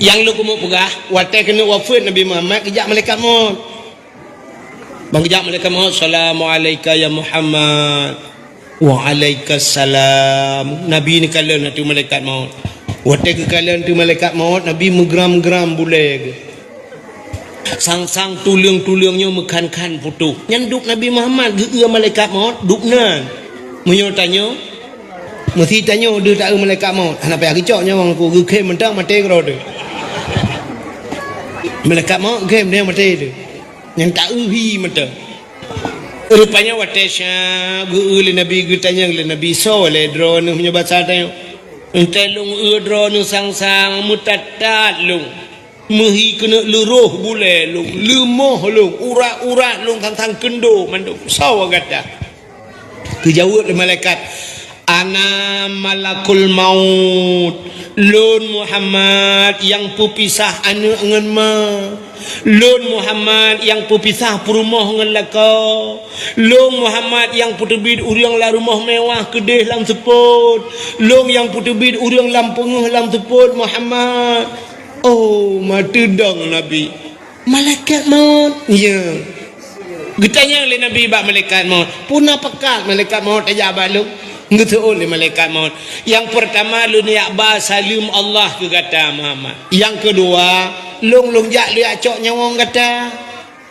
Nyang lôn keumeung peugah, watèe keuneuk wafeuet Nabi Muhammad geujak malaikat maut. Ban geujak malaikat maut, "Salamu alaika ya Muhammad." "Wa alaika salam." Nabi neukalon ateueh malaikat maut. Watèe geukalon ateueh malaikat maut, Nabi meugram-gram bulèe geuh. Sang-sang tuleueng-tuleueng nyoe meukhan-khan putôh. Nyan duek Nabi Muhammad geueu malaikat maut, duek nan. Meunyoe tanyoe, meusi tanyoe deuh taeu malaikat maut. Hana payah geucok nyawöng ku, geukhém mantong maté keudroe teuh. Malaikat maut khém deuh maté teuh. Nyang taeu hi mantong. Rupanya watèe syab geueu lé Nabi, geutanyong lé Nabi, "Soe lé droeneuh?" Meunyoe basa tanyoe, "Entèe lôn eu droeneuh sang-sang, meutat-tat lôn, meuhi keuneuk leuroh bulèe lôn, leumoh lôn, urat-urat lôn sang-sang keundo mandum. Soe gata?" Geujaweueb lé malaikat, "Ana malakul maut. Lôn Muhammad nyang peupisah aneuk ngon ma. Lôn Muhammad nyang peupisah peurumoh ngon lakoe. Lôn Muhammad nyang peuteubiet ureueng lam rumoh mewah keudeh lam seupôt. Lôn nyang peuteubiet ureueng lam peungéh lam seupôt, Muhammad." Oh, meuteudong Nabi. Malaikat maut, ya. Geutanyong lé Nabi bak malaikat maut, "Peue na pakat malaikat maut tajak bak lôn?" Geuseuôt lé malaikat maut, "Nyang peurtama lôn jak ba saleuem Allah keu gata Muhammad. Nyang keudua, lôn, lôn jak lôn jak cok nyawöng gata.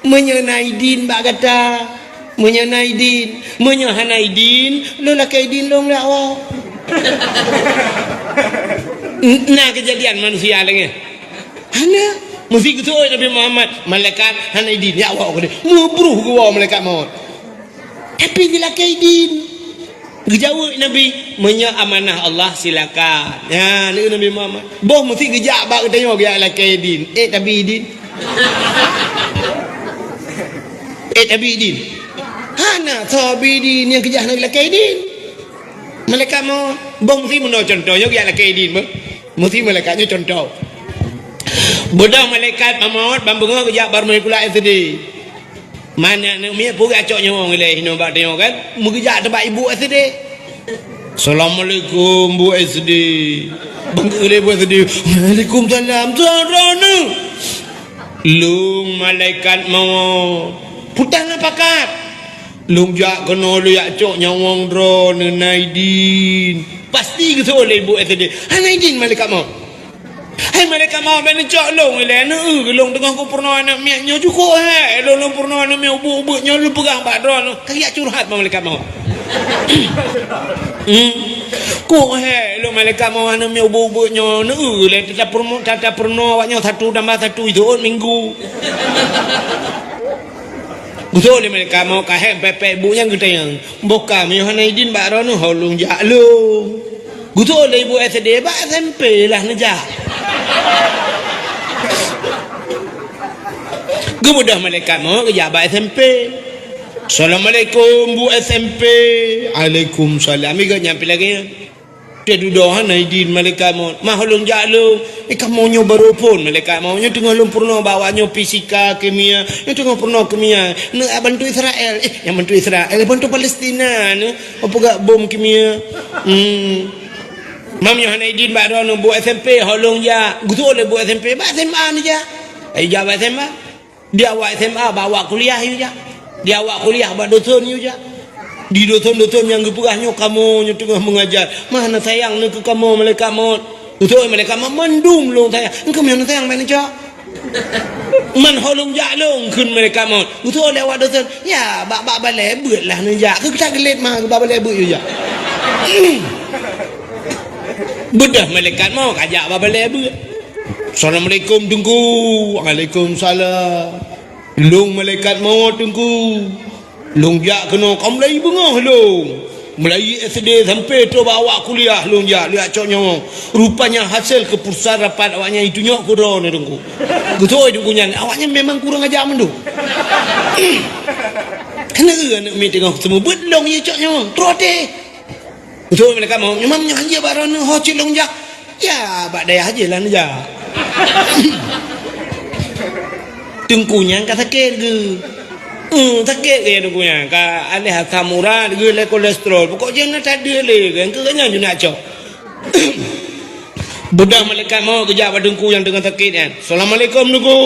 Meunyoe na idin bak gata, meunyoe na idin, meunyoe hana idin, lôn lakèe idin lôn jak woe." Na keujadian manusia lagèe Hana. Meusi geuseuôt Nabi Muhammad, malaikat hana idin, jak woe keudeh. Meubruh geuwoe malaikat maut. Tapi geulakèe idin. Geujaweueb Nabi, "Meunyoe amanah Allah, silakan." Nyan, neu Nabi Muhammad. Boh meusi geujak bak geutanyoe geujak lakèe idin. Eh, tabi idin. Eh, tabi idin. Hana, tabi idin nyang keujak hana geulakèe idin. Malaikat maut, boh meusi meunoe contoh, nyoe geujak lakèe idin, boh. Meusi malaikat nyoe contoh. Beudôh malaikat maut ban beungoh geujak bak rumoh sikula S D. Mana aneuk miet peue geucok nyawöng ilèe hinoe bak tanyoe kan? Meugeujak teubak ibu S D. "Assalamualaikum, Bu S D." Ban geuilèe ibu S D. "Waalaikumsalam. Soe droeneuh?" "Lôn malaikat maut." "Peue na pakat?" "Lôn jak keunoe lôn jak cok nyawöng droeneuh na idin." Pasti geuseuôt lé ibu S D. "Hana idin malaikat maut." "Hai malaikat maut, bèk neucok lôn ilèe, neu eu lôn teungoh kupeurunoe aneuk miet nyoe, cukôp hék lôn, lôn peurunoe aneuk miet ubeut-ubeut nyoe, lôn peugah bak droeneuh." Ka geujak curhat bak malaikat maut. Hmm. "Kôk hék lôn malaikat maut, aneuk miet ubeut-ubeut nyoe, neu eu lé tata peurunoe, tata peurunoe awak nyoe satu tambah satu, jeuet minggu." Geuseuôt lé malaikat maut, ka hék pèpèe ibu nyan geutanyong, "Boh ka meunyoe hana idin bak droeneuh, ho lôn jak lôn." Geuseuôt lé ibu S D, bak S M P lah neujak. Geubeudôh malaikat maut geujak bak S M P. "Assalamualaikum, Bu S M P." "Waalaikumsalam." Iga nyan pih lagèe nyan. Teududoe hana idin malaikat maut. "Mah lôn jak lôn." "Eh, kamoe nyoe barô phôn malaikat maut. Nyoe teungoh lôn peurunoe bak awak nyoe fisika, kimia. Nyoe teungoh peurunoe kimia. Neu bantu Israel." "Eh, nyang bantu Israel, bantu Palestina neu. Peugah bom kimia." Hmm. "Mah nyoe hana idin bak droeneuh, Bu S M P, ho lôn jak." Geuseuôt lé Bu S M P, bak S M A neujak. Ai jak bak S M A. Di awak S M A, bak awak kuliah yue jak. Di awak kuliah, bak dosen yue jak. Di dosen-dosen nyang geupeugah nyoe kamoe nyoe teungoh meungajar. Mah na sayang neu keu kamoe malaikat maut. Geuseuôt malaikat maut, "Mandum lôn sayang." "Engkau meunan sayang bèk neucok." "Man ho lôn jak lôn," kheun malaikat maut. Geuseuôt lé awak dosen, "Ya, bak, bak balèe beuet lah neujak. Keu gata geulet mah, bak balèe beuet yue jak." Beudôh malaikat maut, ka jak bak balèe beuet. "Assalamualaikum, Teungku." "Waalaikumsalam." "Lôn malaikat maut, Teungku. Lôn jak keunoe, ka mulai beungoh lôn. Mulai S D sampai trok bak awak kuliah lôn jak, lôn jak cok nyawöng. Rupanya hasil keputusan rapat awaknyan itunyok keu droeneuh Teungku. Beutôi Teungku nyan, awaknyan memang kurang ajar mandum. Keuneuk aneuëk miet teungoh seumeubeuet lôn jicok nyawöng, troh teh. Beutôi malaikat maut, nyoe meunyoe han jeuet bak droeneuh, ho cit lôn jak. Ya, bak dayah jih lah neujak. Teungku nyan ka sakét geuh. Hmm, sakét geuh ya Teungku nyan. Ka aléh asam urat geuh lé kolesterol. Pokok jih na that deuh lé geuh. Keu nyan ju nak cok. Beudôh malaikat maut geujak bak Teungku nyang teungoh sakét nyan. "Assalamualaikum Teungku."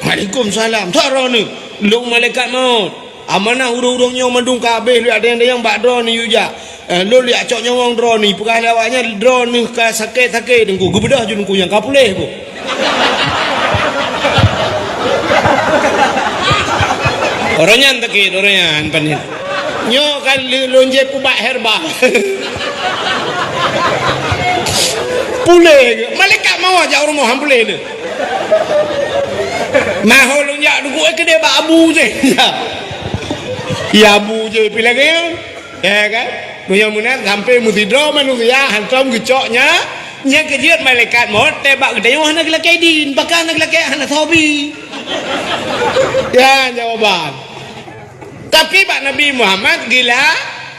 "Waalaikumsalam." "Soe droeneuh?" "Lôn malaikat maut. Amanah ureuëng-ureuëng nyoe mandum ka habéh lé, ada nyang bak droeneuh yue jak. Eh, lôn jak cok nyawöng droeneuh." Peugah lé awaknyan, "Droeneuh ka sakét-sakét Teungku." Geubeudôh ju Teungku nyang ka puléh boh. Uroe nyan sakét, uroe nyan panen. Nyoe ka lé-, lôn jép ubat herba. Puléh geuh. Malaikat maut jak u rumoh han puléh lé. Mahôi lôn jak Teungku, eh, keudéh bak abu jih. Ya. Ya abu jih pi lagée nyan. Ya kan? Meunyoe meunan sampai meusidroe manusia hantom geucok nya, nyang keujeuet malaikat maut teuh bak geutanyoe hana geulakée idin, pakon hana geulakée, hana soe bi. Ya jawaban. Tapi bak Nabi Muhammad gila,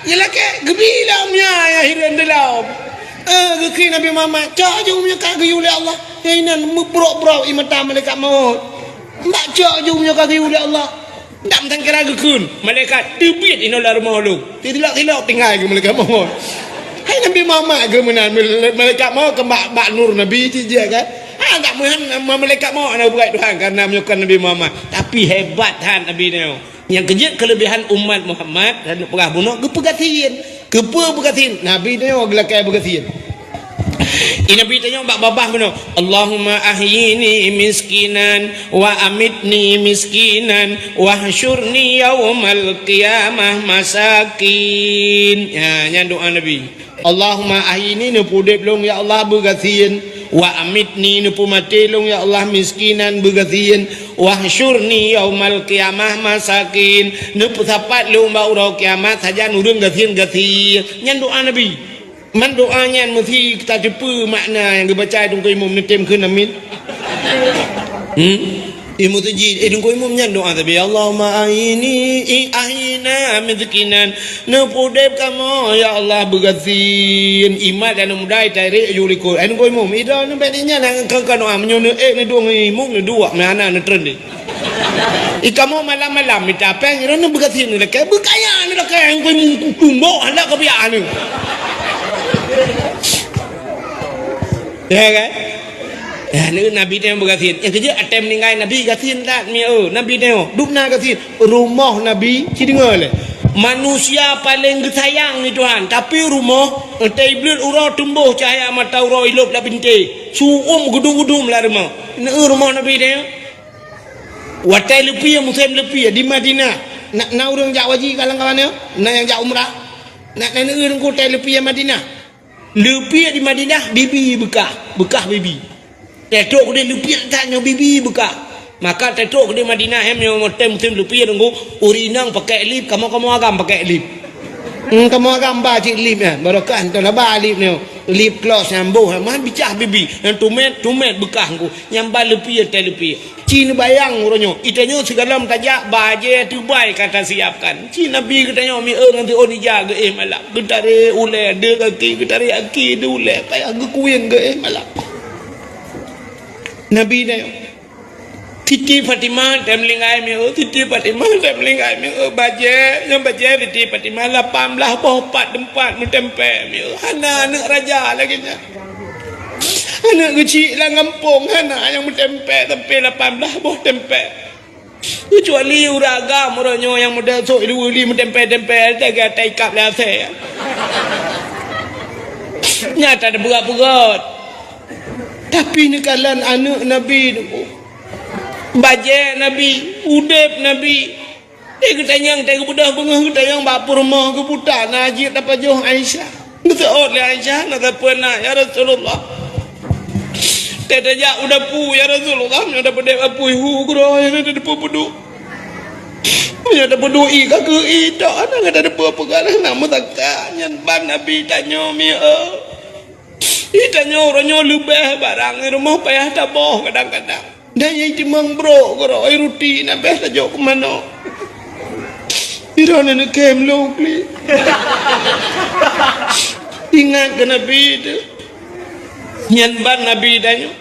geulakée, geubi lom nya, ya hireuen dilom. Eh, geukheun Nabi Muhammad, cok ju meunyoe ka geuyue lé Allah. Ya inan meubrok-brok ie mata malaikat maut. Bak cok ju meunyoe ka geuyue lé Allah. Dam sangkira geukheun, malaikat teubiet inoe lam rumoh lôn. Tilok-tilok tinggai geuh malaikat maut. Hai Nabi Muhammad geuh meunan, malaikat maut keu bak, bak nur Nabi cit jih kan. Ha, tak meuhan malaikat maut na bukai Tuhan karena meunyoe kon Nabi Muhammad. Tapi hebat that Nabi nyoe. Nyang keujeuet keulebihan umat Muhammad dan peugah bunoe geupeugasien. Keupeue beugasien? Nabi nyoe geulakée beugasien. Di Nabi tanyoe bak babah bunoe, "Allahumma ahyini miskinan wa amitni miskinan wahsyurni yaumal qiyamah masakin." Ya, nyan doa Nabi. "Allahumma ahyini," neupeuudeb lôn ya Allah beugasien, "wa amitni," neupeumaté lôn ya Allah miskinan beugasien, "wahsyurni yaumal qiyamah masakin," neupeusapat lôn bak uroe kiamat sajan ureuëng gasien-gasien. Nyan doa Nabi. Man doa nyan meusi tateupeue makna nyang geubaca Teungku Imum neutem kheun amin. Hmm? Imum Tajwid, eh, Teungku Imum nyan doa tapi, "Allahumma ahyini, i-, ahyina miskinan." Neupudeb kamoe, ya Allah, beugasien. Imat dan muda itarek ju likot. Eh, Teungku Imum, ida nyan bèk nyan keu doa meunyoe neuék neudong imum neuduek meuhana neutreun deh. Ikamoe malam-malam mita péng, droeneuh beugasien neulakée, beukaya neulakée, nyang keu tumbok handak keubiak aneuk. Ya kan? Ya, ni Nabi teuh beugasien. Nyang keujeuet até meuninggai Nabi gasien that, mi, oh, Nabi teuh. Dubna gasien. Rumoh Nabi, ci deungoe lé. Manusia paleng geusayang ni Tuhan, tapi rumoh, entah iblih uroe tumboh cahya mata uroe ilop lam bintéh. Su'um gudum-gudum lam rumoh. Neu rumoh Nabi teuh. Watée leupie, musém leupie di Madinah, na, na ureuëng jak haji ka lam kawan nyoe? Na nyang jak umrah? Na, na neueu teungku watée leupie Madinah? Leupie di Madinah bibi beukah, beukah bibi. Teutrok keudeh leupie that nyoe bibi beukah. Maka teutrok keudeh Madinah, hem, nyoe watée musém leupie teungku, ureuëng inong pakai lip, kamoe-kamoe agam pakai lip. Hmm, kamoe agam ba cit lip nyan, barokah enteuk laba lip nyoe. Lip gloss nyan boh, man bicah bibi, nyan tumet, tumet beukah teungku. Nyang ba leupie teuh leupie. Ci neubayang uroe nyoe, geutanyoe sigohlom tajak bajée teubai ka tasiapkan. Ci Nabi geutanyoe mieu ngon siôn ija geuéh malam. Geutarek ulée deuh gaki, geutarek gaki deuh ulée, payah geukuen geuéh malam. Nabi tanyoe. Siti Fatimah teuh meuninggai mieu, Siti Fatimah teuh meuninggai mieu, bajée, nyang bajée Siti Fatimah lapan blaih boh pat teumpat meutempé mieu. Hana aneuk raja lagée nyan. Aneuk geuchik lam gampông hana nyang meutempé sampai lapan blaih boh tempé. Keucuali ureuëng agam uroe nyoe nyang muda sok ilu-ili meutempé-tempé lagée ata ikab lé asée. Nyata teupeugöt-peugöt. Tapi neukalon aneuk Nabi teungku. Bajée Nabi, udeb Nabi. Di geutanyong, teuh geubeudôh beungoh geutanyong bak peurumoh geuputa na jeuet tapajoh Aisyah. Geuseuôt lé Aisyah, na sapeue na, "Ya Rasulullah." Teuh tajak u dapu, "Ya Rasulullah, nyoe dapeudeb apui hu keudroe, nyoe dapeue peuduek." Meunyoe tapeuduek ié ka keu ié tok, hana gata tapeupeugah lé na meusakét. Nyan ban Nabi tanyoe mieu. Ié tanyoe uroe nyoe leubeh barang di rumoh payah taboh kadang-kadang. Dan nyang timang brok keudroe, ruti na beh tajok keu manok. Droeneuh neukém lôn klik. Ingat keu Nabi teuh. Nyan ban Nabi tanyoe.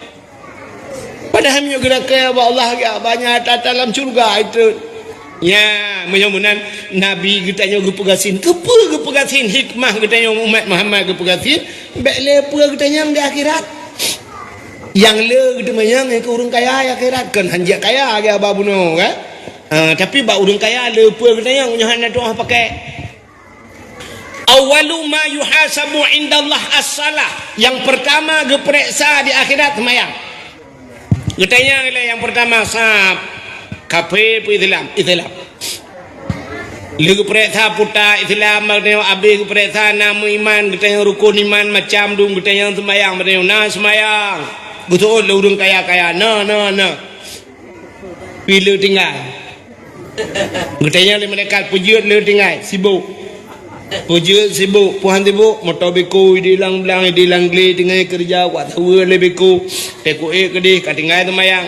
Padahai meunyoe geulakée bak Allah, geuh banyak ata-ata lam syeuruga itu. Nya, meunyoe meunan Nabi geutanyoe geupeugasien. Keupeue geupeugasien? Hikmah geutanyoe umat Muhammad geupeugasien, bék lé peue geutanyong di akhirat. Nyang le geuteumanyong nyang keu ureuëng kaya di akhirat, kon hanjeuet kaya lagée haba bunoe, kan? Ah, tapi bak ureuëng kaya le peue geutanyong, nyoe hana tuah pakai. Awwalu ma yuhasabu indallah as-salah. Yang pertama geupeuriksa di akhirat seumayang. Geutanyong lé nyang pertama, sab, kafé peue Islam? Islam. Lé geupeuriksa puta Islam, abéh geupeuriksa na meuiman, geutanyong rukun iman macam dum, geutanyong seumayang, geutanyong na seumayang. Geuseuôt lé ureuëng kaya-kaya, na, na, na. Pi le tinggai. Geutanyong lé malaikat, peue jeuet le tinggai, sibok. Peue jeuet sibok, peue han sibok, moto beko, ideh lam blang, ideh lam glé, tinggai keureuja, kuat saweue lé beko, teukuék keudeh, ka tinggai seumayang.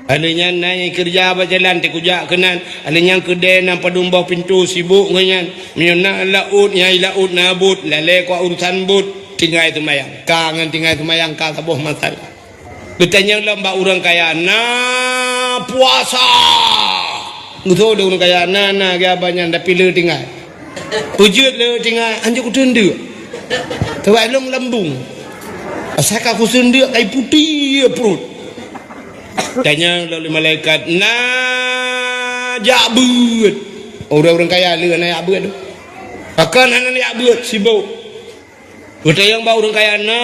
Alheuh nyan na nyang keureuja bak jalan, teukujak keunan, alheuh nyan keudè na padum boh pintoe, sibok ngon nyan. Meunyoe na laôt, nyang i laôt na bot, lalé kuat urusan bot, tinggai seumayang. Ka ngon tinggai seumayang, ka saboh masalah. Geutanyong lom bak ureuëng kaya, na puasa? Geutanyong lé ureuëng kaya, na, na, geuh banyak, tapi le tinggai. Peue jeuet le tinggai, anjok kuteundeuk. Teuwak lôn lambung. Asai ka kuseundeuk, kai putéh pruet. Tanyong lom lé malaikat, na jak beuet? Ureuëng-ureuëng kaya le na jak beuet tu. Pakon hana jak beuet, sibok. Geutanyong bak ureuëng kaya, na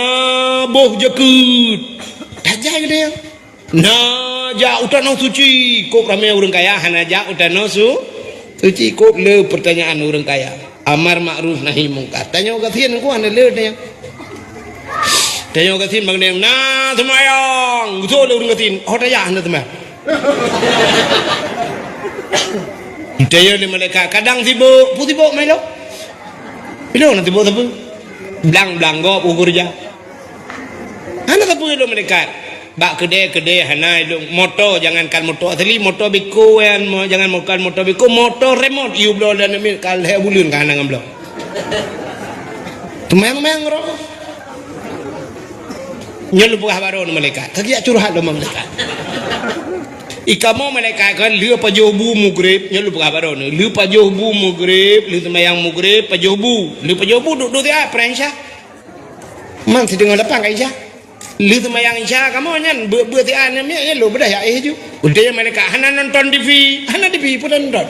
boh jakeuet? Tajak geutanyong. Na jak u tanoh suci? Kôb ramé ureuëng kaya hana jak u tanoh su-, suci. Kôb le peurtanyaan ureuëng kaya. Amar makruf nahi mungkar. Tanyoe gasien ku hana le tanyong. Tanyoe gasien bak nyan, na seumayang? Geutanyong lé ureuëng gasien, oh tajak hana seumayang. Geutanyong lé malaikat, kadang sibok, peue sibok, Mailo? Ilôn na sibok sapeue? Blang-blang gob u keureuja. Hana sapeue lôn malaikat. Bak keudè-keudè hana ilôn. Moto, jangankan moto asli, moto beko nyan, mo-, jangankan moto beko, moto remot, yue bloe dan mit ka lhèe buleuen ka hana ngon bloe. Teumayang-mayang roh. Nyoe lôn peugah baroe nyoe malaikat. Ka geujak curhat lom malaikat. I kamoe malaikat kan lheueh pajoh bu mugreb, nyoe lôn peugah baroe nyoe. Lheueh pajoh bu mugreb, lheueh seumayang mugreb, pajoh bu. Lheueh pajoh bu duek-duek siat, peurang Isya. Man siteungoh lapan ka Isya. Lheueh seumayang Isya kamoe nyan beuet-beuet siat nyan miet nyan lôn beudah jak éh ju. Udeb malaikat hana nonton T V, hana T V pun nonton.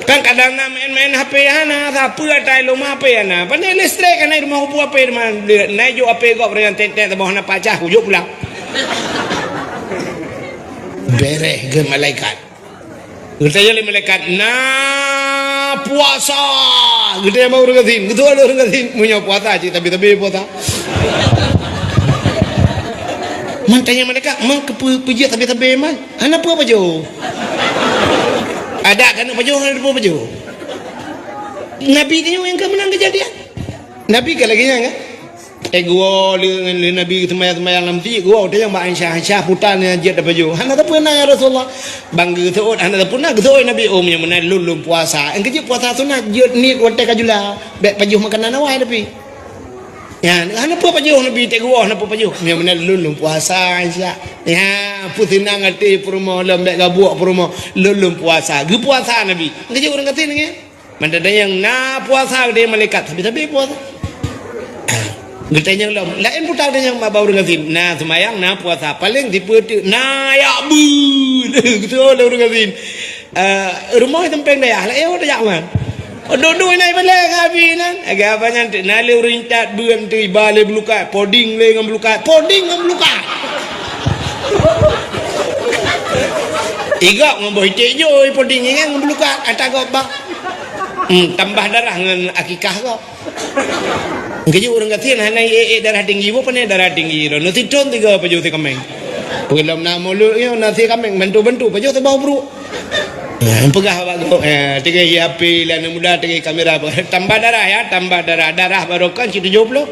Kan kadang na main-main H P hana, sapeue ata i lôn H P hana. Pandai listrik hana i rumoh kubu H P teuma. Na jok H P gob ringan tet-tet saboh hana pacah, kujok pulang. Bereh keu malaikat. Geutanyong lé malaikat, na puasa? Geutanyong bak ureuëng gasien. Geutanyong lé ureuëng gasien, meunyoe puasa cit sabe-sabe puasa. Man tanyong malaikat, man keupeue peujeuet sabe-sabe man? Hana peue pajoh. Adak keuneuk pajoh, hana peue pajoh. Nabi tanyoe nyang ka meunan keujadian. Nabi ka lagée nyan kan? Eh, geuwoe lé, lé Nabi seumayang-seumayang lam meuseujid, geuwoe tanyong bak Aisyah, "Aisyah, peue tan nyang jeuet tapajoh?" "Hana sapeue na, ya Rasulullah." Bang geuseuôt, "Hana sapeue na," geuseuôt Nabi, "Oh, meunyoe meunan lôn, lôn puasa." Nyang keujeuet puasa sunat, jeuet niet watée ka jula, bék pajoh makanan awai tapi. Nyan, hana peue pajoh Nabi, teuk geuwoe hana peue pajoh. Meunyoe meunan lôn, lôn puasa, Aisyah. Ya, peuseunang até peurumoh lom, bék gabuek peurumoh, lôn, lôn puasa. Geupuasa Nabi. Nyang keujeuet ureuëng gasien nyan. Mantong nyang na puasa, geutanyong malaikat, sabe-sabe puasa. Geutanyong lom, laén puta geutanyong bak ureuëng gasien, na seumayang, na puasa, paleng sipeue teuk, na jak beuet. Geutanyong lé ureuëng gasien. Eh, rumoh i sampéng dayah, laén tajak man. Duek-duek inan ibalek ngon abi inan. Lagée haba nyan teuk, na lé ureuëng intat beuet teuk iba lé bulukat, poding lé ngon bulukat, poding ngon bulukat. Igop ngon boh iték jôi, poding ingat ngon bulukat, ata gob bak. Hmm, tambah darah ngon akikah gob. Keujeuet ureuëng gasien hana ék-ék darah tinggi, boh pane darah tinggi, droeneuh sithon tiga pajoh sikaméng. Peue lom na mulod nyoe, na sie kaméng, bantu-bantu, pajoh saboh bruek. Eh, peugah bak gob, eh, teungoh ji H P lé aneuk muda, teungoh kamera, tambah darah ya, tambah darah. Darah barokon cit tujoh ploh.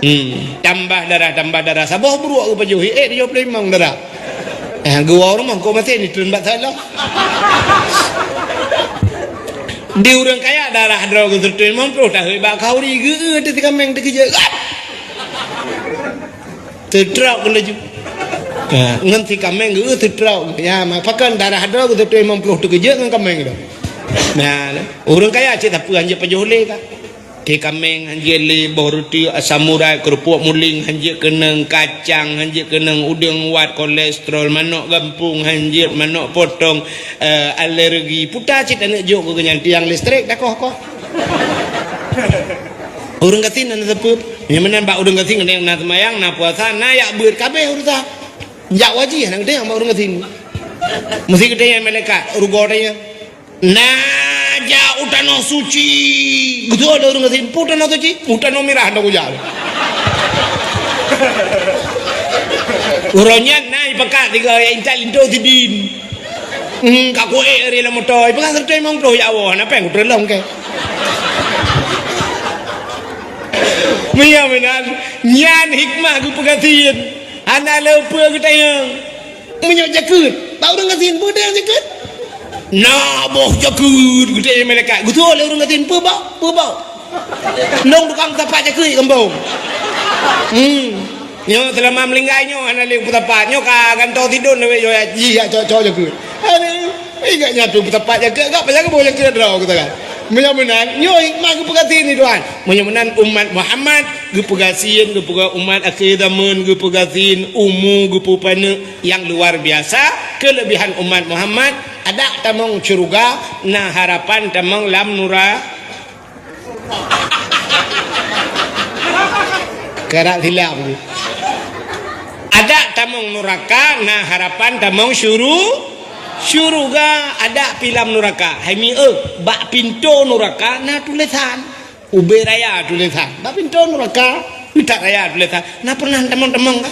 Hmm, tambah darah, tambah darah. Saboh bruek geupajoh, eh, tujoh ploh limong darah. Eh, geuwoe rumoh kok maté ni treun bak salon. Di ureueng kaya darah droe geuseutôt limong ploh, tahôi bak khauri, geu-, geu-, teuh si kaméng teukeujot. Teutrok keu laju. Ha, ngon si kaméng geu teutrok. Ya, ma-, pakon darah droe geuseutôt limong ploh teukeujot ngon kaméng droe. Nah, ureueng kaya cit sapeue hanjeuet pajoh lé ka. Si kaméng hanjeuet lé, boh ruti asam urat, keurupuk muling hanjeuet keunong, kacang hanjeuet keunong, udeueng wat, kolesterol, manok gampông hanjeuet, manok potong, eh, alergi. Puta cit aneuk jok keu nyan, tiang listrik dakoh-koh. Ureueng gasien hana teupeu. Nyang meunan bak ureueng gasien, na seumayang, na puasa, na jak beuet, kabeh urusan. Jak wajih hana geutanyong bak ureueng gasien. Meusti geutanyong malaikat, rugoe tanyong. Na jak u tanoh suci. Geutanyong lé ureueng gasien, "Peue tanoh suci?" "U tanoh mirah hana kujak." Uroe nyan na ipakat tiga ayat intat linto sidin. Hmm, ka kuék ré lam moto, ipeugah seratus limong ploh jak woe, hana péng kuteurlong kèe. Meunyoe meunan, nyan hikmah geupeugasien. Hana le peue geutanyong. Meunyoe jakeuet, bak ureueng gasien peue tanyong jakeuet? Na boh jakeuet geutanyong malaikat. Geutanyong lé ureueng gasien, "Peue bak? Peue bak?" Lôn tukang peusapat jakeuet gampông. Hmm. Nyoe seulama meuninggai nyoe hana lé peusapat. Nyoe ka gantoe sidon lawét nyoe jih jak cok-cok jakeuet. Aduh, ingat nyan tu peusapat jakeuet, gak payah geuboh jakeuet droe geutanyoe. Meunyoe meunan, nyoe hikmah geupeugasien ni Tuhan. Meunyoe meunan umat Muhammad geupeugasien, geupeugah umat akhé zaman, geupeugasien umu, geupeupaneuk nyang luar biasa. Keulebihan umat Muhammad, adak tamong syeuruga, na harapan tamong lam nura-, Karap silap tu. Adak tamong nuraka, na harapan tamong syuru-, syuruga. Adak pi lam nuraka. Hai mi, eh, bak pintoe nuraka na tulésan. Ubé raya tulésan. Bak pintoe nuraka, utak raya tulésan. Na pernah tamong-tamong ka?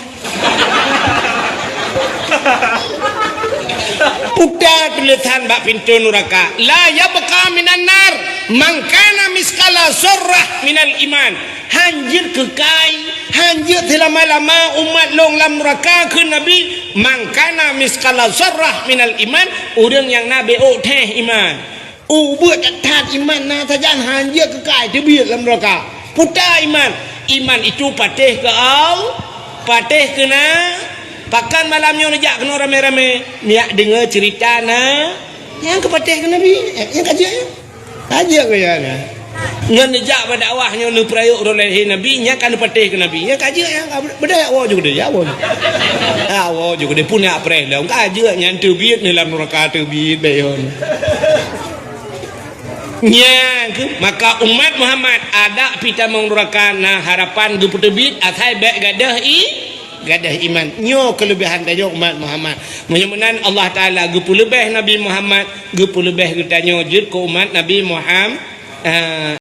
Puta tulésan bak pintoe nuraka, "La yabqa minan nar man kana misqala zarrah minal iman." Hanjeuet keukai, hanjeuet seulama-lama umat lôn lam nuraka, kheun Nabi, "Man kana misqala zarrah minal iman," ureueng nyang na beuôk théh iman. Ubeuet that-that iman na sajan hanjeuet keukai teubiet lam nuraka. Puta iman. Iman itu patéh keu Allah, patéh keu na-, pakon malam nyoe neujak keunoe ramé-ramé, neujak deungoe ceurita na, nyang keu patéh keu Nabi, nyang ka jeuet nyoe. Ka jeuet keu nyan. Ngon neujak beudakwah nyoe neupeurayeuk uroe lahé Nabi, nyang ka neupatéh keu Nabi. Nyang ka jeuet nyan, ka beudaya woe ju keudeh, ya woe. Ha, woe ju keudeh, pun jak preh lom. Ka jeuet nyan teubiet neuh lam nuraka teubiet, bèk yon. Nyan keuh, maka umat Muhammad adak pi tamong nuraka na harapan geupeuteubiet asai bèk gadôh i-, gadôh iman. Nyoe keuleubèhan tanyoe umat Muhammad. Meunyoe meunan Allah Taala geupeuleubèh Nabi Muhammad, geupeuleubèh geutanyoe jeuet keu umat Nabi Muham-, eh,